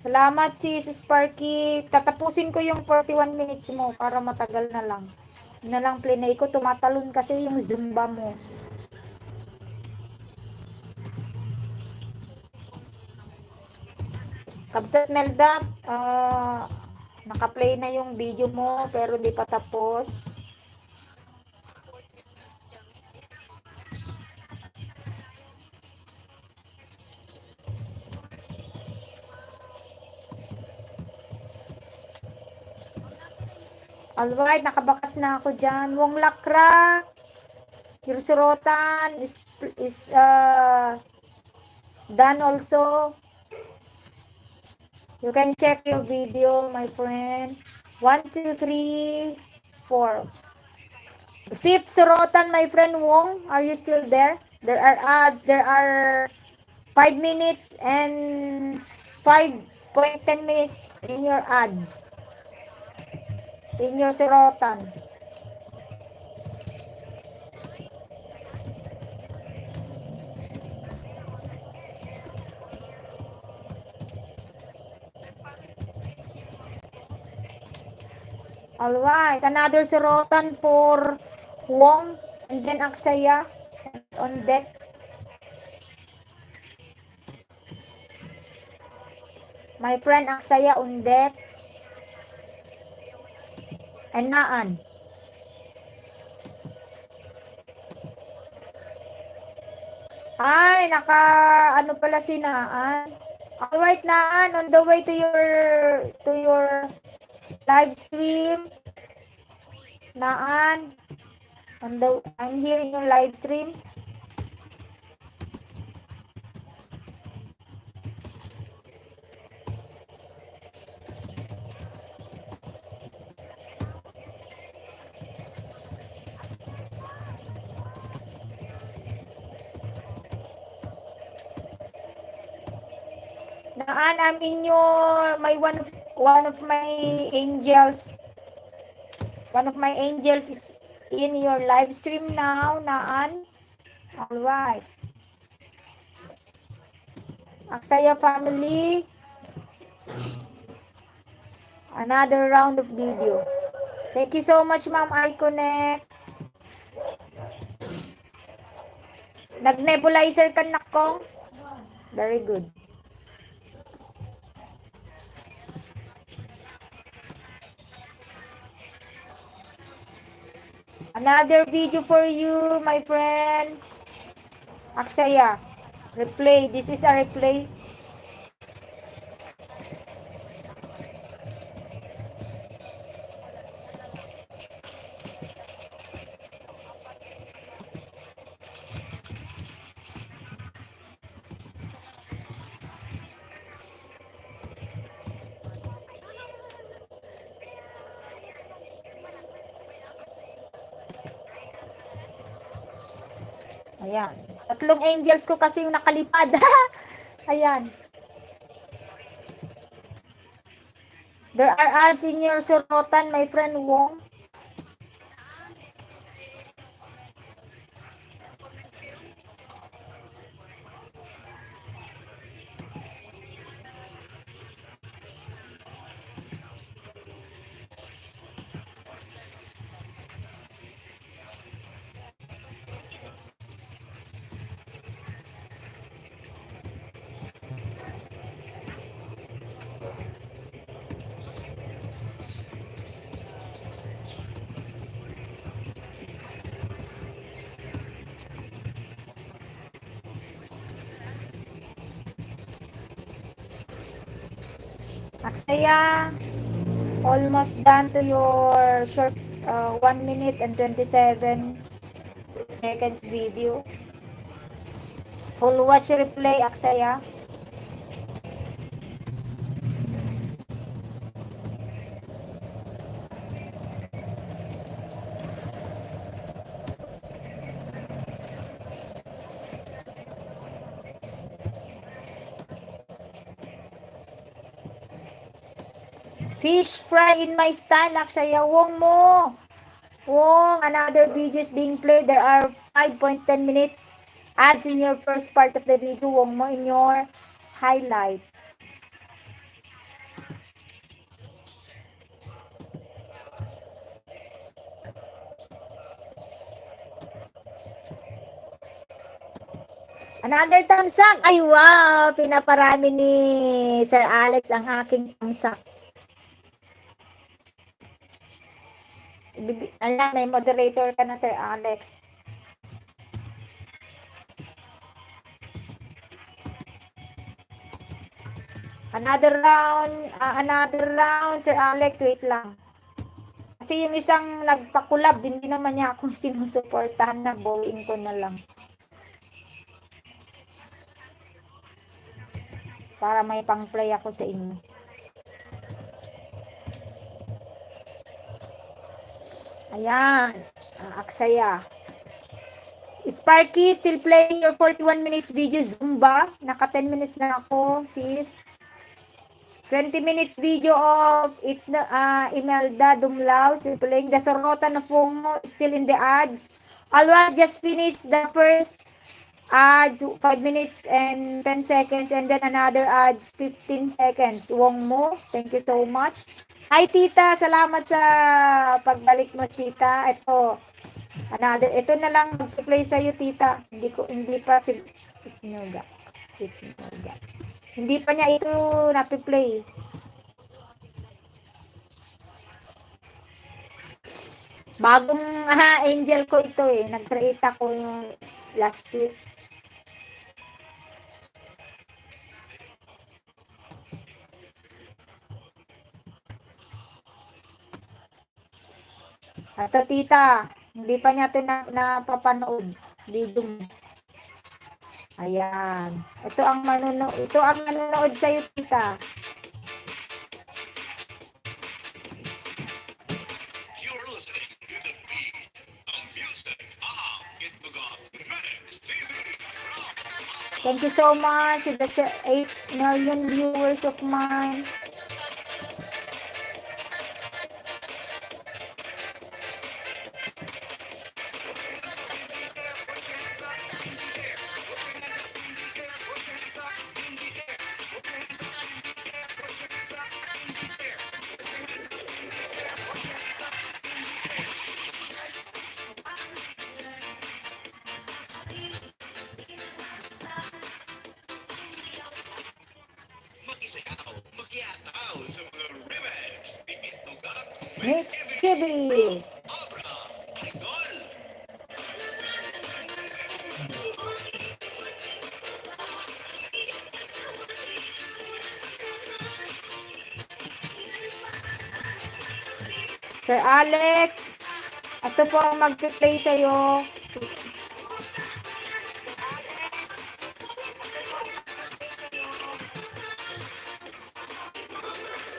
Salamat, Sis Sparky. Tatapusin ko yung forty-one minutes mo para matagal na lang. Yun na lang, plinay ko. Tumatalon kasi yung Zumba mo. Kabsat Melda, ah, naka-play na yung video mo, pero di pa tapos. Alright, nakabakas na ako dyan. Wong Lakra, your surotan is, is, uh, done also. You can check your video, my friend. One, two, three, four. Fifth surotan, my friend Wong, are you still there? There are ads, there are five minutes and five point ten minutes in your ads. In your surotan. Alright, another surotan for Wong and then Aksaya on deck. My friend Aksaya on deck. And Naan. Ay, naka, ano pala si Naan. Alright, Naan, on the way to your, to your live stream. Naan, on the, I'm here in your live stream. Naan, I'm in your, my one of, one of my angels. One of my angels is in your live stream now, Naan. All right. Aksaya family. Another round of video. Thank you so much, Ma'am Iconet. Nag-nebulizer ka, nakong? Very good. Another video for you, my friend. Aksaya. Replay. This is a replay. Ayan. Tatlong angels ko kasi yung nakalipad. Ayan. There are ads in your surotan, my friend Wong. Aksaya, almost done to your short, uh, one minute and twenty-seven seconds video. Full watch replay, Aksaya. Fish fry in my style, Aksaya. Wong mo. Wong, another video is being played. There are five point ten minutes ads in your first part of the video. Wong mo in your highlight. Another thumbs up. Ay, wow! Pinaparami ni Sir Alex ang aking thumbs up. Bibi-, ayan, may moderator ka na, Sir Alex. Another round, ah, another round, Sir Alex, wait lang. Kasi yung isang nagpa-collab, hindi naman niya akong sinusuportahan, na bowing ko na lang. Para may pang-play ako sa inyo. Ayan. Ah, aksaya. Sparky, still playing your forty-one minutes video Zumba. Naka ten minutes na ako, sis. Twenty minutes video of it, ah, Imelda Dumlao, still playing. The Sorotan of Fungo, still in the ads. Alwa just finished the first ads, five minutes and ten seconds, and then another ads, fifteen seconds. Wong Mo, thank you so much. Hi, tita. Salamat sa pagbalik mo, tita. Ito, another. Ito na lang magpe-play sa'yo, tita. Hindi ko, hindi pa si Itnoga. Itnoga. Hindi pa niya ito nape-play. Bagong, ah, angel ko ito eh. Nag-create ako yung last week. Ato, tita, hindi pa niya ito na, napapanood. Video mo. Ayan. Ito ang manuno-, ito ang nanonood sa'yo, tita. You're listening to the beat, the music of Itbulaga Mix T V from Abra. Thank you so much to the se-, eight million viewers of mine. Makisayaw, makiataw sa mga remix ni Itbulaga Mix T V. Mix T V. Abra, Idol. Sir Alex, ito po ang magpe-play sa'yo.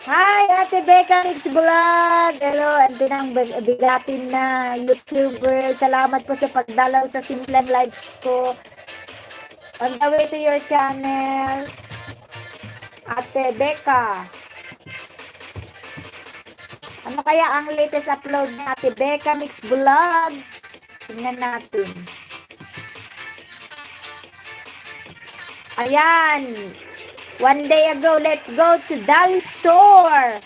Hi, Ate Becca Mix Vlog. Hello, andi nang big-, bigatin na YouTuber. Salamat po sa pagdalaw sa simpleng lives ko. On the way to your channel, Ate Becca. Ano kaya ang latest upload ni Ate Becca Mix Vlog? Tingnan natin. Ayan. One day ago, let's go to Dolly Store.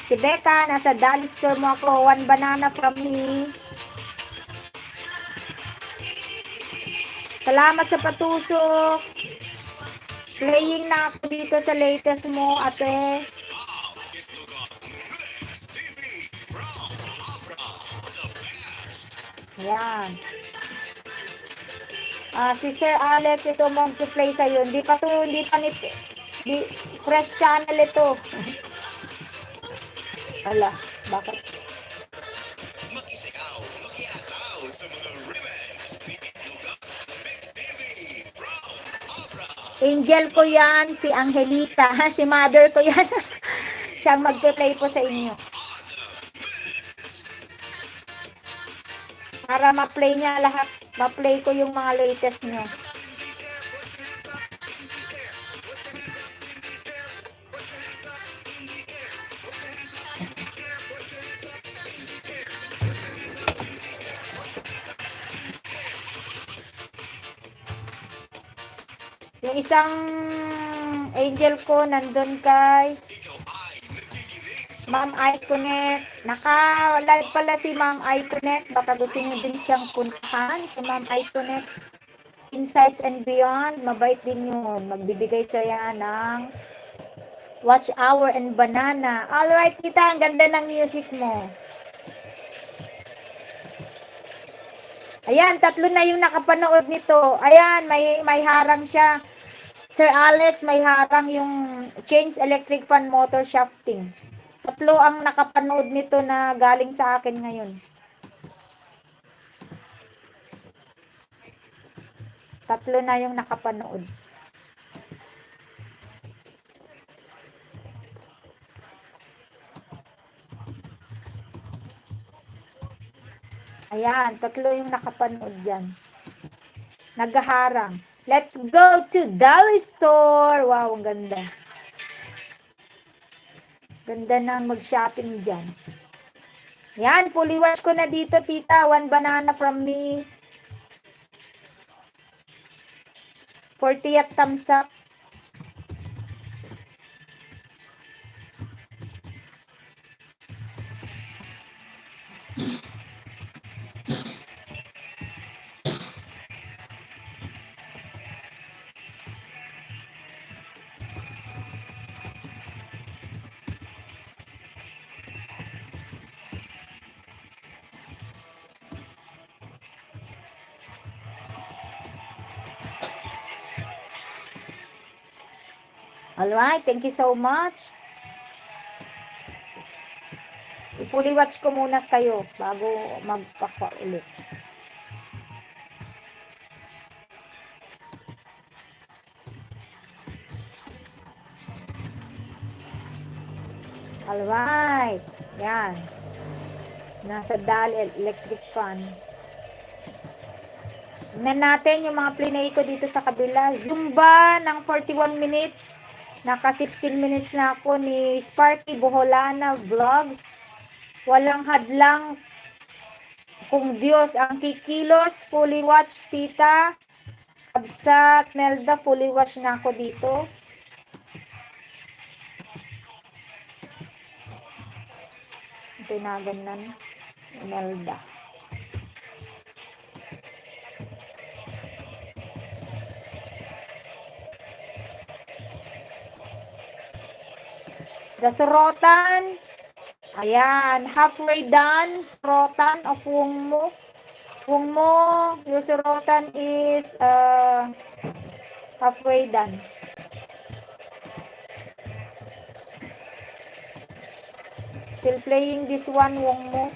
Si Becca, nasa Dolly Store mo ako. One banana from me. Salamat sa patusok. Playing na ako dito sa latest mo, ate. Ayan. Ah, si Sir Alex, ito magpe-play sa'yo. Hindi pa to, hindi pa ni, di, fresh channel ito. Ala, bakit? Makisayaw, makiataw sa mga remix ni Itbulaga Mix T V from Abra. Angel ko yan, si Angelita, si mother ko yan. Siyang magpe-play po sa inyo. Para ma-play niya lahat, ma-play ko yung mga latest niyo. Yung isang angel ko nandun kay Ma'am Iconet. Naka-live pala si Ma'am Iconet. Baka gusto niyo din siyang puntahan, si Ma'am Iconet. Insights and Beyond, mabait din yun. Magbibigay siya ng watch hour and banana. Alright, tita, ang ganda ng music mo. Ayan, tatlo na yung nakapanood nito. Ayan, may, may harang siya. Sir Alex, may harang yung change electric fan motor shafting. Tatlo ang nakapanood nito na galing sa akin ngayon. Tatlo na yung nakapanood. Ayan, tatlo yung nakapanood dyan. Naghaharang. Let's go to Dolly Store. Wow, ang ganda. Ganda ng mag-shopping dyan. Yan, fully watch ko na dito, tita. One banana from me. Forty at thumbs up. Alright, thank you so much. I-fully watch ko muna kayo bago magpakwa ulit. Alright. Yan. Nasa Dolly electric fan. Tingnan natin yung mga plinay ko dito sa kabila. Zumba ng forty-one minutes. Naka sixteen minutes na ako ni Sparky Boholana Vlogs. Walang hadlang kung Diyos ang kikilos. Fully watch, tita. Kabsat, Melda, fully watch na ako dito. Tinagan na ni Melda. The Sorotan. Ayan, halfway done. Sorotan of Wongmo. Wongmo, your sorotan is, uh, halfway done. Still playing this one, Wongmo.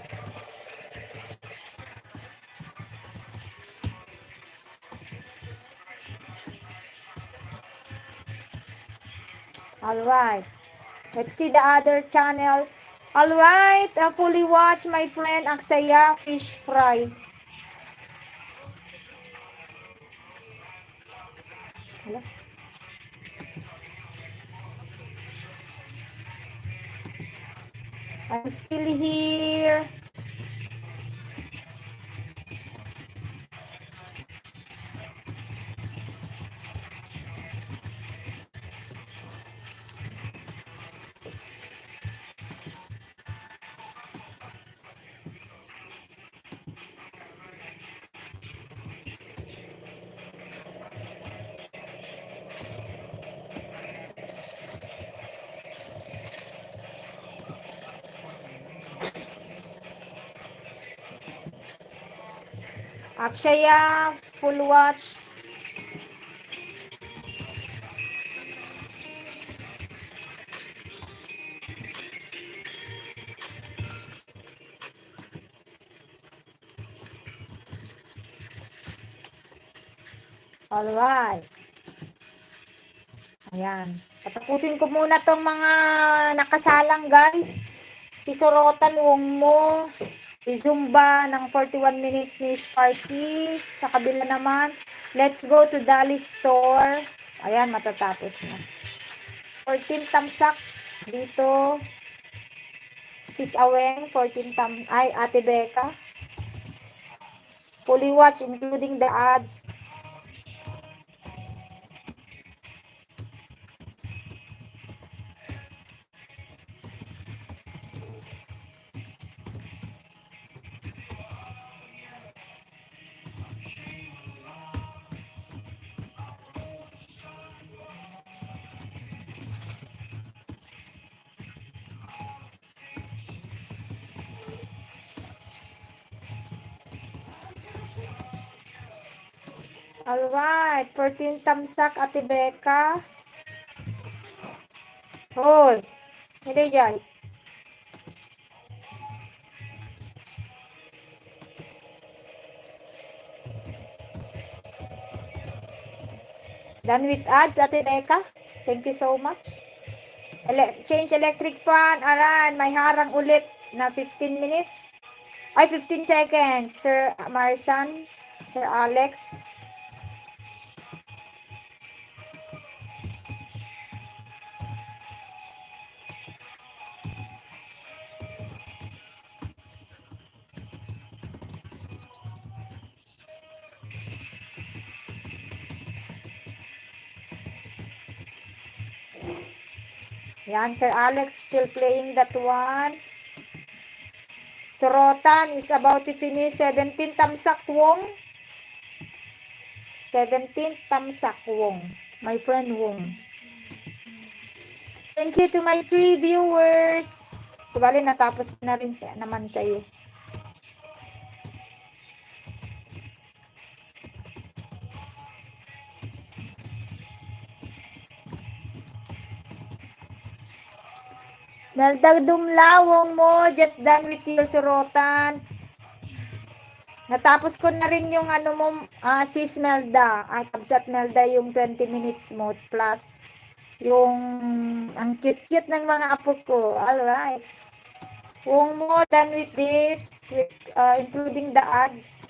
Alright. Let's see the other channel. Alright, uh, fully watch, my friend, Aksaya Fish Fry. Hello? I'm still here. Aksaya, full watch. Alright. Ayan. Patapusin ko muna tong mga nakasalang, guys. Si Sorotan Wongmo, si Zumba ng forty-one minutes ni Sparky. Sa kabila naman, let's go to Dolly Store. Ayan, matatapos na. Fourteen thumbs up dito. Sis Aweng, fourteen tam-, ay, Ate Becca. Fully watch, including the ads. Alright, fourteen tamsak, Ate Becca. Hoy, hindi dyan. Done with ads, Ate Becca. Thank you so much. Ele-, change electric fan. Aran, may harang ulit na fifteen minutes. Ay, fifteen seconds. Sir Marsan, Sir Alex. Yan, Sir Alex still playing that one. Sorotan is about to finish. Seventeen tamsak, Wong. Seventeen tamsak, Wong. My friend Wong. Thank you to my three viewers. Di bale, natapos ko na rin sa, naman sa'yo. Melda Dumlawong mo, just done with your sorotan. Natapos ko na rin yung ano mo, ah, sis Melda. Ah, kabsat Melda yung twenty minutes mo plus yung ang cute-cute ng mga apo ko. Alright. Wong mo, done with this, with, ah, including the ads.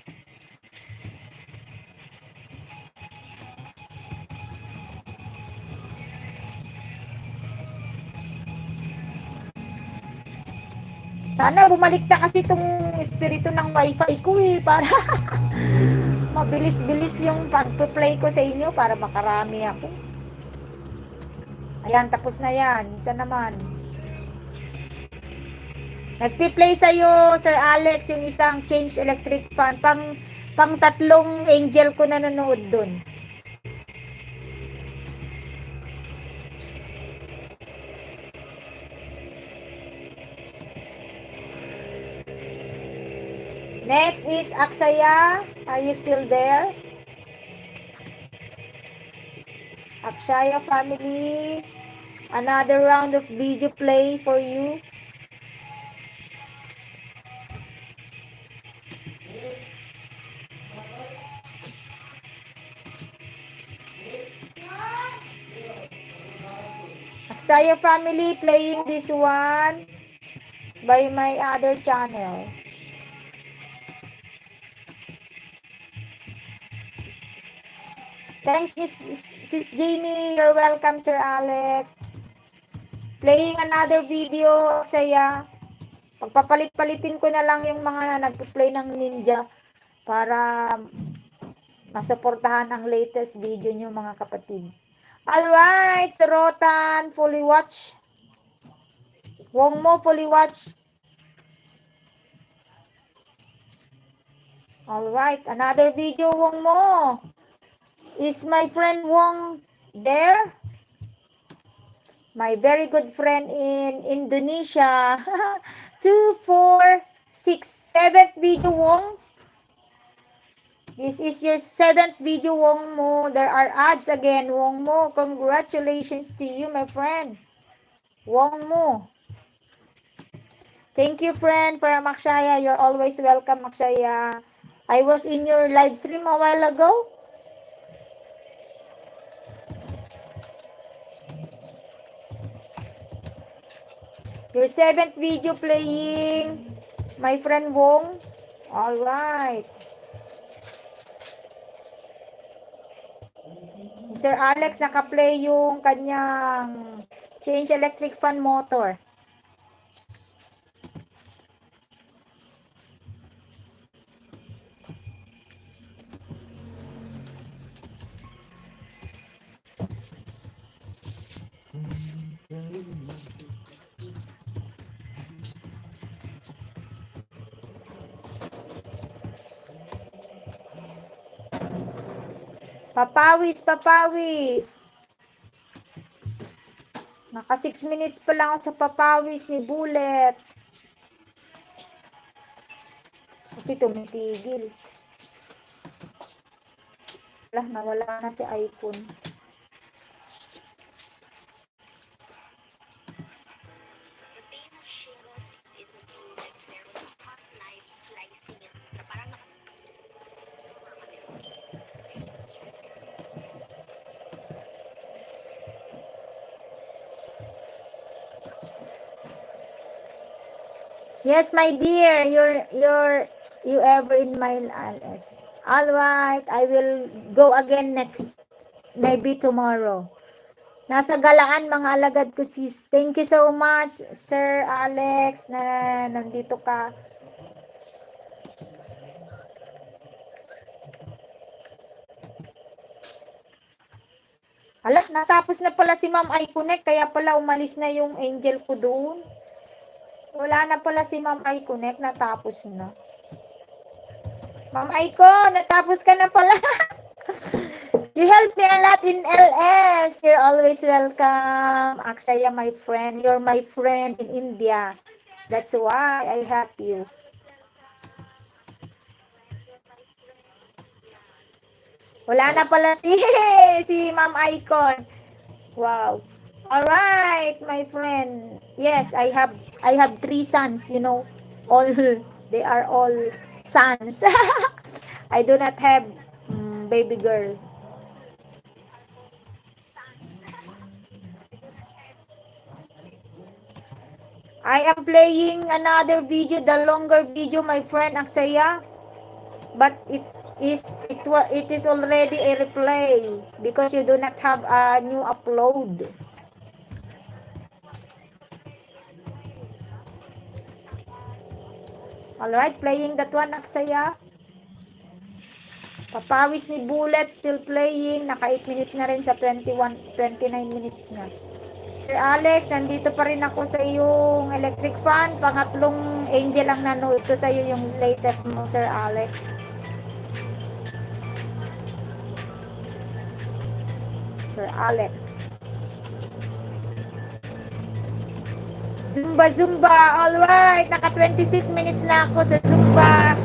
Sana bumalik na kasi itong espiritu ng wifi ko eh, para mabilis-bilis yung pagpe-play ko sa inyo para makarami ako. Ayan, tapos na yan. Isa naman. Nagpi-play sa'yo, Sir Alex, yung isang change electric fan. Pang, pang tatlong angel ko nanonood dun. Next is Aksaya. Are you still there? Akshaya family, another round of video play for you. Akshaya family playing this one by my other channel. Thanks, Miss, Sis Jamie. You're welcome, Sir Alex. Playing another video, Aksaya. Pagpapalit-palitin ko na lang yung mga nagpo-play ng Ninja para masuportahan ang latest video nyo, mga kapatid. Alright, Sorotan, fully watch. Wong mo, fully watch. Alright, another video, Wong mo. Is my friend Wong there? My very good friend in Indonesia. Two, four, six, seventh video, Wong. This is your seventh video, Wong mo. There are ads again, Wong mo. Congratulations to you, my friend. Wong mo. Thank you, friend, from Akshaya. You're always welcome, Akshaya. I was in your live stream a while ago. Your seventh video playing, my friend Wong. All right. Sir Alex, naka-play yung kanyang change electric fan motor. Papawis, papawis. Naka six minutes pa lang ako sa papawis ni Bullet. Kasi tumitigil. Wala, nawala na si Icon. Yes, my dear, you're, you're, you ever in my L S. All right, I will go again next, maybe tomorrow. Nasa Galaan, mga alagad ko, sis. Thank you so much, Sir Alex, na nandito ka. Ala, natapos na pala si Ma'am Iconek, kaya pala umalis na yung angel ko doon. Wala na pala si Ma'am Iconek, natapos na. Ma'am Icon, natapos ka na pala. You help me a lot in L S. You're always welcome. Aksaya, my friend. You're my friend in India. That's why I help you. Wala na pala si, si Ma'am Icon. Wow. All right, my friend. Yes, I have, I have three sons, you know. All, they are all sons. I do not have, mm, baby girl. I am playing another video, the longer video, my friend Aksaya. But it is, it wa-, it is already a replay because you do not have a new upload. All right, playing that one, Aksaya. Papawis ni Bullet, still playing. Naka eight minutes na rin sa twenty-one, twenty-nine minutes na. Sir Alex, nandito pa rin ako sa iyong electric fan. Pangatlong angel ang nanood ko sa iyo, yung latest mo, Sir Alex. Sir Alex. Zumba, Zumba. All right, naka twenty-six minutes na ako sa Zumba.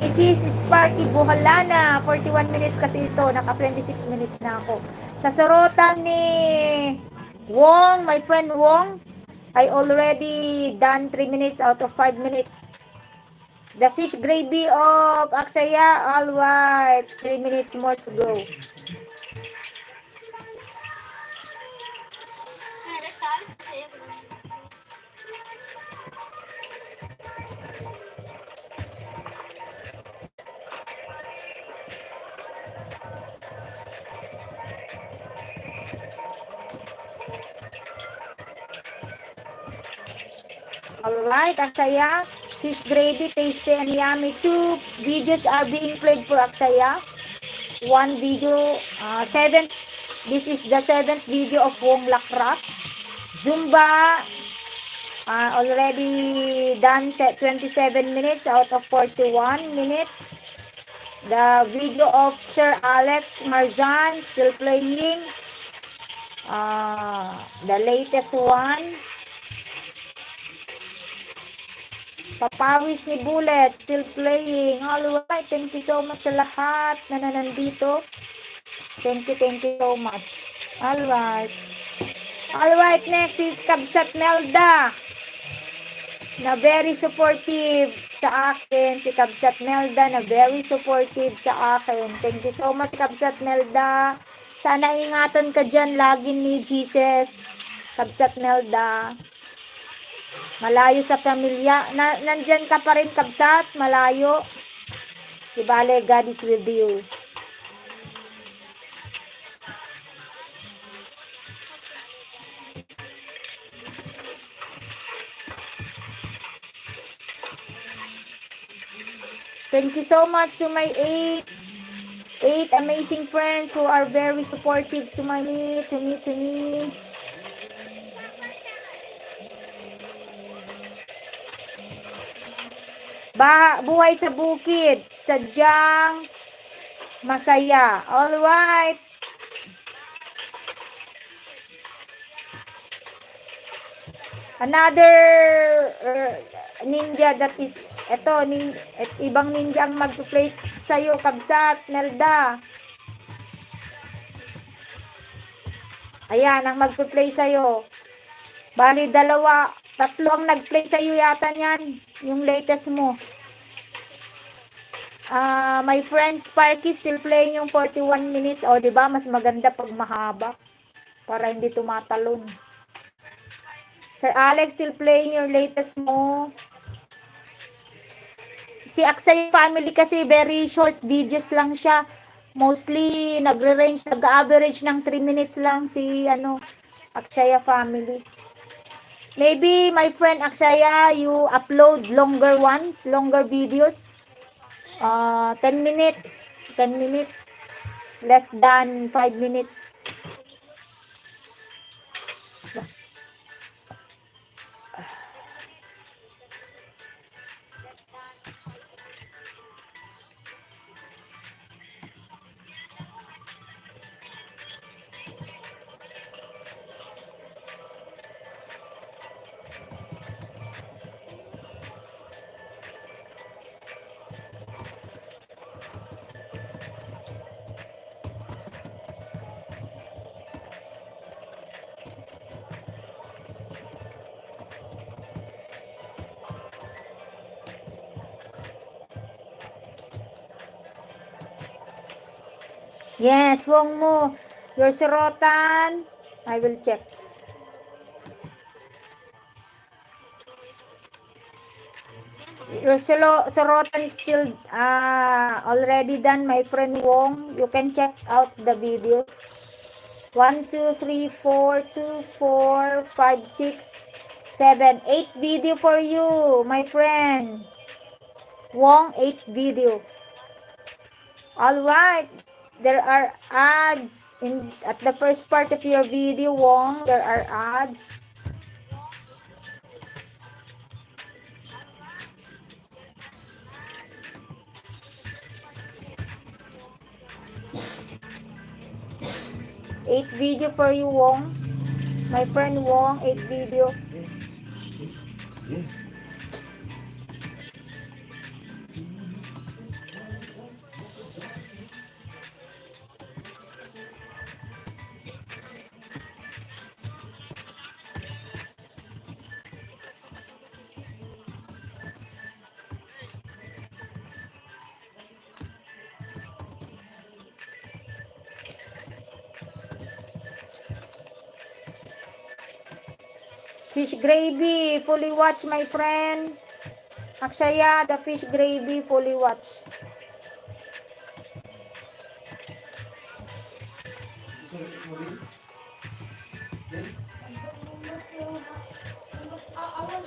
Missus Sparky Buhalana, forty-one minutes kasi ito. Naka twenty-six minutes na ako. Sa sorotan ni Wong, my friend Wong, I already done three minutes out of five minutes. The fish gravy of Aksaya, all right. Three minutes more to go. All right, Aksaya. Fish gravy, tasty and yummy. Two videos are being played for Aksaya. One video, uh, seven. This is the seventh video of Wong Lakrak. Zumba, uh, already done sa twenty-seven minutes out of forty-one minutes. The video of Sir Alex Marzan, still playing. Ah, the latest one. Papawis ni Bullet, still playing. All right, thank you so much sa lahat na nanandito. Thank you, thank you so much. All right. All right, next si Kabsat Melda. Na very supportive sa akin, si Kabsat Melda, na very supportive sa akin. Thank you so much, Kabsat Melda. Sana ingatan ka dyan lagi ni Jesus, Kabsat Melda. Malayo sa pamilya. Na, nandyan ka pa rin, Kabsat? Malayo? Di bale, God is with you. Thank you so much to my eight, eight amazing friends who are very supportive to my, me, to me, to me. Ba, buhay sa bukid, sadyang masaya. All right. Another, uh, ninja that is, eto, nin-, et-, ibang ninja ang magpe-play sa'yo, Kabsat Melda. Ayan, ang magpe-play sa'yo. Bali, dalawa, tatlo ang nag-play sa'yo yata niyan, yung latest mo. Ah, my friend Sparky still playing yung forty-one minutes. O, di ba? Mas maganda pag mahaba. Para hindi tumatalon. Sir Alex, still playing your latest mo. Si Aksay family kasi very short videos lang siya. Mostly nagre-range, nag-average ng three minutes lang si ano, Akshaya family. Maybe my friend Akshaya, you upload longer ones, longer videos. Uh, ten minutes, ten minutes, less than five minutes. Yes, Wong Mo. Your sorotan. I will check. Your solo-, sorotan is still, uh, already done, my friend Wong. You can check out the videos. One, two, three, four, two, four, five, six, seven, eight video for you, my friend. Wong, eight video. All right. There are ads in, at the first part of your video, Wong. There are ads. Eight video for you, Wong. My friend Wong, eight video. Fish gravy, fully watch, my friend. Akshaya, the fish gravy, fully watch.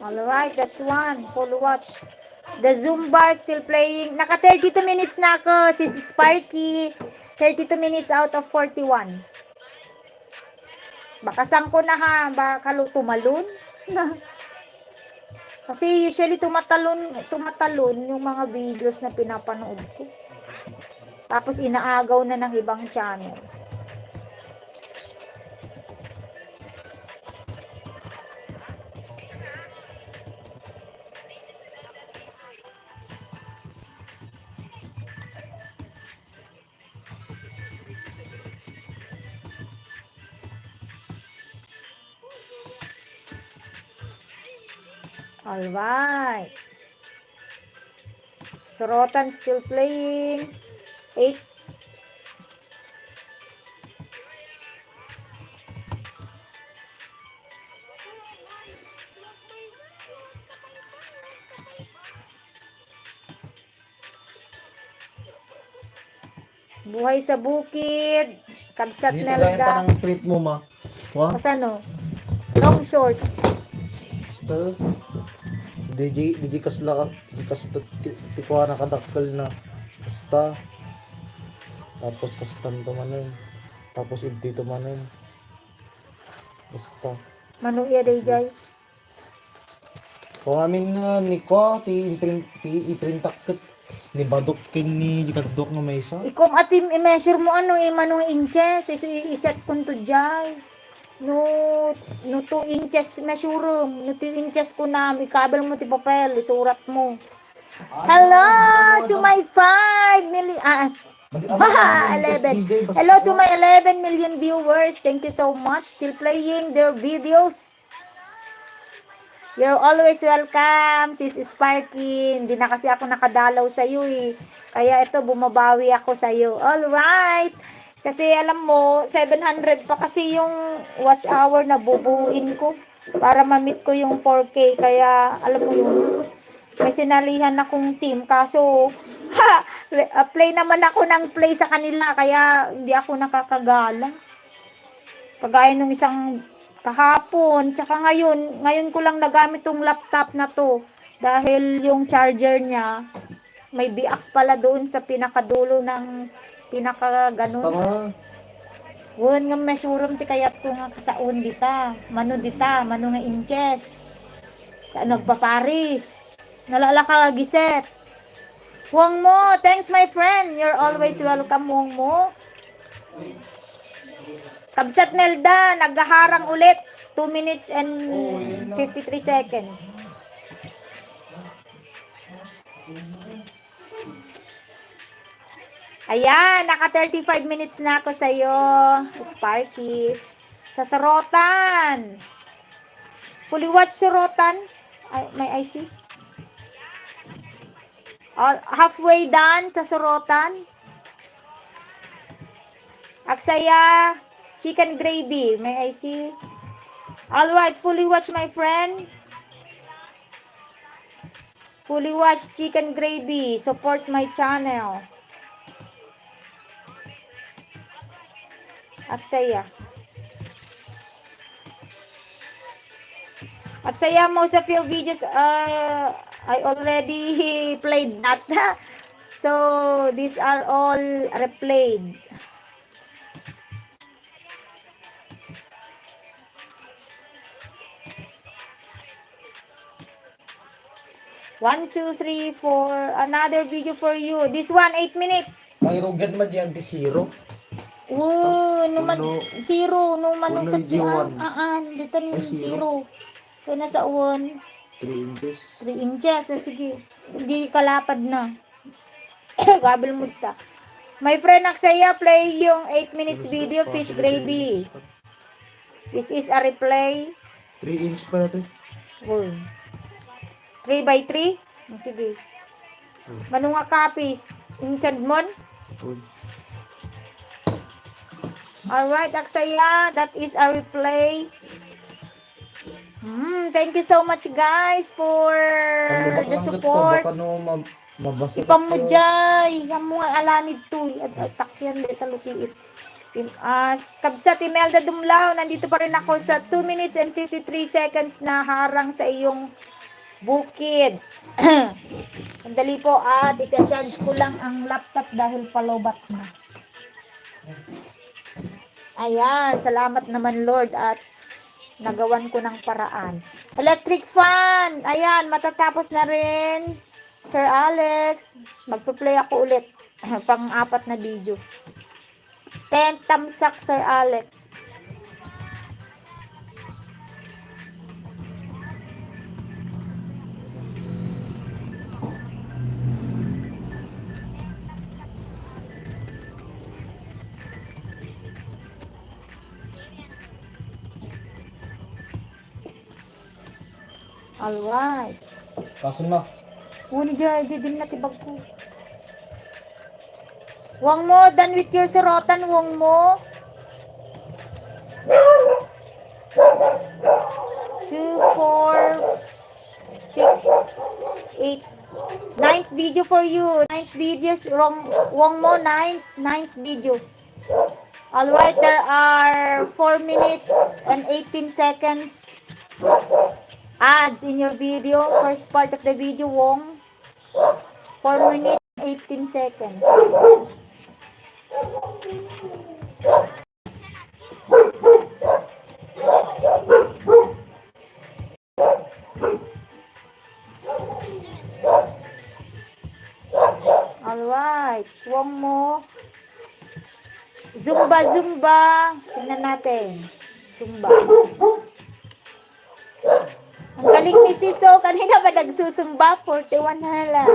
All right, that's one. Full watch. The Zumba is still playing. Naka thirty-two minutes na ako, si Sparky. Thirty-two minutes out of forty-one. Baka sangko na ha, baka lu-, tumalon. Kasi usually tumatalon, tumatalon yung mga videos na pinapanood ko. Tapos inaagaw na ng ibang channel. All right. Sorotan still playing. Eight. Buhay sa bukid, Kabsat Nelda. Dito gaya pa ng trip mo, ma. Wa? Kasano? Long short. Basta, di, di, di, di kasla, di kasla, ti, ti kuana kadakkel na. Basta, tapos kastan to manen. Tapos iddi to manen. Basta. Mano iya, Day Jay? Kung amin nga ni ko, ti imprint, ti iprintak ket ni badok ken ni kadok nga maysa. Ikum atim i-measure mo ano, i-, mano inches, isu-, i-, iset kunto jay. No, no two inches measure, no two inches kunam, ikabel mo ti papel, isurat mo. Hello to my five million, ah, Eleven. Hello to my eleven million viewers. Thank you so much. Still playing their videos. You're always welcome, Sis Sparky. Hindi na kasi ako nakadalaw sa'yo eh. Kaya ito, bumabawi ako sa'yo. All right. Kasi alam mo, seven hundred pa kasi yung watch hour na bubuuin ko para ma-meet ko yung four K. Kaya alam mo yun, may sinalihan akong team. Kaso, ha, play naman ako ng play sa kanila. Kaya hindi ako nakakagala. Kagaya nung isang kahapon, tsaka ngayon, ngayon ko lang nagamit tong laptop na to. Dahil yung charger niya, may biak pala doon sa pinakadulo ng pinaka ganun. Basta nga. Wen nga masurom ti kayatko nga kasaon dita. Mano dita, mano nga inches. Sa nagpaparis. Nalala ka, Giset. Wong mo, thanks my friend. You're always welcome, Wong mo. Kabsat Nelda, naghaharang ulit. Two minutes and fifty-three seconds. Ayan, naka thirty-five minutes na ako sa'yo, Sparky. Sa Sorotan. Fully watch Sorotan. Ay, may I C. All, halfway done sa Sorotan. Aksaya, chicken gravy. May I C. All right, fully watch, my friend. Fully watch chicken gravy. Support my channel. Aksaya. Aksaya, most of your videos, uh, I already played that. So, these are all replayed. One, two, three, four. Another video for you. This one, eight minutes. Ang irugan man diyan, di zero. Oo, no man, Uno, zero, no man uno, kati, one. Ah, ah, dito ni Ay, zero. Zero. Kaya nasa one. Three inches. Three inches. Ah, sige. Hindi kalapad na. Gabil mo ta. My friend Aksaya, play yung eight minutes video, fish gravy. This is a replay. Three inch pala to. Oh. Three by three? Oh, sige. Mano nga copies? Insend mon? Oh. Alright, Aksaya, that is a replay. Hmm, thank you so much, guys, for the support. Baka no, ma-, mabasa ka. Ipamudjay, amo nga alanid to. At, at takyan, deta lukiit. Im-, ah, s-, Kabsat Imelda Dumlao, nandito pa rin ako sa two minutes and fifty-three seconds na harang sa iyong bukid. Sandali po, at i-charge ko lang ang laptop dahil palobat na. Ayan, salamat naman, Lord, at nagawan ko ng paraan. Electric fan! Ayan, matatapos na rin, Sir Alex. Magpa-play ako ulit. Pang-apat na video. Ten thumbs up, Sir Alex. Alright. Kaso na. Uni dyan, dyan din na ti bag ko. Wong mo, done with your sorotan, wong mo. Two, four, six, eight. Ninth video for you. Ninth videos, wrong, wong mo, ninth, ninth video. Alright, there are four minutes and eighteen seconds ads in your video. First part of the video, Wong. Four minutes, eighteen seconds. Alright. Wong mo. Zumba, Zumba. Tingnan natin. Zumba. Ang galing ni Sis, oh. Kanina pa nagsusumba. Forty-one hala.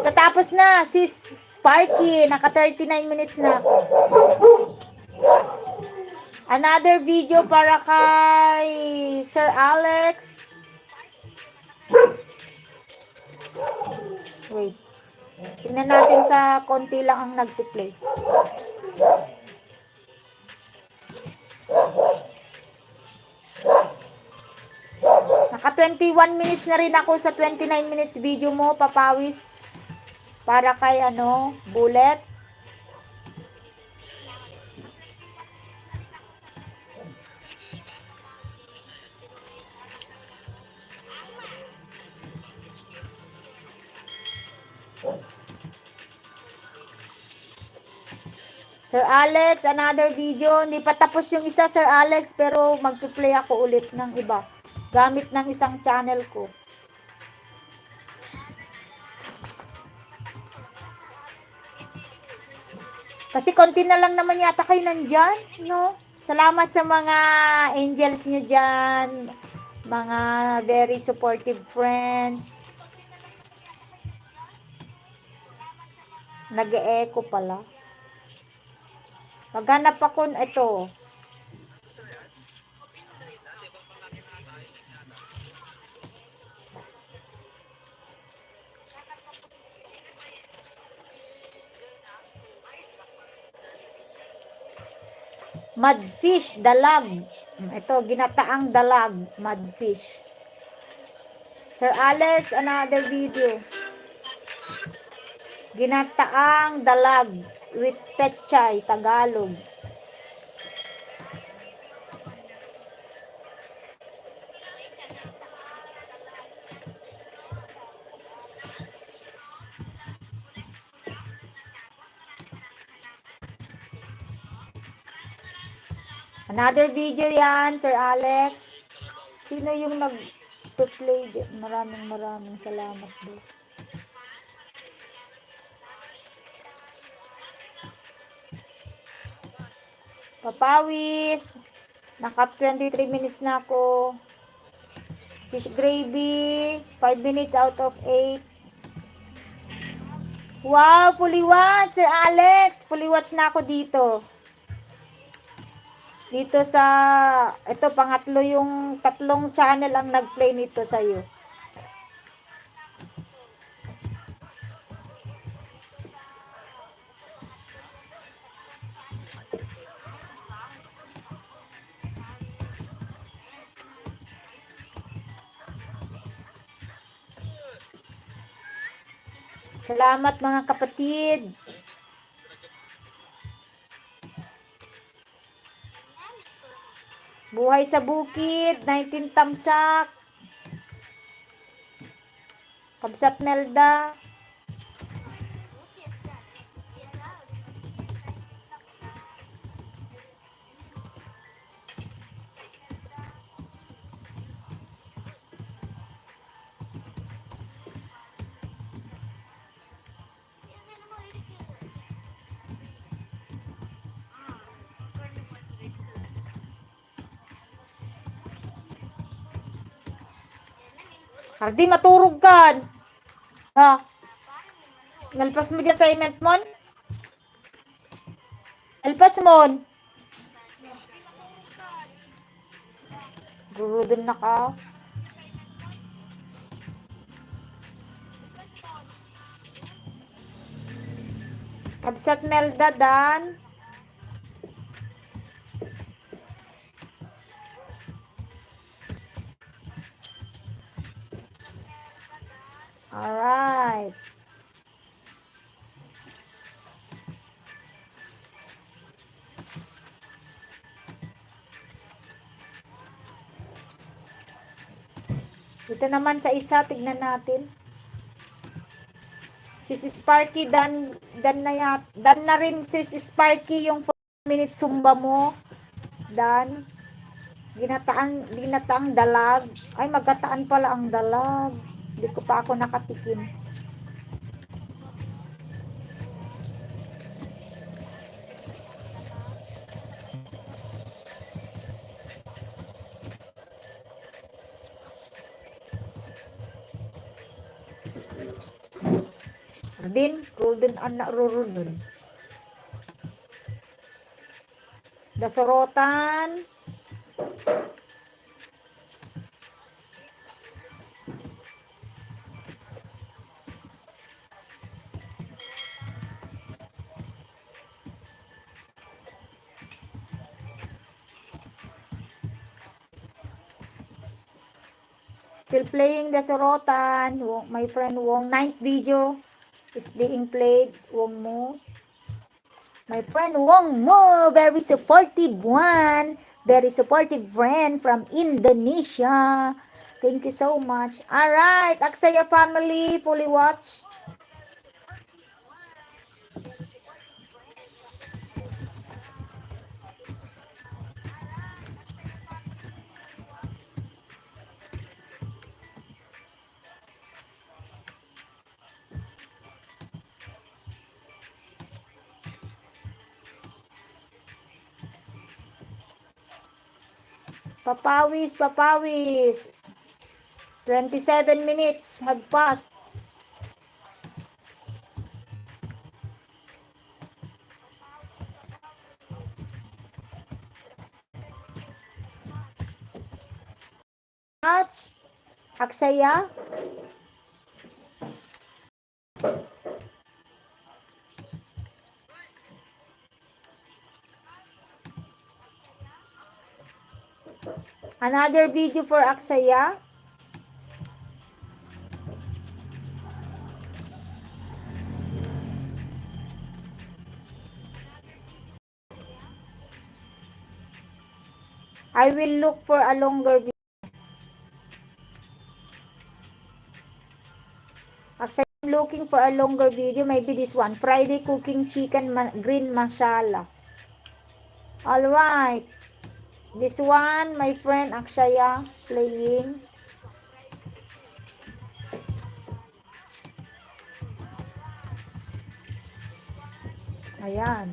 Natatapos na, Sis Sparky, naka thirty-nine minutes na ako. Another video para kay Sir Alex. Wait. Tingnan natin sa konti lang ang nagpi-play. Naka twenty-one minutes na rin ako sa twenty-nine minutes video mo, papawis. Para kay ano, Bullet. Sir Alex, another video. Hindi pa tapos yung isa, Sir Alex, pero magpi-play ako ulit ng iba gamit ng isang channel ko. Kasi konti na lang naman yata kayo nandyan, no? Salamat sa mga angels nyo dyan, mga very supportive friends. Nag-e-echo pala. Maghanap ako n-, ito. Mudfish, dalag. Ito, ginataang dalag, mudfish. Sir Alex, another video. Ginataang dalag with pechay, Tagalog. Another video yan, Sir Alex. Sino yung nag-play dyan? Maraming, maraming salamat, bro. Papawis. Naka twenty-three minutes na ako. Fish gravy, five minutes out of eight. Wow, fully watch, Sir Alex. Fully watch na ako dito. Dito sa, ito, pangatlo yung tatlong channel ang nag-play nito sa'yo. Salamat, mga kapatid. Buhay sa bukid, nineteen tamsak. Kabsat Melda. Hardi, maturog kan. Ha? Nalpas mo di assignment mon? Nalpas mon? Gurudon na ka. Kabsat Melda, dan. Alright. Dito naman sa isa, tignan natin. Sis Sparky, dan, dan na yat-, dan na rin, Sis Sparky, yung four minutes Zumba mo. Dan. Ginataan, ginataang dalag. Ay, magataan pala ang dalag. Hindi ko pa ako nakatikim. Din, Golden Anna Rurunun. Dasurotan. Still playing Dasurotan. Wong, my friend Wong. Ninth video is being played. Wong Mo. My friend Wong Mo, very supportive one. Very supportive friend from Indonesia. Thank you so much. All right, Aksaya family, fully watch. Papawis, papawis. Twenty-seven minutes have passed. Much. Aksaya. Another video for Aksaya. I will look for a longer video. Actually, I'm looking for a longer video. Maybe this one. Friday cooking chicken ma- green masala. All right. This one, my friend Akshaya playing. Ayan.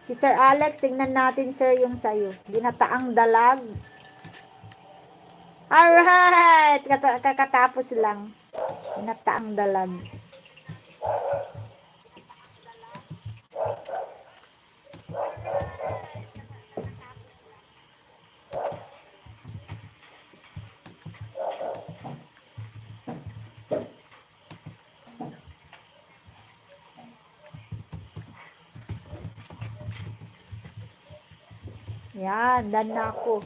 Si Sir Alex, tingnan natin, sir, yung sayo. Ginataang dalag. Alright! Kata- kakatapos lang. Ginataang dalag. Yan, done na ako.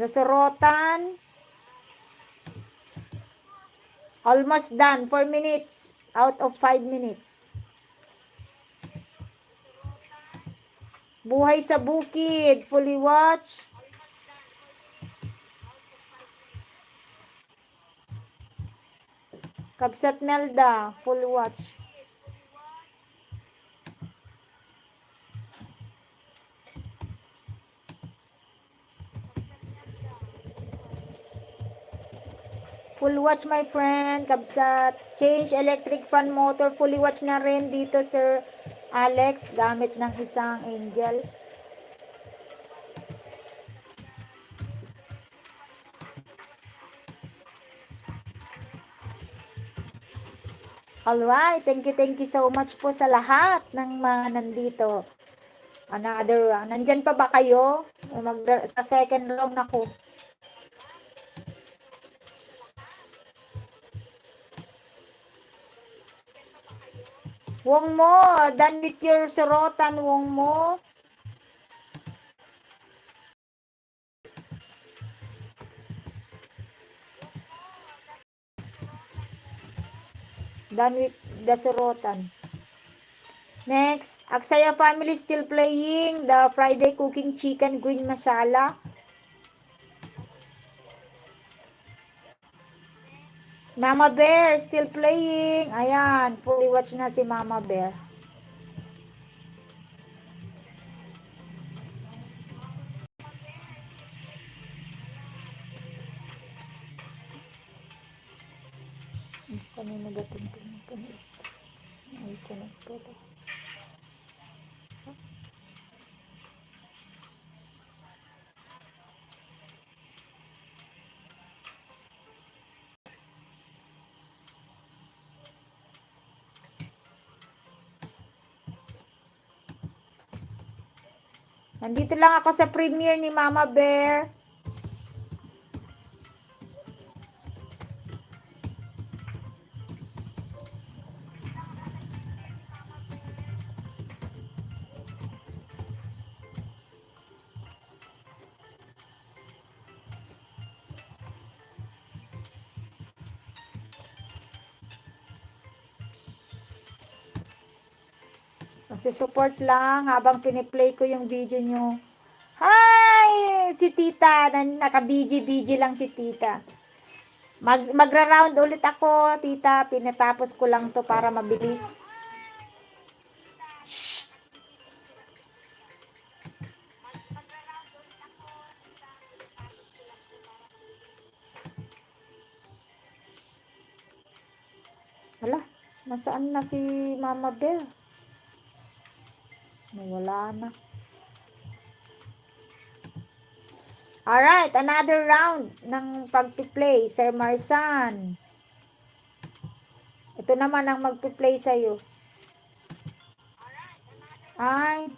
Nasorotan. Almost done. Four minutes out of five minutes. Buhay sa Bukid, fully watch. Kabsat Melda, full watch. Full watch, my friend, kabsat. Change electric fan motor. Fully watch na rin dito, Sir Alex, gamit ng isang angel. Alright, thank you, thank you so much po sa lahat ng mga nandito. Another round. Nandyan pa ba kayo? Mag, sa second round ako. Wong Mo, done with your sorotan, Wong Mo. Done with the sorotan. Next, Aksaya family still playing the Friday cooking chicken green masala. Mama Bear still playing. Ayan, fully watch na si Mama Bear. Kanina dating ko ng kanina. Ay, connect ko to. Nandito lang ako sa premiere ni Mama Bear. Magsusupport lang habang piniplay ko yung video nyo. Hi! Si Tita, nan-, naka-B G, B G lang si Tita. Mag-, magra-round ulit ako, Tita. Pinatapos ko lang to para mabilis. Shh! Hala, nasaan na si Mama Bear? Nawala na. Alright, another round ng pagpi-play, Sir Marsan. Ito naman ang magpi-play sa'yo. Ay.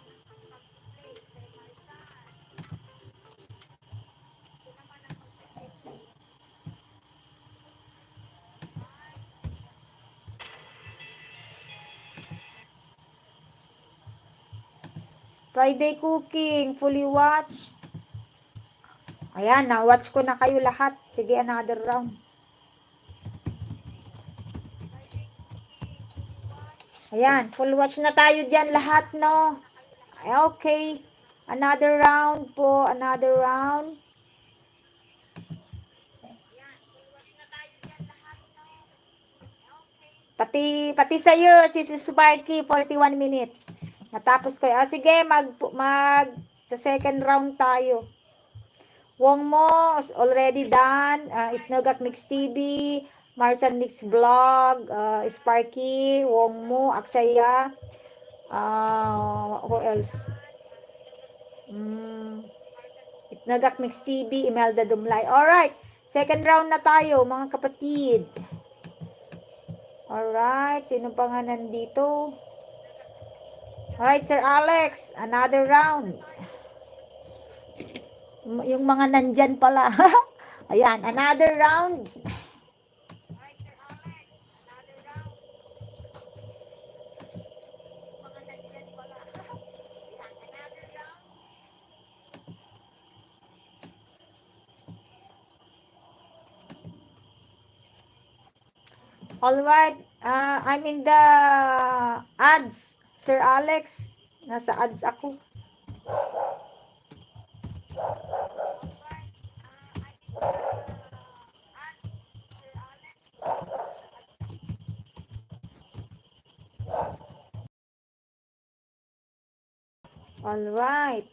Friday cooking, fully watch. Ayan, na-watch ko na kayo lahat. Sige, another round. Ayan, full watch na tayo dyan lahat, no? Ay, okay. Another round po, another round. Pati, pati sa'yo, Sis Sparky, forty-one minutes. Natapos ko. Ah, sige, mag, mag, sa second round tayo. Wong Mo, already done. Ah, Itnogak Mix T V, Marsan Mix Vlog, ah, Sparky, Wong Mo, Aksaya. Ah, who else? Mm, Itnogak Mix T V, Imelda Dumlay. Alright. Second round na tayo, mga kapatid. Alright, sino pa nga nandito? Alright, Sir Alex, another round. M-, yung mga nandyan pala. Ayan, another round. All right. Ah, I'm in the ads, Sir Alex. Nasa ads ako. All right.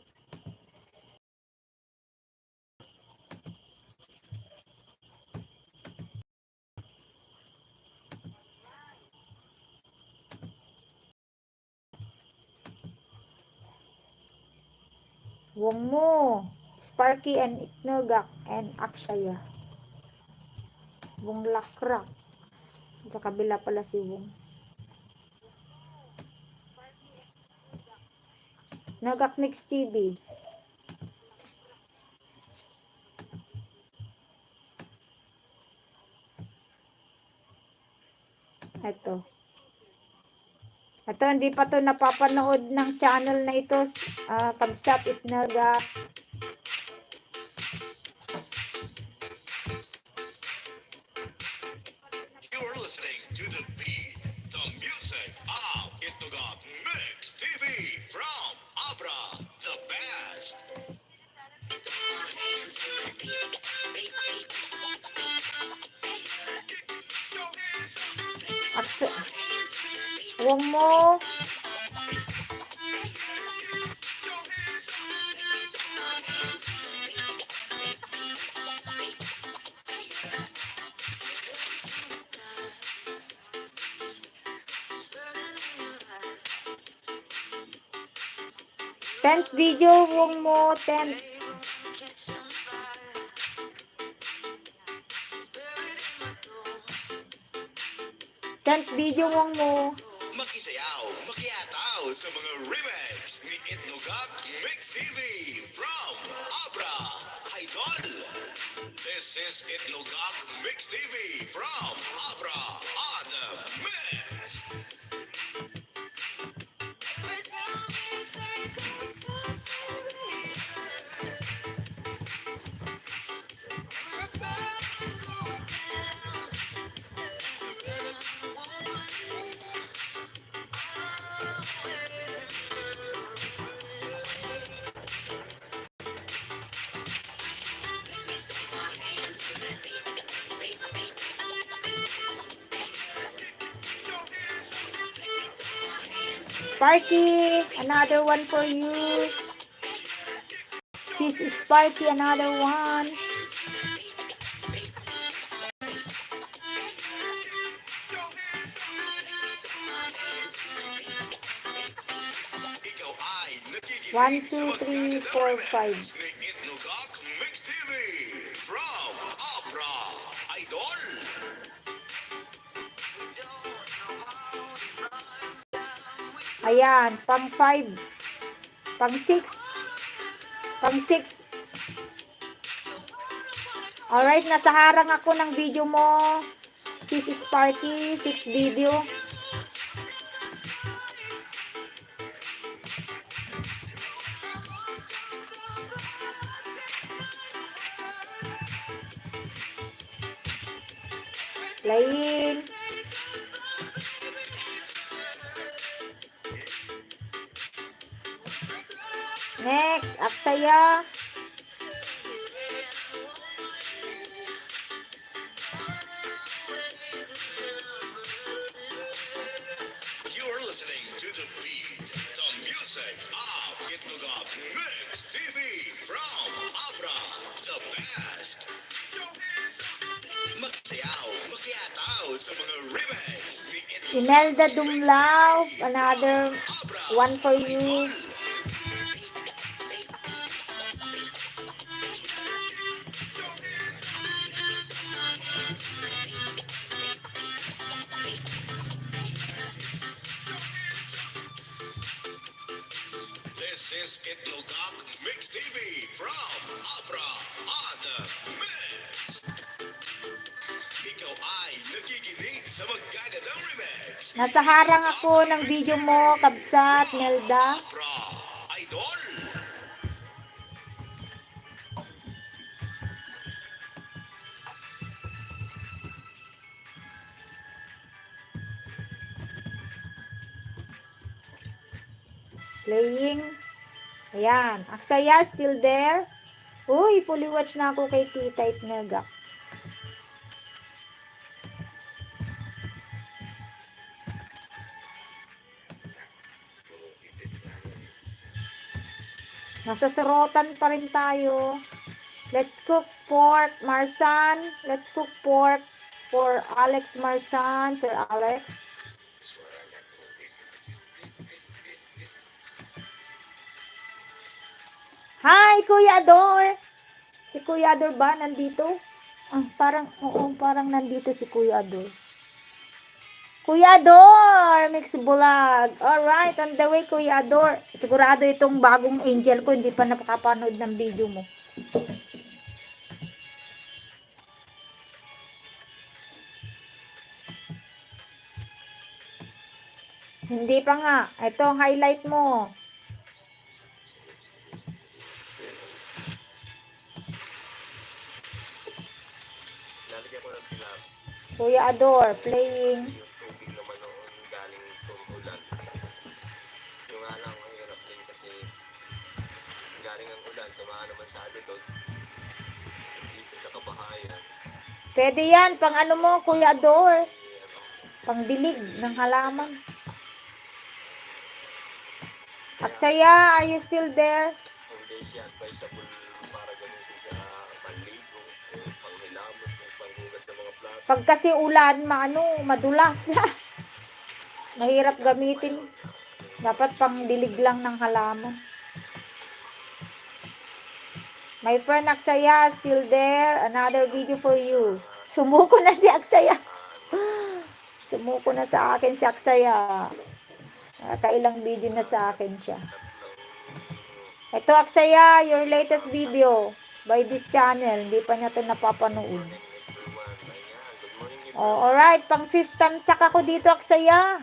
Wong Mo, Sparky and Itnogak and Akshaya. Wong Lakrak. Sa kabila pala si Wong. Nagak Mix T V. Ito. Ito, hindi pa to napapanood ng channel na ito. Ah, Kabsat Itnogak. You're listening to the beat, the music of Itnogak Mix T V from Abra, the best. Akse-, Wong Mo. Tenth video, Wong Mo, tenth. Tenth video, Wong Mo. Makisayaw, makiataw sa mga remix ni Itnogak Mix T V. This is Itnogak Mix T V from Abra on the Mix. Sparky, another one for you. Sis Sparky, another one. One, two, three, four, five. From Abra, Idol. Ayan, pang five, pang six, pang six. Alright, nasaharang ako ng video mo, Sis Sparky, six video. Playing. Next, Aksaya. You're listening to the beat, the music of Itnogak Mix T V from Abra, the best. Makisayaw, makiataw sa mga remix ni Imelda Dumlao, another one for you. This is Itnogak Mix T V from Abra on the Mix. Ikaw ay nakikinig sa magagandang remix. Nasaharang ako ng video mo, Kabsat Nelda. Abra, Idol. Playing. Ayan. Aksaya, still there? Uy, fully watch na ako kay Tita Itnogak. Nasa sorotan pa rin tayo. Let's cook pork, Marsan. Let's cook pork for Alex Marsan, Sir Alex. Hi, Kuya Ador! Si Kuya Ador ba nandito? Ah, parang, oo, parang nandito si Kuya Ador. Kuya Ador, Mix Vlog. Alright, on the way, Kuya Ador. Sigurado itong bagong angel ko, hindi pa nakapanood ng video mo. Hindi pa nga. Ito ang highlight mo. Lalagyan ko ng tilapia. Kuya Ador, playing. Yung tubig naman noon galing umulan. Yung nga lang, mahirap din kasi galing ang ulan, tumaan naman sa alidot. Dito sa kabahayan. Pwede yan, pang ano mo, Kuya Ador? Pang dilig ng halaman. Aksaya, are you still there? Hindi siya advisable para gamitin sa panligo, panghilamos, panghugas ng mga plato. Pag kasi ulan, maano, madulas. Mahirap gamitin. Dapat pang dilig lang ng halaman. My friend Aksaya, still there? Another video for you. Sumuko na si Aksaya. Sumuko na sa akin si Aksaya. Nakailang video na sa akin siya. Ito, Aksaya, your latest video. by this channel. Hindi pa niya 'to napapanood. Oh, alright. Pang fifth thumbs up ako dito, Aksaya.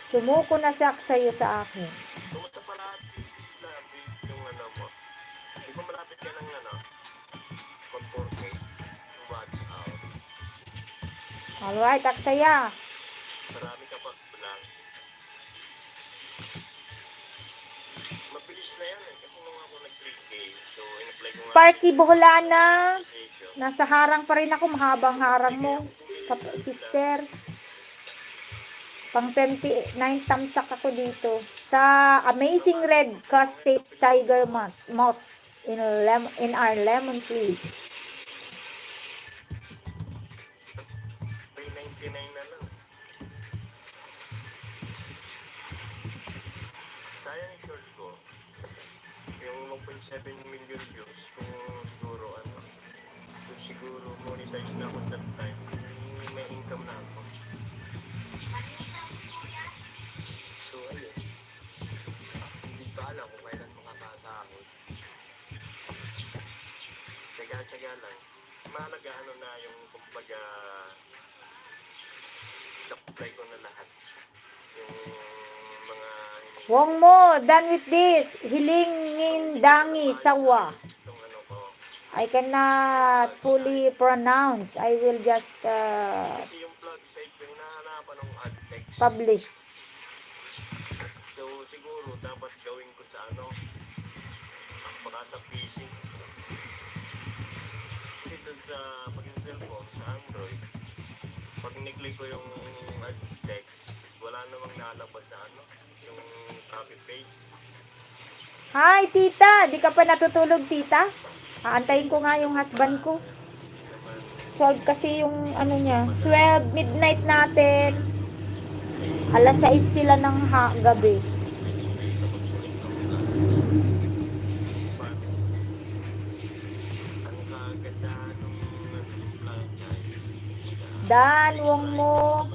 Sumuko na si Aksaya sa akin. Kumusta pala, Ate Labi, yung ano mo? Di ba malapit ka ng ano? Mag four K? Watch out. Alright, Aksaya. Marami ka pa vlog. Mabilis na yan eh. Kasi nung ako nag three K, so in-apply ko nga Sparky Boholana, nasa harang pa rin ako, mahabang harang mo, kap-, sister. Pang twenty-nine thumbs up ako dito. Sa Amazing Red Cascade Tiger Moth-, Moths in, lem-, in our lemon tree. May ninety-nine na lang. Sayang yung short ko. Yung one point seven million views, kung siguro, ano, kung siguro monetize na ako that time, may income na ako. So, ayun. Hindi ko alam kung kailan makakasahod. Tsaga-tsaga lang. Mahalaga, ano na yung, kumbaga, supply ko na lahat. Yung mga Wong mo, done with this. Hilingin dangi sawa. Itong ano ko. I cannot fully pronounce. I will just, uh, Kasi yung vlog site ko, hinahanapan ng ad text. Publish. So, siguro, dapat gawin ko sa ano, baka sa P C. Kasi dun sa, pag yung cellphone, sa Android, pag ni-click ko yung ad text, wala namang nalabas sa ano, yung copy paste. Hi, tita! Di ka pa natutulog, tita? Aantayin ko nga yung husband ko. Twelve kasi yung ano niya. Twelve, midnight natin. Alas sais sila ng ha-, gabi. Dan, wong mo.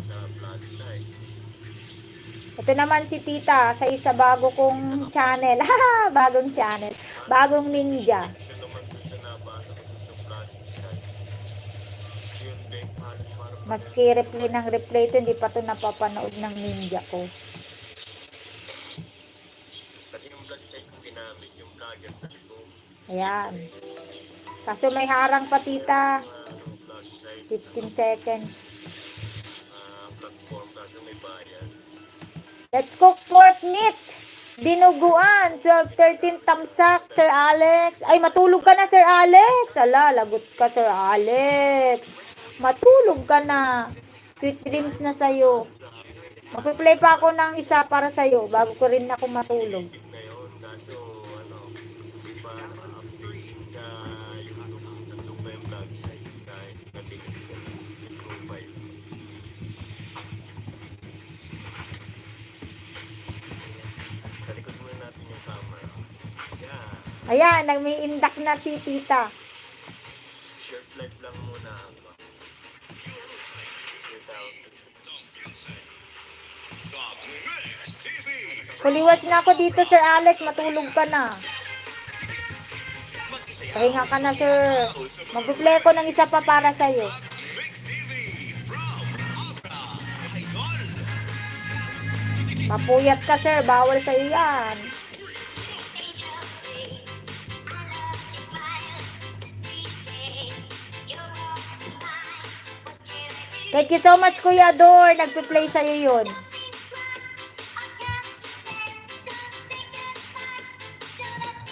Ito naman si tita sa isa bago kong channel. Bagong channel. Bagong ninja. Maski replay ng replay ito, hindi pa 'to napapanood ng ninja ko. Kasi yung vlog site ko ginamit, yung vlogger na ito. Ayan. Kaso may harang pa, tita. Fifteen seconds. Let's cook pork meat. Dinuguan, twelve, thirteen thumbs up, Sir Alex. Ay, matulog ka na, Sir Alex. Ala, lagot ka, Sir Alex. Matulog ka na. Sweet dreams na sa'yo. Magpe-play pa ako ng isa para sa'yo bago ko rin ako matulog. Ayan, nagmiindak na si tita. Short life lang muna ako. Kuliwas na ako dito, Sir Alex. Matulog ka na. Pahinga ka na, sir. Magpe-play ako ng isa pa para sa'yo. Mapuyat ka, sir. Bawal sa'yo yan. Thank you so much, Kuya Ador. Nagpe-play sa'yo yun.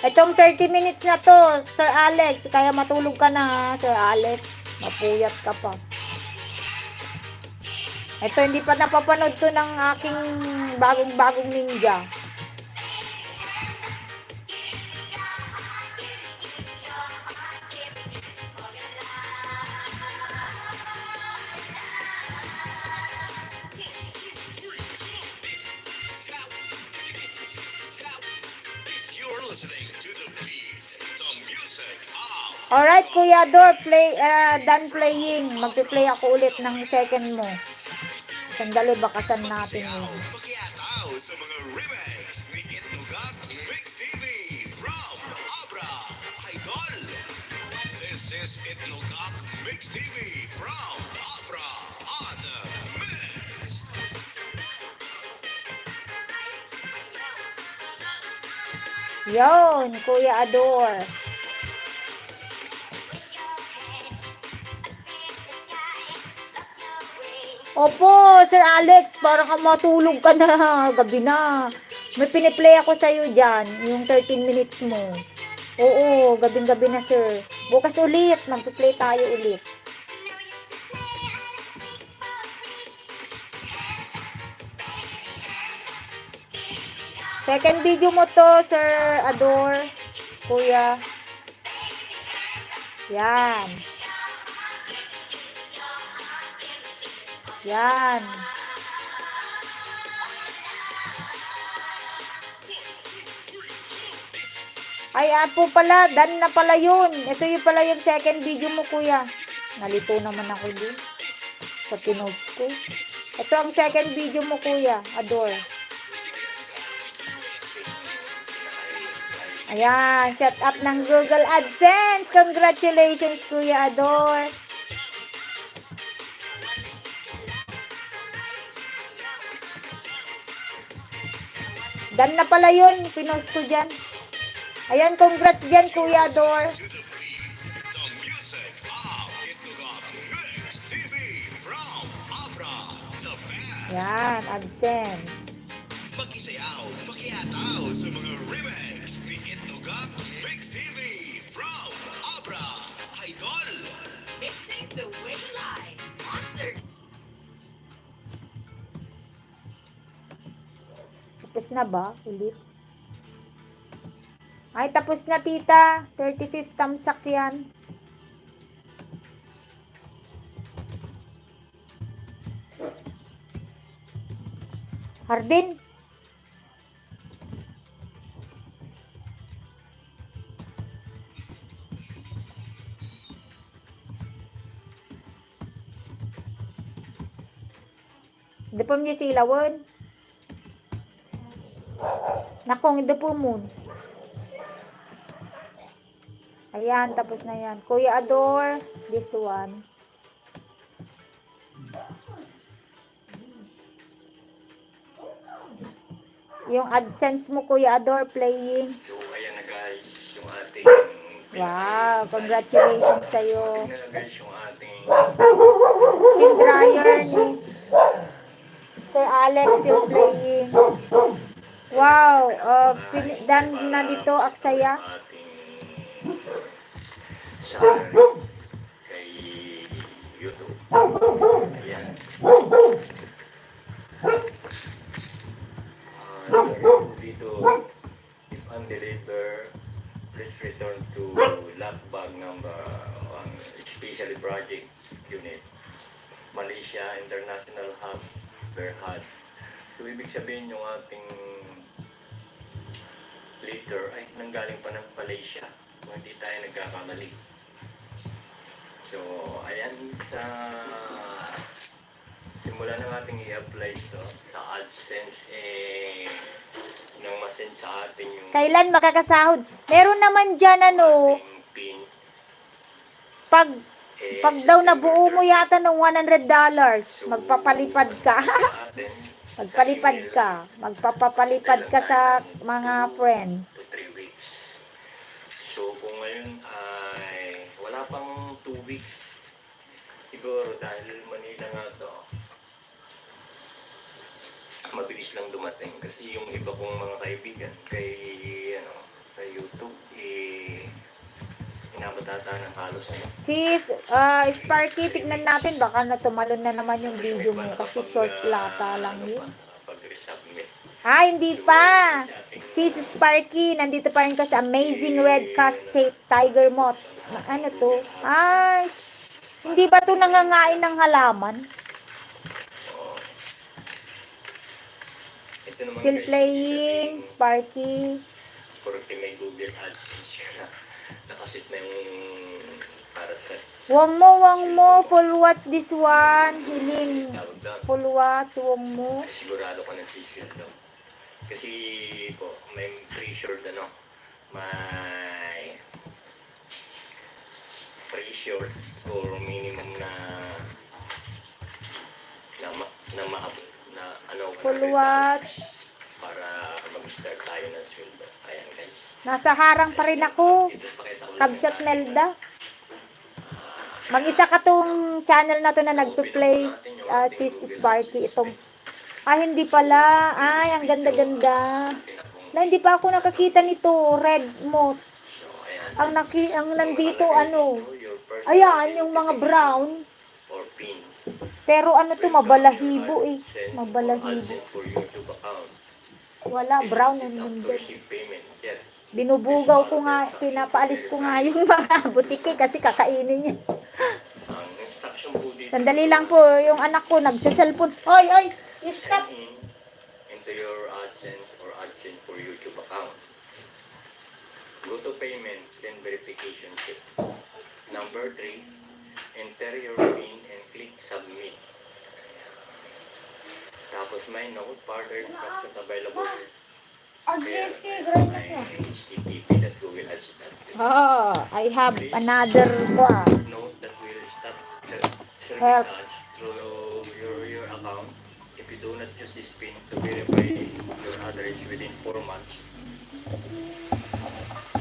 Itong thirty minutes na 'to, Sir Alex, kaya matulog ka na, ha, Sir Alex. Mapuyat ka pa. Ito, hindi pa napapanood 'to ng aking bagong-bagong ninja. You're listening to the beat, the music of Alright, Kuya Dor, play, ah, done playing. Magpe-play ako ulit ng second mo. Sandali, bakasan natin yun. Pakiataw sa mga remix ni Itnogak Mix T V from Is Itnogak Mix T V from Abra on the Mix. Yon, Kuya Ador. Opo, Sir Alex, para ka matulog ka na. Gabi na. May piniplay ako sa'yo dyan, yung thirteen minutes mo. Oo, gabing-gabi na, sir. Bukas ulit, magpi-play tayo ulit. Second video mo to, Sir Ador, Kuya. Yan. Yan. Ay, apo pala, done na pala yun. Ito yung pala yung second video mo, kuya. Nalito naman ako din sa pinost ko. Ito ang second video mo, kuya. Ador. Ayan, set up ng Google AdSense. Congratulations, Kuya Ador. Done na pala yun. Pinost ko dyan. Ayan, congrats dyan, Kuya Ador. Yan, AdSense. Makisayaw, makiataw sa mga remix ni Itnogak Mix T V from Abra, Idol. Mixing the way live. Concert. Tapos na ba? Ulit? Ay, tapos na, tita. Thirty-fifth tamsak yan. Hardin. Depem ni silawen. Nakong, depemon. Ayan, tapos na yan. Kuya Ador, this one. Yung AdSense mo, Kuya Ador, playing. So, ayan na guys, yung ating Wow, congratulations sa'yo. Ating na guys, yung ating Spin dryer ni Sir Alex still playing. Wow, uh, pin- done na dito, aksaya. Ating sa kay YouTube. Ayan. Ah, dito, if undelivered, please return to lock bag number one, specially project unit, Malaysia International Hub, Berhad. So, ibig sabihin yung ating letter ay nanggaling pa ng Malaysia. Kung hindi tayo nagkakamali. So, ayan, sa simula ng ating i-apply ito sa AdSense, eh, nang masend sa atin yung Kailan makakasahod? Meron naman dyan, ano, ating pin. Pag, eh, pag daw September nabuo mo thirty. Yata ng one hundred dollars, So, magpapalipad ka. Sa atin, Magpalipad sa email, ka. Magpapapalipad ka sa mga friends. Two to three weeks. So, kung ngayon ay wala pang two weeks, siguro dahil Manila nga to, mabilis lang dumating. Kasi yung iba kong mga kaibigan kay, ano, sa YouTube, eh, inabot ata ng halos, ano. Si, ah, Sparky, tignan natin. Baka natumalon na naman yung video mo kasi short lata lang yun. Pag-resubmit. Ah, hindi pa. Si Sparky, nandito pa rin ka sa Amazing Red Cast Tape Tiger Moths. Ano to? Ay, hindi ba to nangangain ng halaman? Ito naman, still guys, playing, Sparky. Puro may Google AdSense ka na. Nakasit na yung para sa Wang mo, wang mo, full watch this one. Hiling, tawag doon. Full watch, wang mo. Sigurado ka ng sisweldo. Kasi po, may pre-assured, ano, may, threshold or minimum na, na ma-, na maabot na, ano, Full one hundred dollars watch. Para mag-start tayo ng sweldo. Ayan, guys. Nasa harang pa rin ako. Ipapakita ko lang Kabsat sa atin. Melda. Mag-isa ka tong channel na to na nagpe-play, ah, Sis Sparky itong, ah, hindi pala. Ay, ang ganda-ganda. Na, hindi pa ako nakakita nito. Red mo. Ang naki-, ang nandito, ano. Ayan, yung mga brown. Pero ano to, mabalahibo eh. Mabalahibo. Wala, brown and hindi. Binubugaw ko nga, pinapaalis ko nga yung mga butiki kasi kakainin niya. Sandali lang po, yung anak ko nagse-cellphone. Oy, oy, you stop. Into your AdSense or AdSense for YouTube account. Go to payment, then verification check. Number three, enter your pin and click submit. Tapos may note, further instruction available. Kaya may H T T P dot Google Ads dot com. Oh, I have another kuan. Note that will stop ser-, serving ads through your, your account if you do not use this pin to verify your address within four months.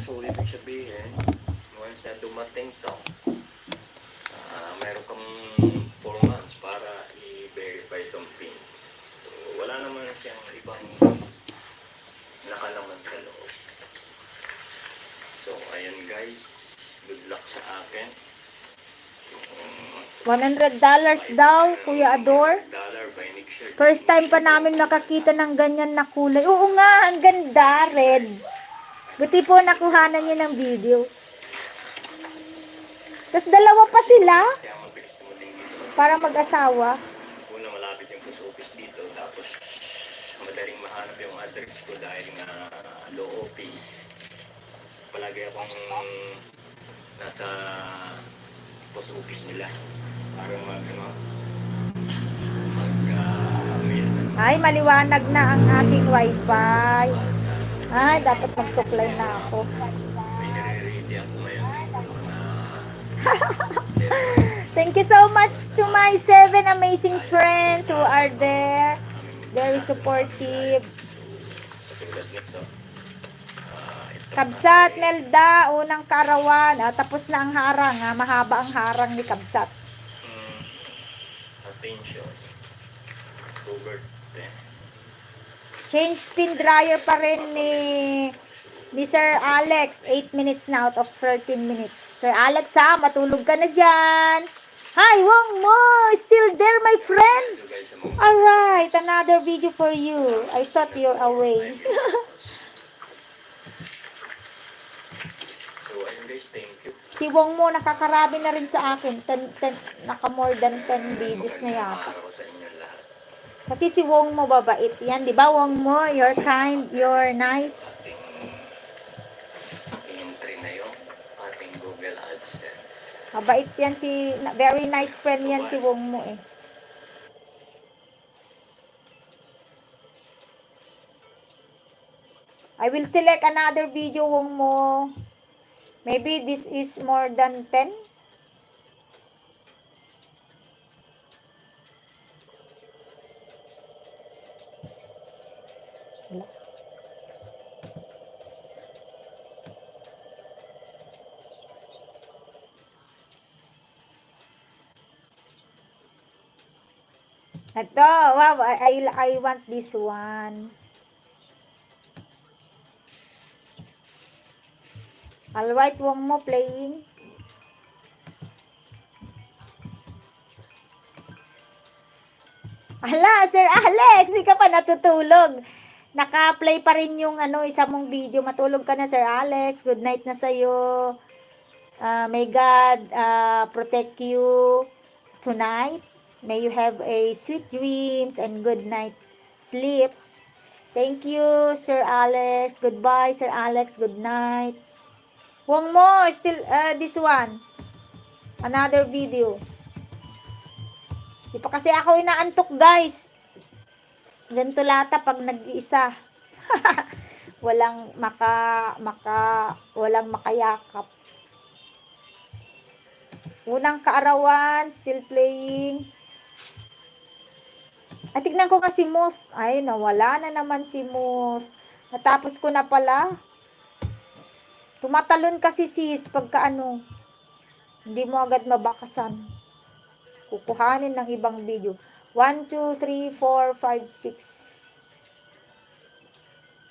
So, ibig sabihin, once na dumating to, ah, meron kang four months para i-verify itong pin. So, wala naman siyang ibang nakalaman sa loob. So, ayun guys, good luck sa akin. One hundred dollars daw, Kuya Ador. First time pa namin makakita ng ganyan na kulay. Oo nga, ang ganda, red. Buti po nakuhanan niyo ng video. Tas dalawa pa sila para mag-asawa. Una, malapit yung post office dito, tapos madaling mahanap yung address ko dahil nga law office. Palagi akong nasa post office nila para mag, ano, mag, ah, mail ng Ay, maliwanag na ang aking wifi. Ay, dapat magsuklay na ako. May nare-ready ako ngayon. Thank you so much to my seven amazing friends who are there. Very supportive. Katulad nito. Ah, ito. Kabsat, Melda, unang kaarawan. Ah, tapos na ang harang, ah. Mahaba ang harang ni Kabsat. Mm. Attention. October ten. Change spin dryer pa rin ni, ni Sir Alex. Eight minutes na out of thirteen minutes. Sir Alex, ha, matulog ka na dyan. Hi, Wong Mo! Still there, my friend? Alright, another video for you. I thought you're away. So, ayun guys, thank you. Si Wong Mo, nakakarami na rin sa akin. Ten, ten, naka more than ten videos na yata. Para ko sa inyo lahat. Kasi si Wong Mo, babait yan. Di ba, Wong Mo? You're kind, you're nice. Ating entry na yung ating Google AdSense. Mabait yan si, na, very nice friend yan si Wong Mo eh. I will select another video, Wong Mo. Maybe this is more than ten. Wala. Ito, wow, I, I, I want this one. Alright, Wong Mo playing. Hala, Sir Alex, di ka pa natutulog. Naka-play pa rin yung ano, isa mong video. Matulog ka na, Sir Alex. Good night na sa'yo. Ah, may God, ah, protect you tonight. May you have a sweet dreams and good night sleep. Thank you, Sir Alex. Goodbye, Sir Alex. Good night. Wong Mo, still, ah, this one. Another video. Di pa kasi ako inaantok, guys. Ganito lata pag nag-iisa. Walang maka-, maka-, walang makayakap. Unang kaarawan, still playing. Ay, tignan ko nga si Moth. Ay, nawala na naman si Moth. Natapos ko na pala. Tumatalon kasi, sis, pagka ano, hindi mo agad mabakasan. Kukuhanin ng ibang video. One, two, three, four, five, six.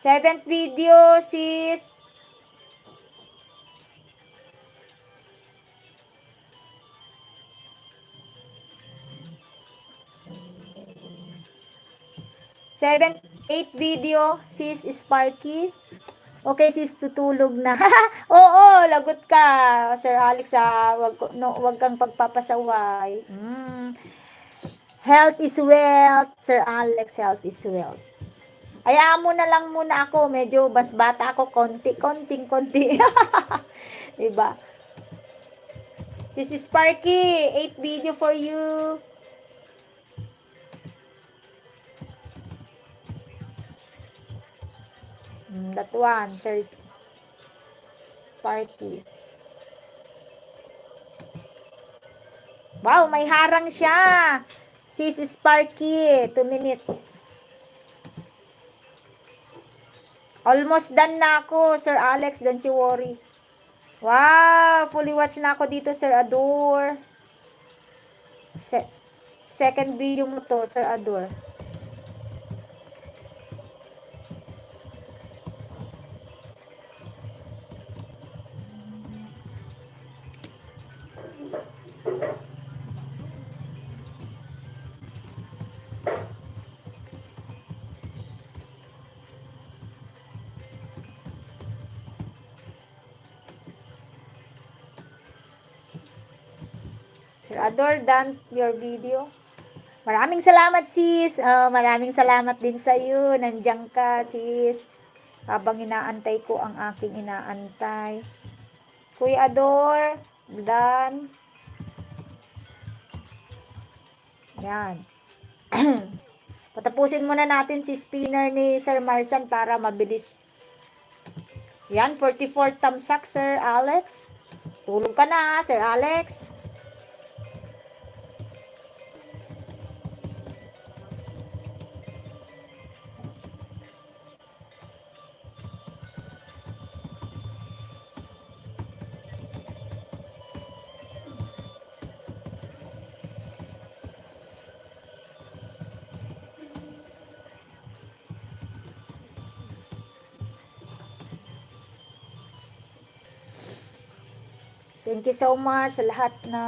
Seventh video, sis. Seven, eight video, sis Sparky. Okay, sis, tutulog na. Oo, lagot ka, Sir Alex, ah. Wag ko, no, wag kang pagpapasaway. Mm. Health is wealth, Sir Alex, health is wealth. Hayaan mo na lang muna ako, medyo mas bata ako, konti, konting, konti. Diba? Sis Sparky, eight video for you. Mm, that one, Sir Sparky. Wow, may harang siya. Sis Sparky, two minutes. Almost done na ako, Sir Alex, don't you worry. Wow, fully watch na ako dito, Sir Ador. Se-, second video mo to, Sir Ador. Sir Ador, done your video. Maraming salamat, sis. Ah, maraming salamat din sa iyo. Nandiyan ka, sis. Habang inaantay ko ang aking inaantay. Kuya Ador, done. Yan. Patapusin muna natin si spinner ni Sir Marsan para mabilis. Yan, forty-four thumbs up, Sir Alex. Tulog ka na, Sir Alex. Thank you so much sa lahat na,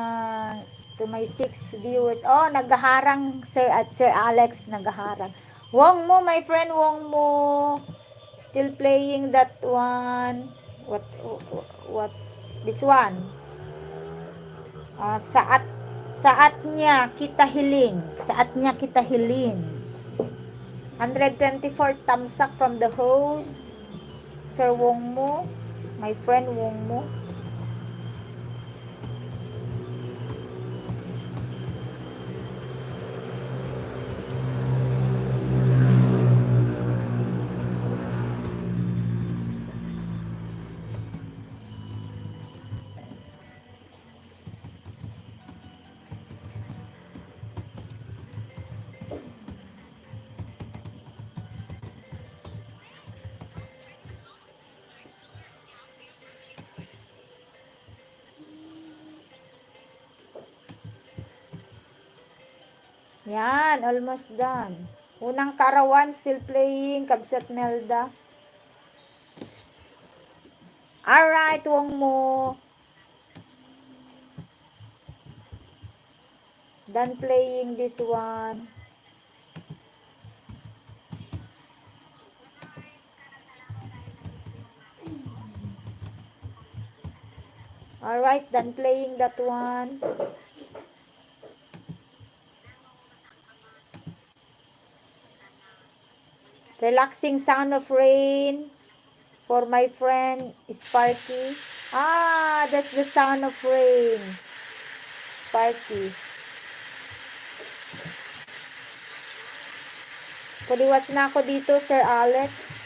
to my six viewers. Oh, naghaharang, Sir, at Sir Alex, naghaharang. Wong Mo, my friend, Wong Mo. Still playing that one. What, what, this one? Ah, saat, saat niya kita hiling. Saat niya kita hiling. Hundred twenty-four thumbs up from the host. Sir Wong Mo, my friend Wong Mo. Yan, almost done. Unang kaarawan, still playing, Kabsat Melda. Alright, Wong Mo. Done playing this one. Alright, done playing that one. Relaxing sound of rain for my friend Sparky. Ah, that's the sound of rain. Sparky. Pwede watch na ako dito, Sir Alex.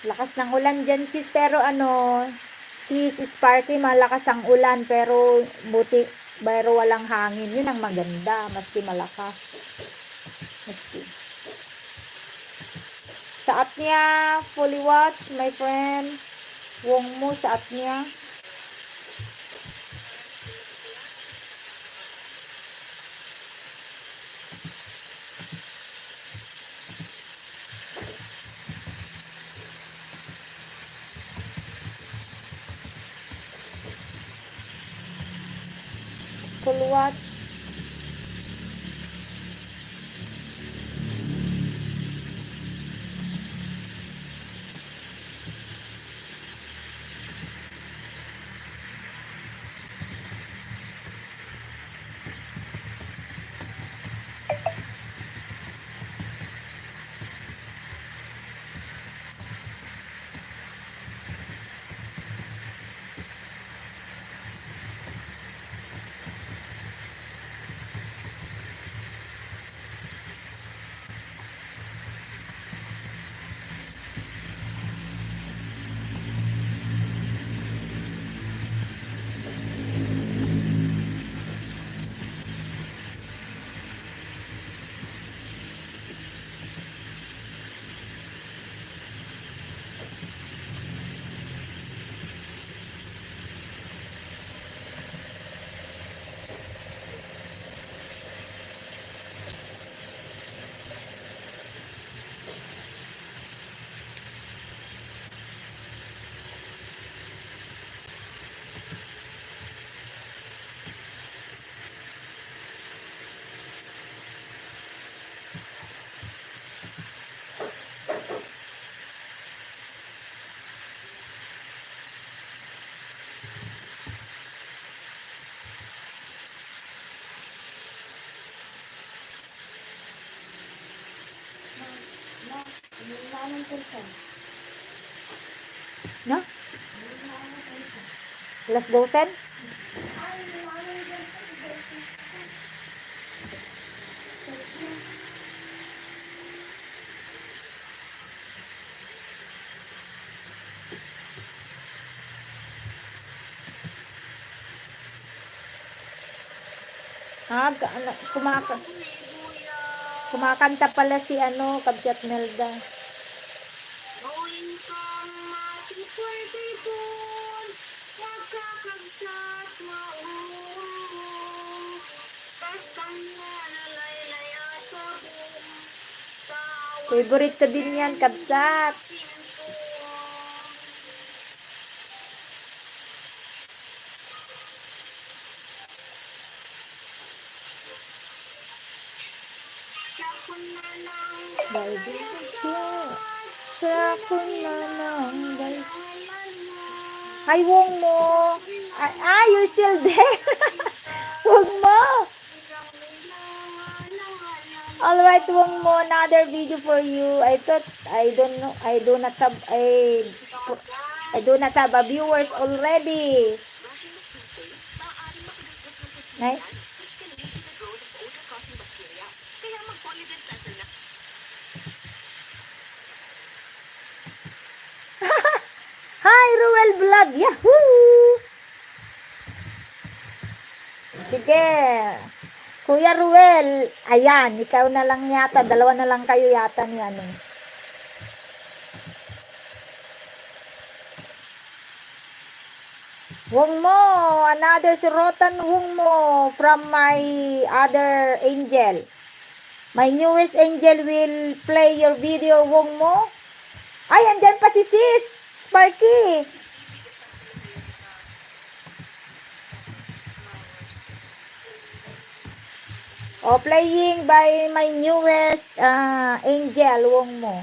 Lakas ng ulan dyan, sis, pero ano, sis Sparky, malakas ang ulan, pero buti, pero walang hangin. Yun ang maganda, maski malakas. Maski. Saat niya, fully watch, my friend. Wong mo, saat niya. Full watch. Na? Alas dosen? Ah, ga-, ano, kumaka-, kumakanta pala si, ano, Kabsat Melda. Favorite ko din yan, Kabsat. Ay, Wong mo. Ay, ah, you're still there. Wong mo. All right, Wong mo, another video for you. I thought, I don't know, I do not have, I, I do not have a viewers already. Nay? Hi, Ruel Vlog. Yahoo! Sige. Kuya Ruel, ayan, ikaw na lang yata, dalawa na lang kayo yata ni ano. Wong mo, another si Rotan Wong mo from my other angel. My newest angel will play your video, Wong mo. Ay, andyan pa si Sis Sparky. Oh, playing by my newest, ah, angel, Wong mo.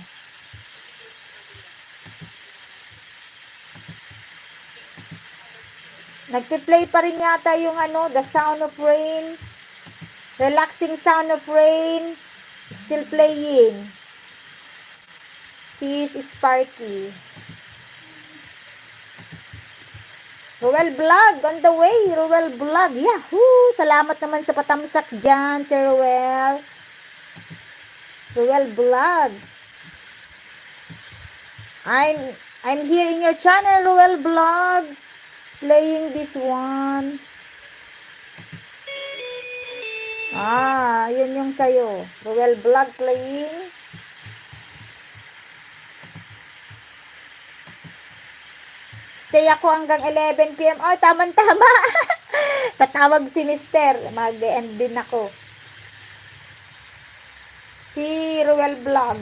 Nagpe-play pa rin yata yung ano, the sound of rain. Relaxing sound of rain. Still playing. Si Sparky. Ruel Vlog on the way. Ruel Vlog. Yahoo! Salamat naman sa patamsak dyan, Sir Ruel. Ruel Vlog. I'm, I'm here in your channel, Ruel Vlog. Playing this one. Ah, yun yung sayo. Ruel Vlog playing. Stay ako hanggang eleven P M. Oh, tamang-tama. Tatawag si Mister. Mag-end din ako. Si Ruel Vlog.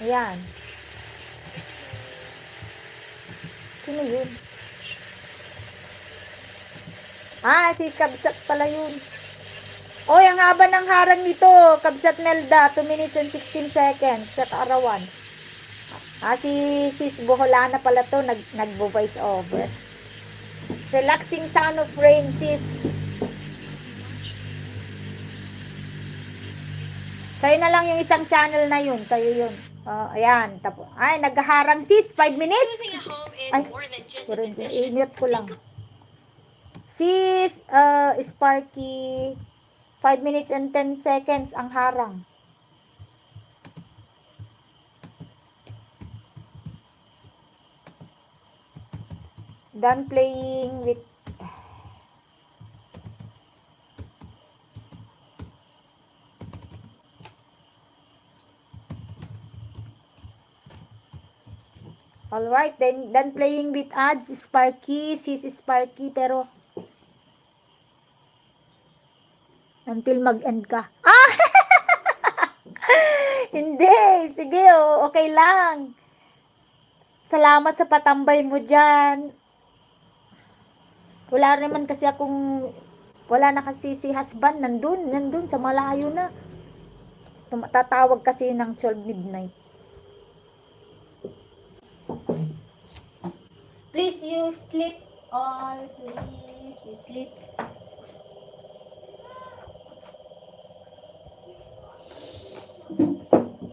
Ayan. Sino yun? Ah, si Kabsat pala yun. Oy, ang haba ng harang nito, Kabsat Melda, two minutes and sixteen seconds sa kaarawan. Ah, si Sis Boholana pala to, nag, nagbo-voice over. Relaxing sound of rain, sis. Sa'yo na lang yung isang channel na yun, sa'yo yun. Oh, ayan, tapo. Ay, naghaharang, sis, five minutes. Ay, sorry, i-mute ko lang. Sis, uh, Sparky, five minutes and ten seconds ang harang. Done playing with. Alright, then done playing with ads, Sparky, sis Sparky, pero until mag-end ka. Ah! Hindi, sige, oh, okay lang. Salamat sa patambay mo dyan. Wala naman kasi akong, wala na kasi si husband, nandun, nandun sa malayo na. Tum-, tatawag kasi ng twelve midnight. Please, you sleep all. Please, you sleep.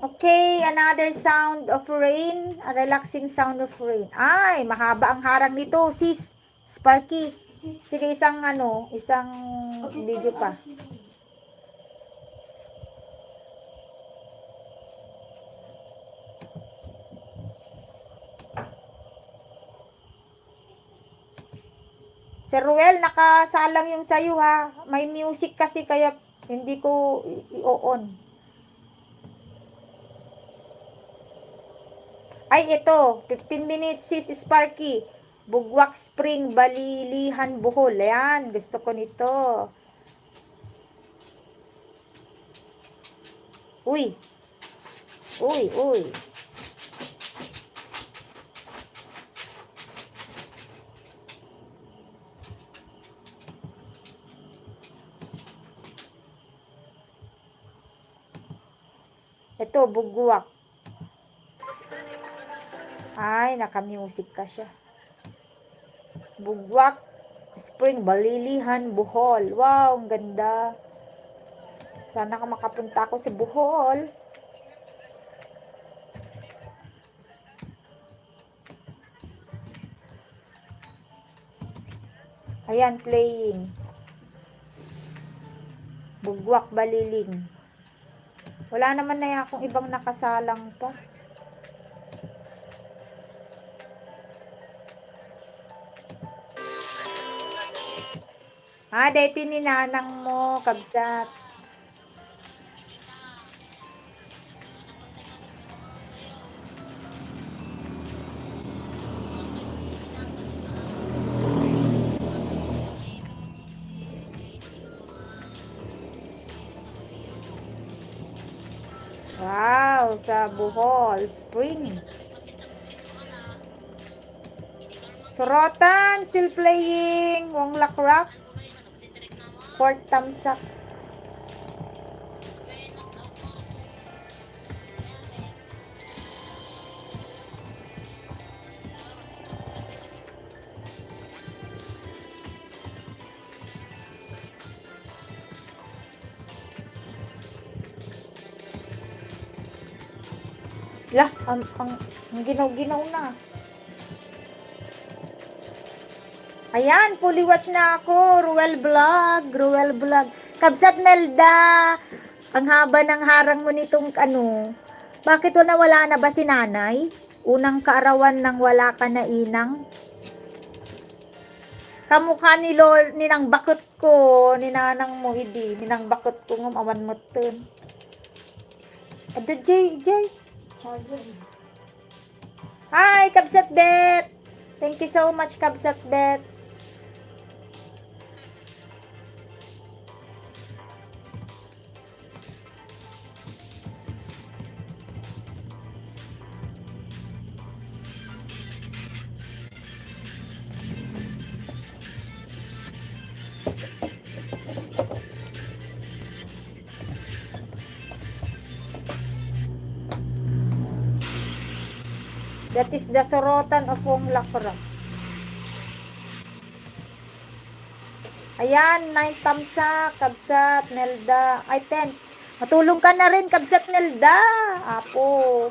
Okay, another sound of rain, a relaxing sound of rain. Ay, mahaba ang harang nito, sis Sparky. Sige, isang ano, isang video pa. Sir Ruel, nakasalang yung sayo, ha. May music kasi kaya hindi ko i-, i-on. Ay, ito. Fifteen minutes, sis Sparky. Bugwak Spring, Balilihan, Bohol. Ayan, gusto ko nito. Uy. Uy, uy. Ito, bugwak. Ay, naka-music ka siya. Bugwak Spring, Balilihan, Bohol. Wow, ang ganda. Sana ka makapunta ako sa Bohol. Ayan, playing. Bugwak, Baliling. Wala naman na akong ibang nakasalang pa. Ah, daytoy ni nanang mo, kabsat. Wow, sa Bohol Spring. Sorotan, still playing. Wong Lakrak. Fourth thumbs up. Lah, ang, ang, ang ginaw-ginaw na. Ayan, fully watch na ako. Ruel Vlog, Ruel Vlog. Kabsat Melda, Ang haba ng harang mo nitong ano, bakit wala, wala na ba si nanay? Unang kaarawan nang wala ka na, inang. Kamukha ni Lol, ni nang bakit ko, ni nanang mo, idi, ni nang bakit ko ngam awan mo tun. Ada, Jay, Jay. Hi, Kabsat Bet! Thank you so much, Kabsat Bet. That is the sorotan of Wong Lakra. Ayan, nine thumbs up, Kabsat, Nelda. Ay, ten. Matulog ka na rin, Kabsat Nelda. Apo.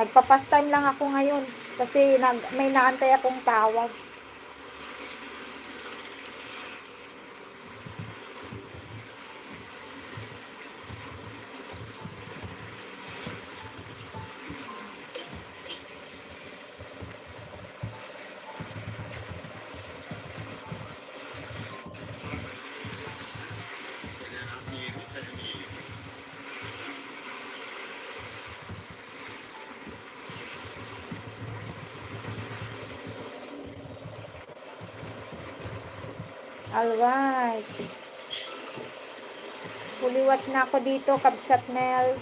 Nagpa-pastime lang ako ngayon kasi nag, may naantay akong tawag. Alright. Fully watch na ako dito, Kabsat Mel.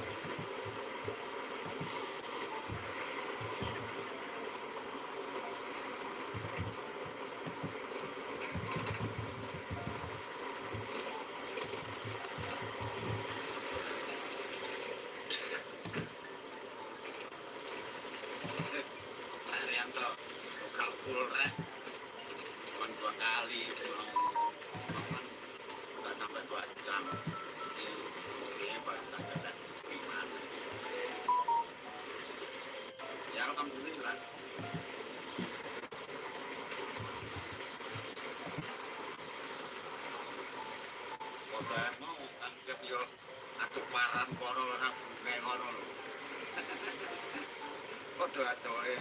Atuparan kono na, kono. Padua to, eh.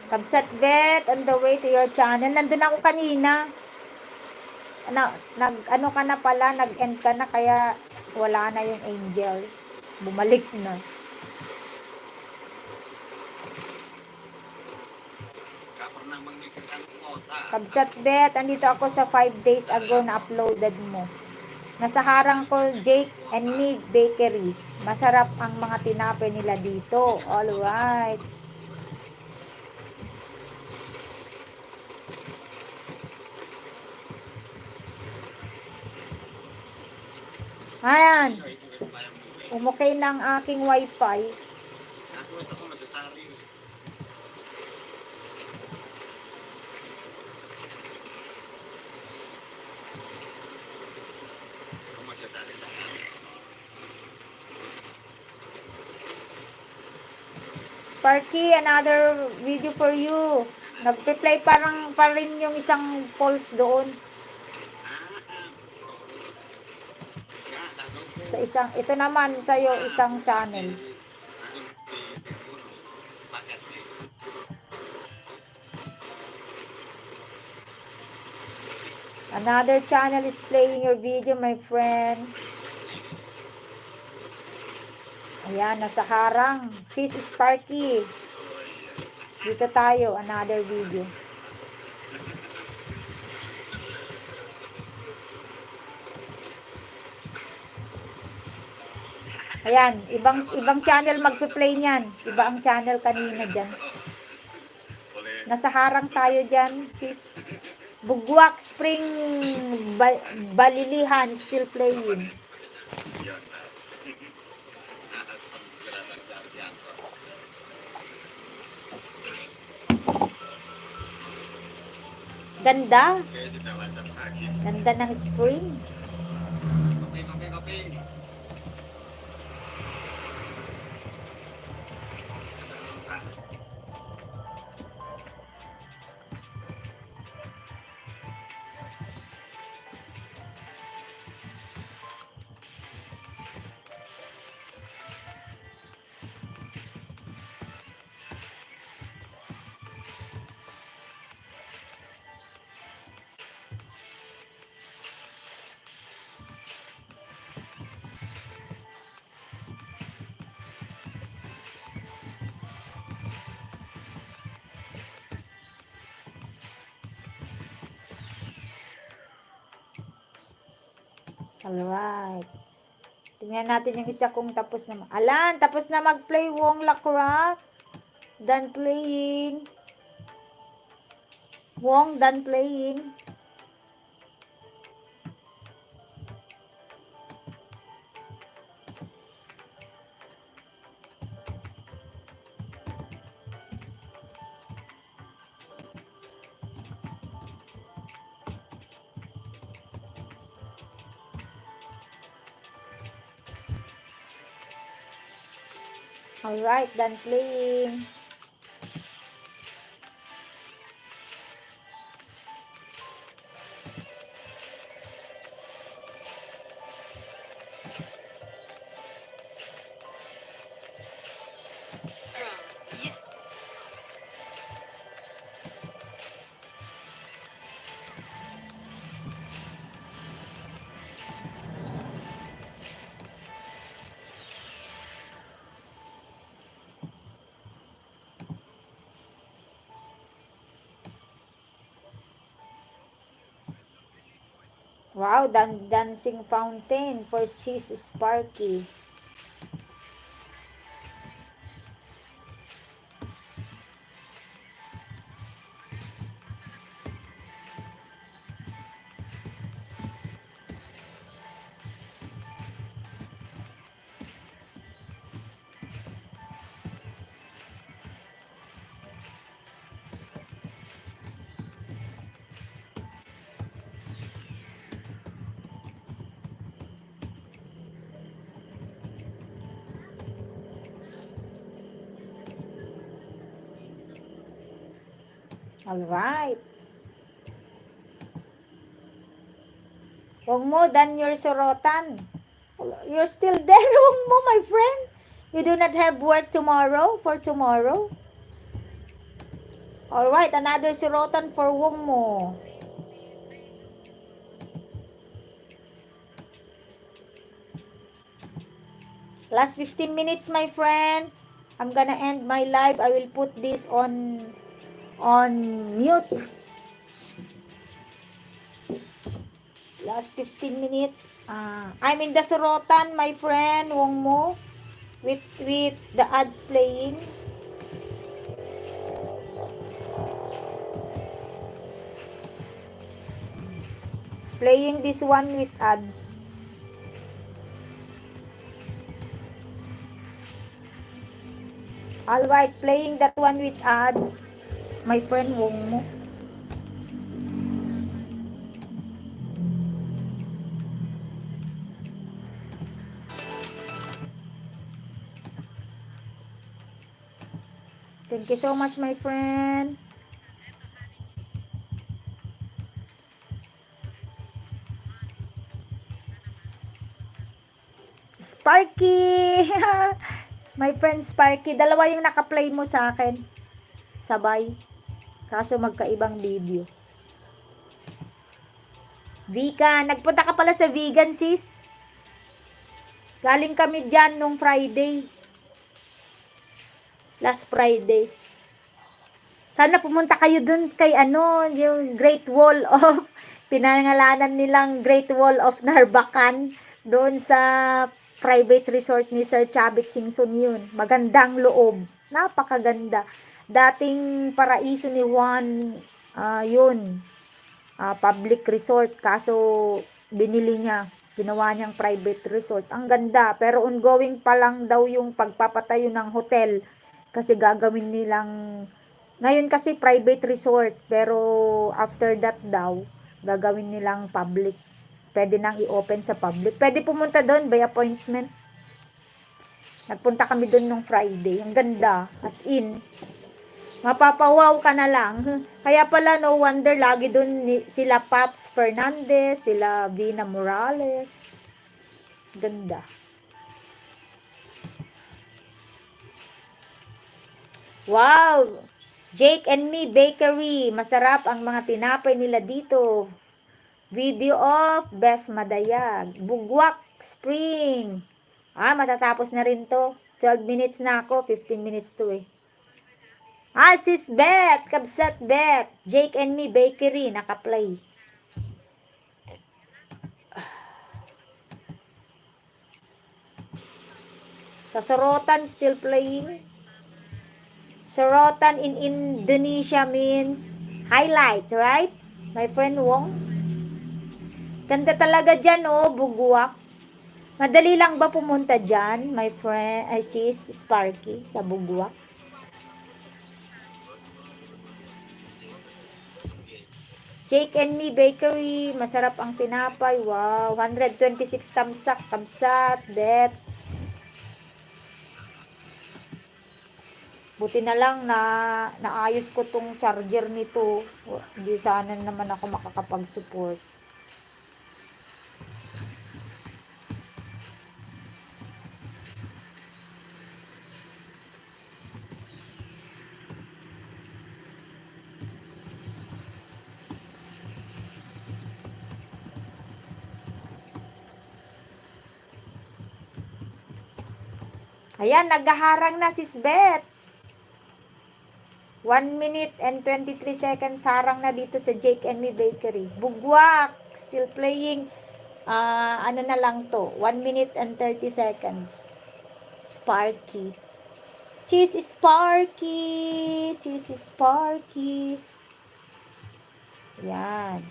Kabsat Bet, on the way to your channel. Nandun ako kanina. Na, nag, ano ka na pala, nag-end ka na, kaya wala na yung angel. Bumalik na. Kabsat Bet, andito ako sa five days ago na uploaded mo. Nasa harang ko, Jake and Mig Bakery. Masarap ang mga tinapay nila dito. Alright. Ayan. Umukay na ang aking wifi. Sparky, another video for you. Nagpe-play parang pa rin yung isang falls doon. Sa isang, ito naman sa'yo, isang channel. Another channel is playing your video, my friend. Ayan, nasa harang. Sis Sparky. Dito tayo, another video. Ayan, ibang, ibang channel magpe-play niyan. Iba ang channel kanina dyan. Nasa harang tayo dyan, sis. Bugwak Spring Ba-, Balilihan still playing. Ganda. Ganda ng spring. Alright. Tingnan natin yung isa kung tapos na. Alan, tapos na mag-play, Wong Lakrak. Done playing. Wong, done playing. Alright, done playing. Wow, dan-, dancing fountain for Sis Sparky. Alright. Wong Mo, done your sorotan. You're still there, Wong Mo, my friend. You do not have work tomorrow, for tomorrow. Alright, another sorotan for Wong Mo. Last fifteen minutes, my friend. I'm gonna end my live. I will put this on, on mute. Last fifteen minutes. Ah, I'm in the sorotan, my friend, Wong Mo, with, with the ads playing. Playing this one with ads. Alright, playing that one with ads. My friend Wong Mo. Thank you so much, my friend. Sparky! My friend Sparky, dalawa yung naka-play mo sa akin. Sabay. Kaso magkaibang video. Vegan. Nagpunta ka pala sa Vegan, sis? Galing kami dyan nung Friday. Last Friday. Sana pumunta kayo dun kay ano, yung Great Wall of, pinangalanan nilang Great Wall of Narbacan doon sa private resort ni Sir Chavit Singson yun. Magandang loob. Napakaganda. Dating paraiso ni Juan, ah, yun. Ah, public resort. Kaso, binili niya. Ginawa niyang private resort. Ang ganda. Pero ongoing pa lang daw yung pagpapatayo ng hotel. Kasi gagawin nilang, ngayon kasi private resort. Pero after that daw, gagawin nilang public. Pwede nang i-open sa public. Pwede pumunta doon by appointment. Nagpunta kami dun nung Friday. Ang ganda. As in, mapapawaw ka na lang. Kaya pala, no wonder lagi dun ni, sila Pops Fernandez, sila Vina Morales. Ganda. Wow! Jake and Me Bakery. Masarap ang mga tinapay nila dito. Video of Beth Madayag. Bugwak Spring. Ah, matatapos na rin to. Twelve minutes na ako. Fifteen minutes to eh. Ah, sis Beth. Kabsat Beth. Jake and Me Bakery. Nakaplay. Sorotan still playing. Sorotan in Indonesia means highlight, right? My friend Wong. Ganda talaga dyan, oh, Buguak. Madali lang ba pumunta dyan, my friend, ay, sis Sparky, sa Buguak? Jake and Me Bakery, masarap ang tinapay. Wow, hundred twenty-six tamsak, kabsat, bet. Buti na lang na naayos ko tong charger nito. Hindi sana naman ako makakapag-support. Ayan, naghaharang na, Sis Beth. One minute and twenty-three seconds, harang na dito sa Jake and Me Bakery. Bugwak, still playing. Ah, ano na lang to, one minute and thirty seconds. Sparky. Sis Sparky, Sis Sparky. Yan.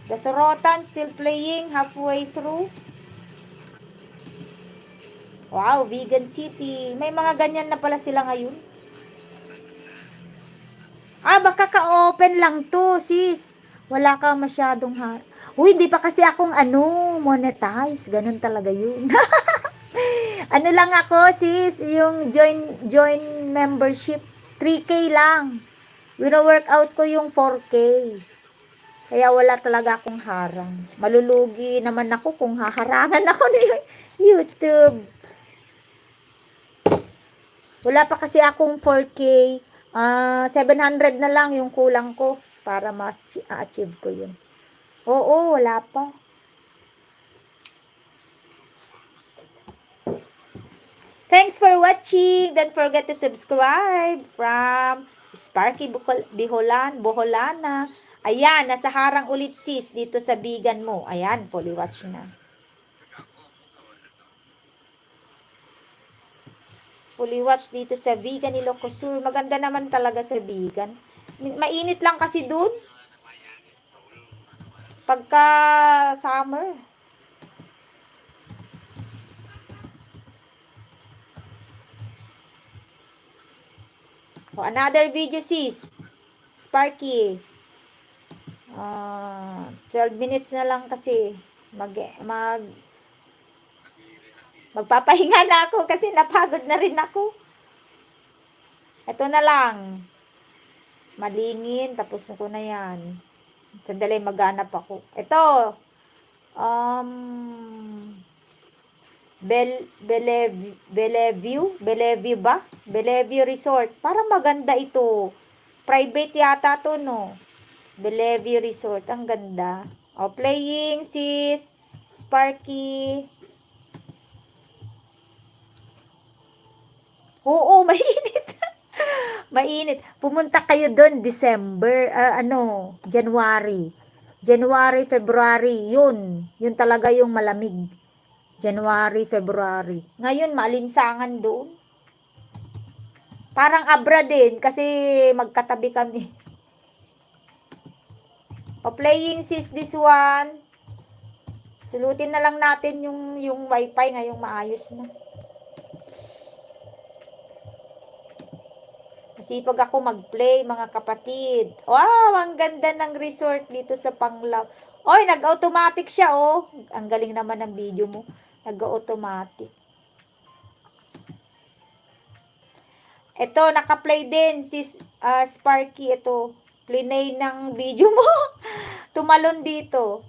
The Sorotan still playing halfway through. Wow, Vegan City. May mga ganyan na pala sila ngayon. Ah, baka ka-open lang to, sis. Wala ka masyadong ha-, uy, di pa kasi akong ano, monetize. Ganun talaga yun. Ano lang ako, sis, yung join, join membership. Three K lang. Wino-workout ko yung four K. Kaya wala talaga akong harang. Malulugi naman ako kung haharangan ako ni YouTube. Wala pa kasi akong four K. Ah, seven hundred na lang yung kulang ko para ma-achieve ko yun. Oo, wala pa. Thanks for watching. Don't forget to subscribe. From Sparky Bukol-, Biholan, Boholana. Ayan, nasa harang ulit, sis, dito sa Bigan mo. Ayan, fully watch na. Fully watch dito sa Bigan, Ilocos Sur. Maganda naman talaga sa Bigan. Mainit lang kasi dun. Pagka summer. O, another video, sis. Sparky. Ah, twelve minutes na lang kasi. Mag, mag, magpapahinga na ako kasi napagod na rin ako. Ito na lang. Malingin, tapos ko na yan. Sandali, maghanap ako. Ito, um, Bel-, Belev-, Bellevue? Bellevue ba? Bellevue Resort. Parang maganda ito. Private yata to, no? Bellevue Resort. Ang ganda. O, playing, sis. Sparky. Oo, mainit. Mainit. Pumunta kayo doon, December, ah, ano, January. January, February, yun. Yun talaga yung malamig. January, February. Ngayon, maalinsangan doon. Parang abra din kasi magkatabi kami. O, playing, sis, this one. Sulutin na lang natin yung, yung wifi ngayong maayos na. Masipag ako mag-play, mga kapatid. Wow, ang ganda ng resort dito sa Panglao. Oy, nag-automatic siya, oh. Ang galing naman ng video mo. Nag-automatic. Ito, naka-play din si, ah, Sparky. Ito, plinay ng video mo. Tumalon dito.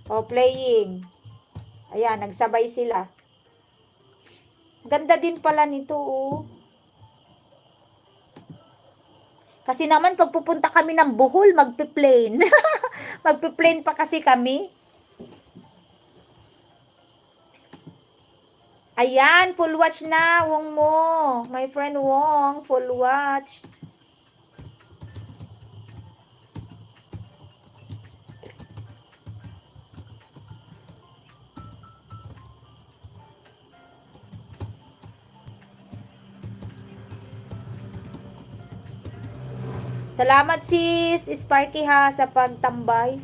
O, playing. Ayan, nagsabay sila. Ganda din pala nito, oh. Kasi naman, pagpupunta kami ng Bohol, magpe-plane. Magpe-plane pa kasi kami. Ayan, full watch na, Wong mo. My friend Wong, full watch. Salamat, sis Sparky, ha, sa pagtambay.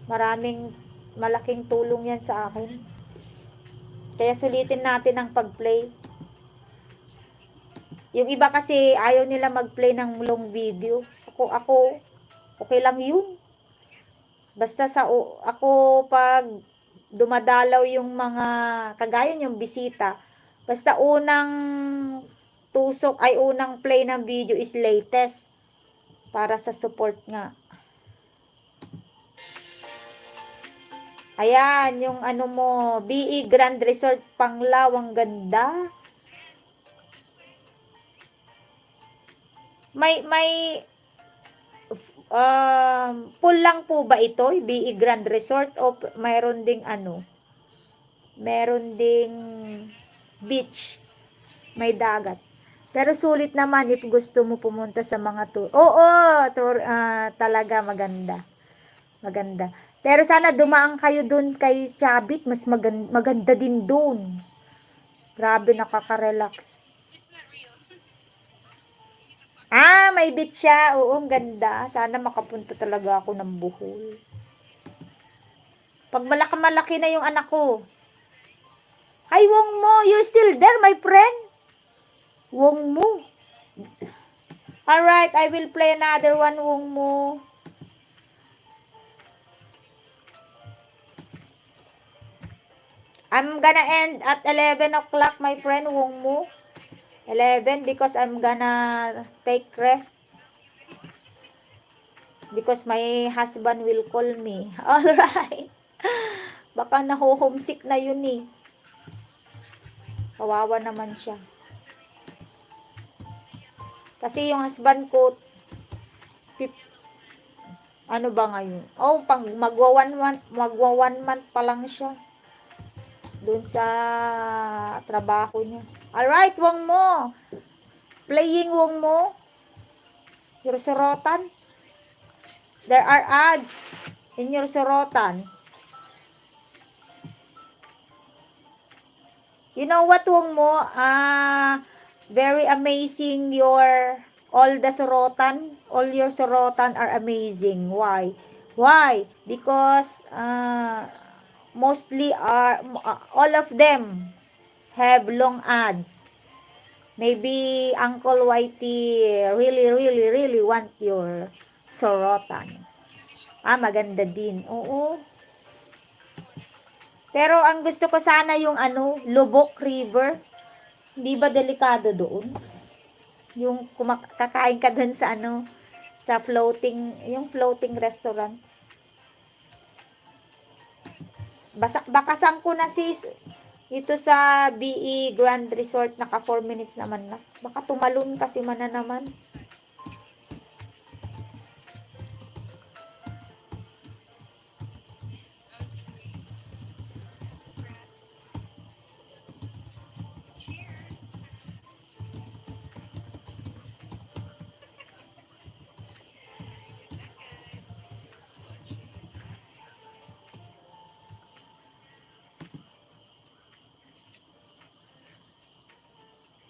Maraming malaking tulong yan sa akin. Kaya sulitin natin ang pag-play. Yung iba kasi ayaw nila mag-play ng long video. Ako, ako, okay lang yun. Basta sa o-, ako pag dumadalaw yung mga kagaya yung bisita, basta unang tusok ay unang play ng video is latest para sa support nga. Ayan, yung ano mo, B E Grand Resort Panglao, ang ganda. May, may, um, pool lang po ba ito, B E Grand Resort, o p-, mayroon ding ano, meron ding beach, may dagat. Pero sulit naman if gusto mo pumunta sa mga tour. Oo, tour, ah, talaga maganda. Maganda. Pero sana dumaan kayo dun kay Chavit, mas magan-, maganda din dun. Grabe, nakaka-relax. Ah, may beach siya. Oo, ang ganda. Sana makapunta talaga ako ng Bohol. Pag malaki-malaki na yung anak ko. Hi, Wong Mo. You're still there, my friend? Wong Mo. Alright, I will play another one, Wong Mo. I'm gonna end at eleven o'clock, my friend, Wong Mo. Eleven, because I'm gonna take rest. Because my husband will call me. Alright. Baka naho-homesick na yun eh. Kawawa naman siya. Kasi yung husband ko, tit-, ano ba ngayon? Oh, pang magwa one month, magwa one month pa lang siya. Doon sa trabaho niya. Alright, Wong Mo. Playing, Wong Mo. Your sorotan. There are ads in your sorotan. You know what, Wong Mo? Ah, very amazing your, all the sorotan, all your sorotan are amazing. Why? Why? Because, ah, mostly are, ah, all of them have long ads. Maybe Uncle Y T really, really, really want your sorotan. Ah, maganda din. Oo. Pero ang gusto ko sana yung ano, Lubok River. Di ba delikado doon? Yung kumak-, kakain ka doon sa ano, sa floating, yung floating restaurant. Basa-, bakasan ko na, sis. Ito sa B E Grand Resort, naka four minutes naman na. Baka tumalon kasi man na naman.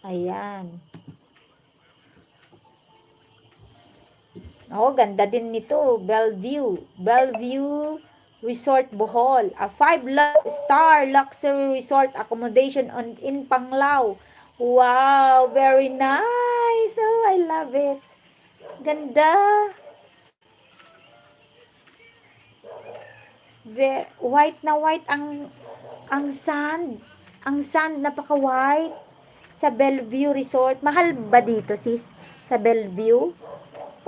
Ayan. Oh, ganda din nito. Bellevue. Bellevue Resort Bohol. A five lu-, star luxury resort accommodation on, in Panglao. Wow, very nice. Oh, I love it. Ganda. Ve-, white na white ang, ang sand. Ang sand, napaka-white. Sa Bellevue Resort. Mahal ba dito, sis? Sa Bellevue?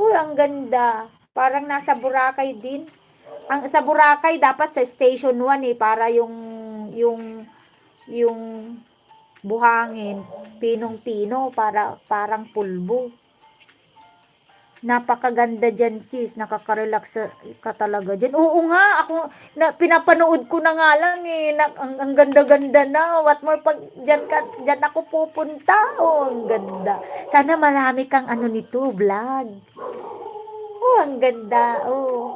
Uy, ang ganda. Parang nasa Boracay din. Ang, sa Boracay, dapat sa Station one eh, para yung, yung, yung buhangin, pinong-pino, para, parang pulbo. Napakaganda diyan, sis. Nakaka-relax sa-, ka talaga diyan. Oo nga, ako, na, pinapanood ko na nga lang eh. Na, ang, ang ganda-ganda na. What more pag diyan ka, diyan ako pupunta? Oh, ang ganda. Sana marami kang ano nito, vlog. Oh, ang ganda. Oh.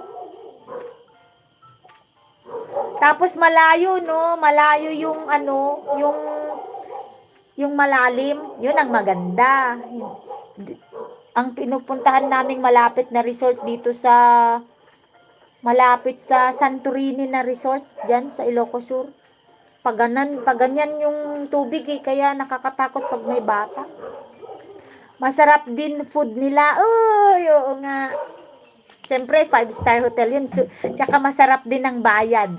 Tapos malayo, no? Malayo yung ano, yung, yung malalim. Yun ang maganda. Di-, Ang pinupuntahan naming malapit na resort dito sa, malapit sa Santorini na resort, diyan sa Ilocos Sur. Paganan, paganyan yung tubig eh, kaya nakakatakot pag may bata. Masarap din food nila. Uy, oo nga. Siyempre, five-star hotel yun. So, tsaka masarap din ang bayad.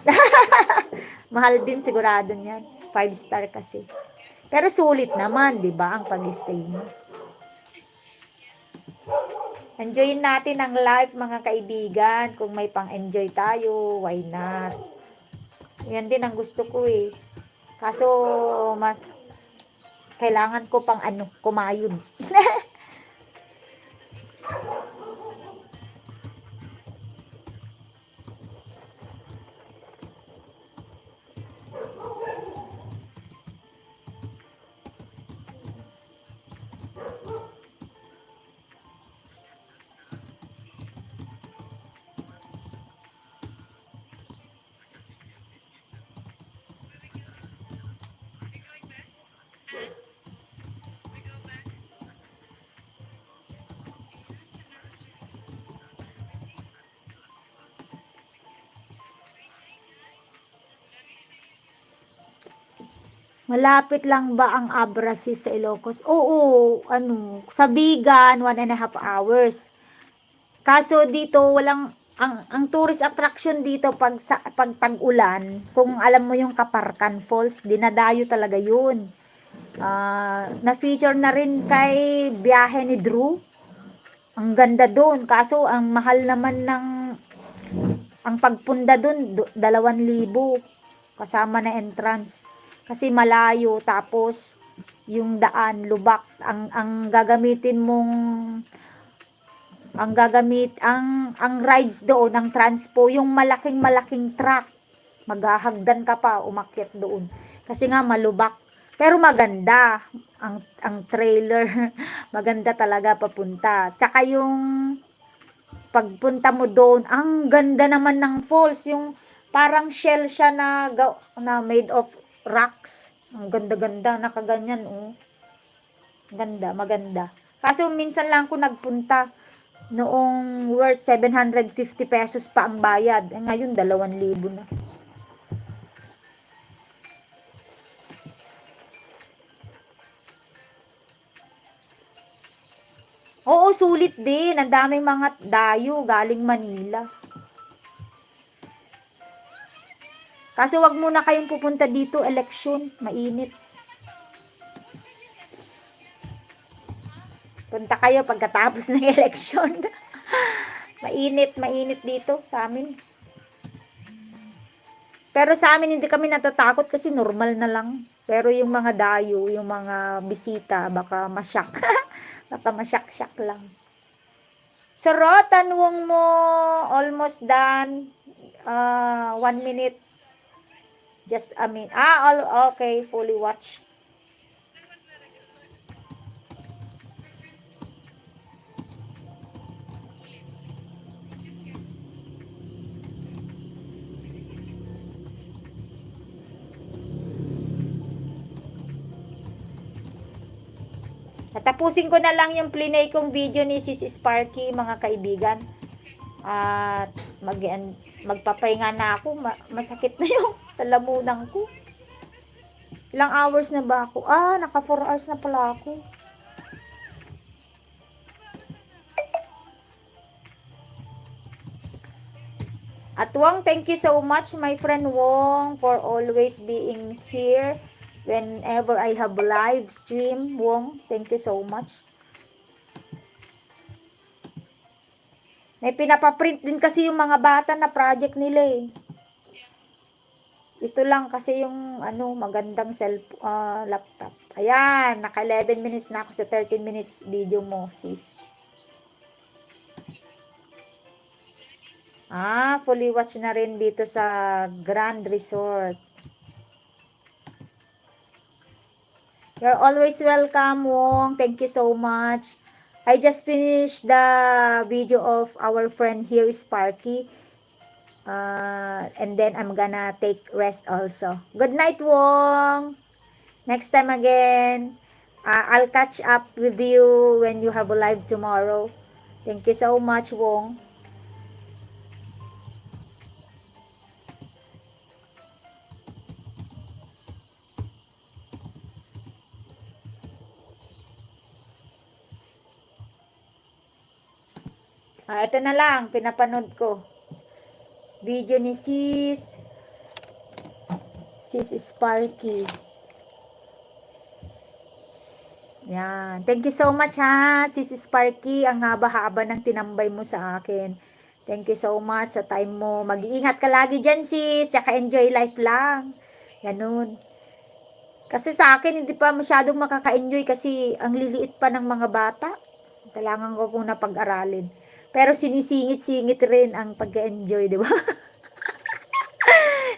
Mahal din sigurado niyan. Five-star kasi. Pero sulit naman, di ba, ang pag-stay mo. Enjoyin natin ang life, mga kaibigan. Kung may pang-enjoy tayo, why not? Yan din ang gusto ko eh. Kaso, mas, kailangan ko pang ano, kumayod. Malapit lang ba ang Abrasis sa Ilocos? Oo, ano, sa Vigan, one and a half hours. Kaso dito, walang, ang, ang tourist attraction dito pag sa, pag tag-ulan, kung alam mo yung Kaparkan Falls, dinadayo talaga yun. Ah, na-feature na rin kay Biyahe ni Drew. Ang ganda doon, kaso ang mahal naman ng, ang pagpunda doon, do-, dalawang libo, kasama na entrance. Kasi malayo, tapos yung daan, lubak. Ang, ang gagamitin mong, ang gagamit, ang, ang rides doon, ang transpo, yung malaking-malaking truck. Maghahagdan ka pa, umakyat doon. Kasi nga, malubak. Pero maganda ang, ang trailer. Maganda talaga papunta. Tsaka yung pagpunta mo doon, ang ganda naman ng falls. Yung parang shell siya na, ga- na made of rocks. Ang ganda-ganda. Nakaganyan, oh. Ganda, maganda. Kaso minsan lang ako nagpunta. Noong worth seven hundred fifty pesos pa ang bayad. Eh, ngayon, dalawang libo na. Oo, sulit din. Ang daming mga dayo galing Manila. Kaso wag muna kayong pupunta dito, eleksyon, mainit. Punta kayo pagkatapos ng eleksyon. Mainit, mainit dito sa amin. Pero sa amin, hindi kami natatakot kasi normal na lang. Pero yung mga dayo, yung mga bisita, baka masyak. Baka masyak-syak lang. Sorotan wong mo, almost done. Ah, one minute. Just a minute. Ah, all okay, fully watch. Tatapusin ko na lang yung plinay kong video ni Sis Sparky, mga kaibigan. At mag magpapahinga na ako. Ma- masakit na yung talamunan ko. Ilang hours na ba ako? Ah, naka four hours na pala ako. At Wong, thank you so much, my friend Wong, for always being here whenever I have live stream. Wong, thank you so much. May pinapaprint din kasi yung mga bata na project nila eh. Ito lang kasi yung ano, magandang cellphone, ah, laptop. Ayan, naka eleven minutes na ako sa thirteen minutes video mo, sis. Ah, fully watch na rin dito sa Grand Resort. You're always welcome, Wong. Thank you so much. I just finished the video of our friend here, Sparky. Uh, and then I'm gonna take rest also. Good night, Wong. Next time again. Uh, I'll catch up with you when you have a live tomorrow. Thank you so much, Wong. Ah, ito na lang, pinapanood ko. Video ni sis, sis Sparky. Yan. Thank you so much ha, sis Sparky. Ang haba-haba ng tinambay mo sa akin. Thank you so much sa time mo. Mag-iingat ka lagi dyan, sis. Tsaka enjoy life lang. Ganun. Kasi sa akin, hindi pa masyadong makaka-enjoy kasi ang liliit pa ng mga bata. Kailangan ko muna pag-aralin. Pero sinisingit-singit rin ang pag-enjoy, di ba?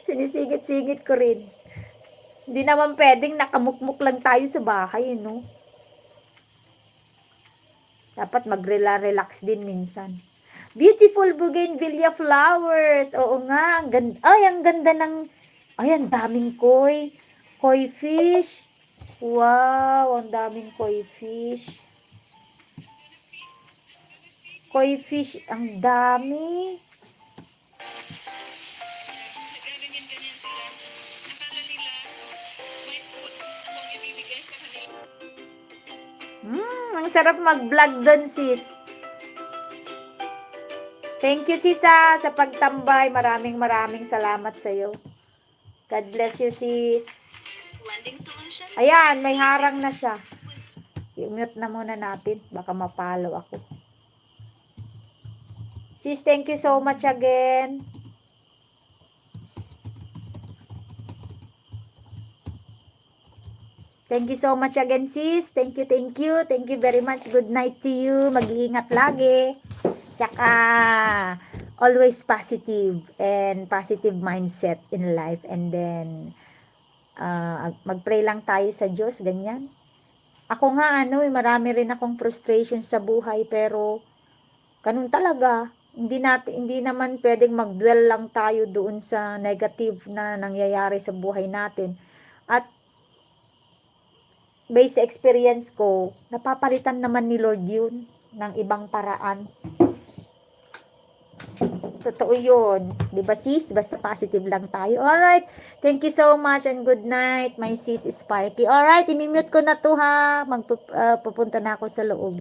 Sinisingit-singit ko rin. Hindi naman pwedeng nakamukmok lang tayo sa bahay, no? Dapat magrela-relax din minsan. Beautiful bougainvillea flowers. Oo nga, ang ganda. Ay, ang ganda ng, ay, ang daming koi. Koi fish. Wow, ang daming koi fish. Koi fish, ang dami. Hmm, ang sarap mag-vlog doon, sis. Thank you, sis, ah, sa pagtambay. Maraming, maraming salamat sa'yo. God bless you, sis. Ayan, may harang na siya. I-mute na muna natin. Baka mapalo ako. Sis, thank you so much again. Thank you so much again, sis. Thank you, thank you. Thank you very much. Good night to you. Mag-iingat lagi. Tsaka, always positive and positive mindset in life. And then, ah, mag-pray lang tayo sa Diyos, ganyan. Ako nga, ano, eh, marami rin akong frustration sa buhay, pero ganun talaga. Hindi natin, hindi naman pwedeng mag-dwell lang tayo doon sa negative na nangyayari sa buhay natin. At based sa experience ko, napapalitan naman ni Lord yun ng ibang paraan. Totoo yun. Di ba, sis? Basta positive lang tayo. Alright. Thank you so much and good night, my sis Sparky. Alright, imimute ko na to ha. Magpup-, ah, pupunta na ako sa loob.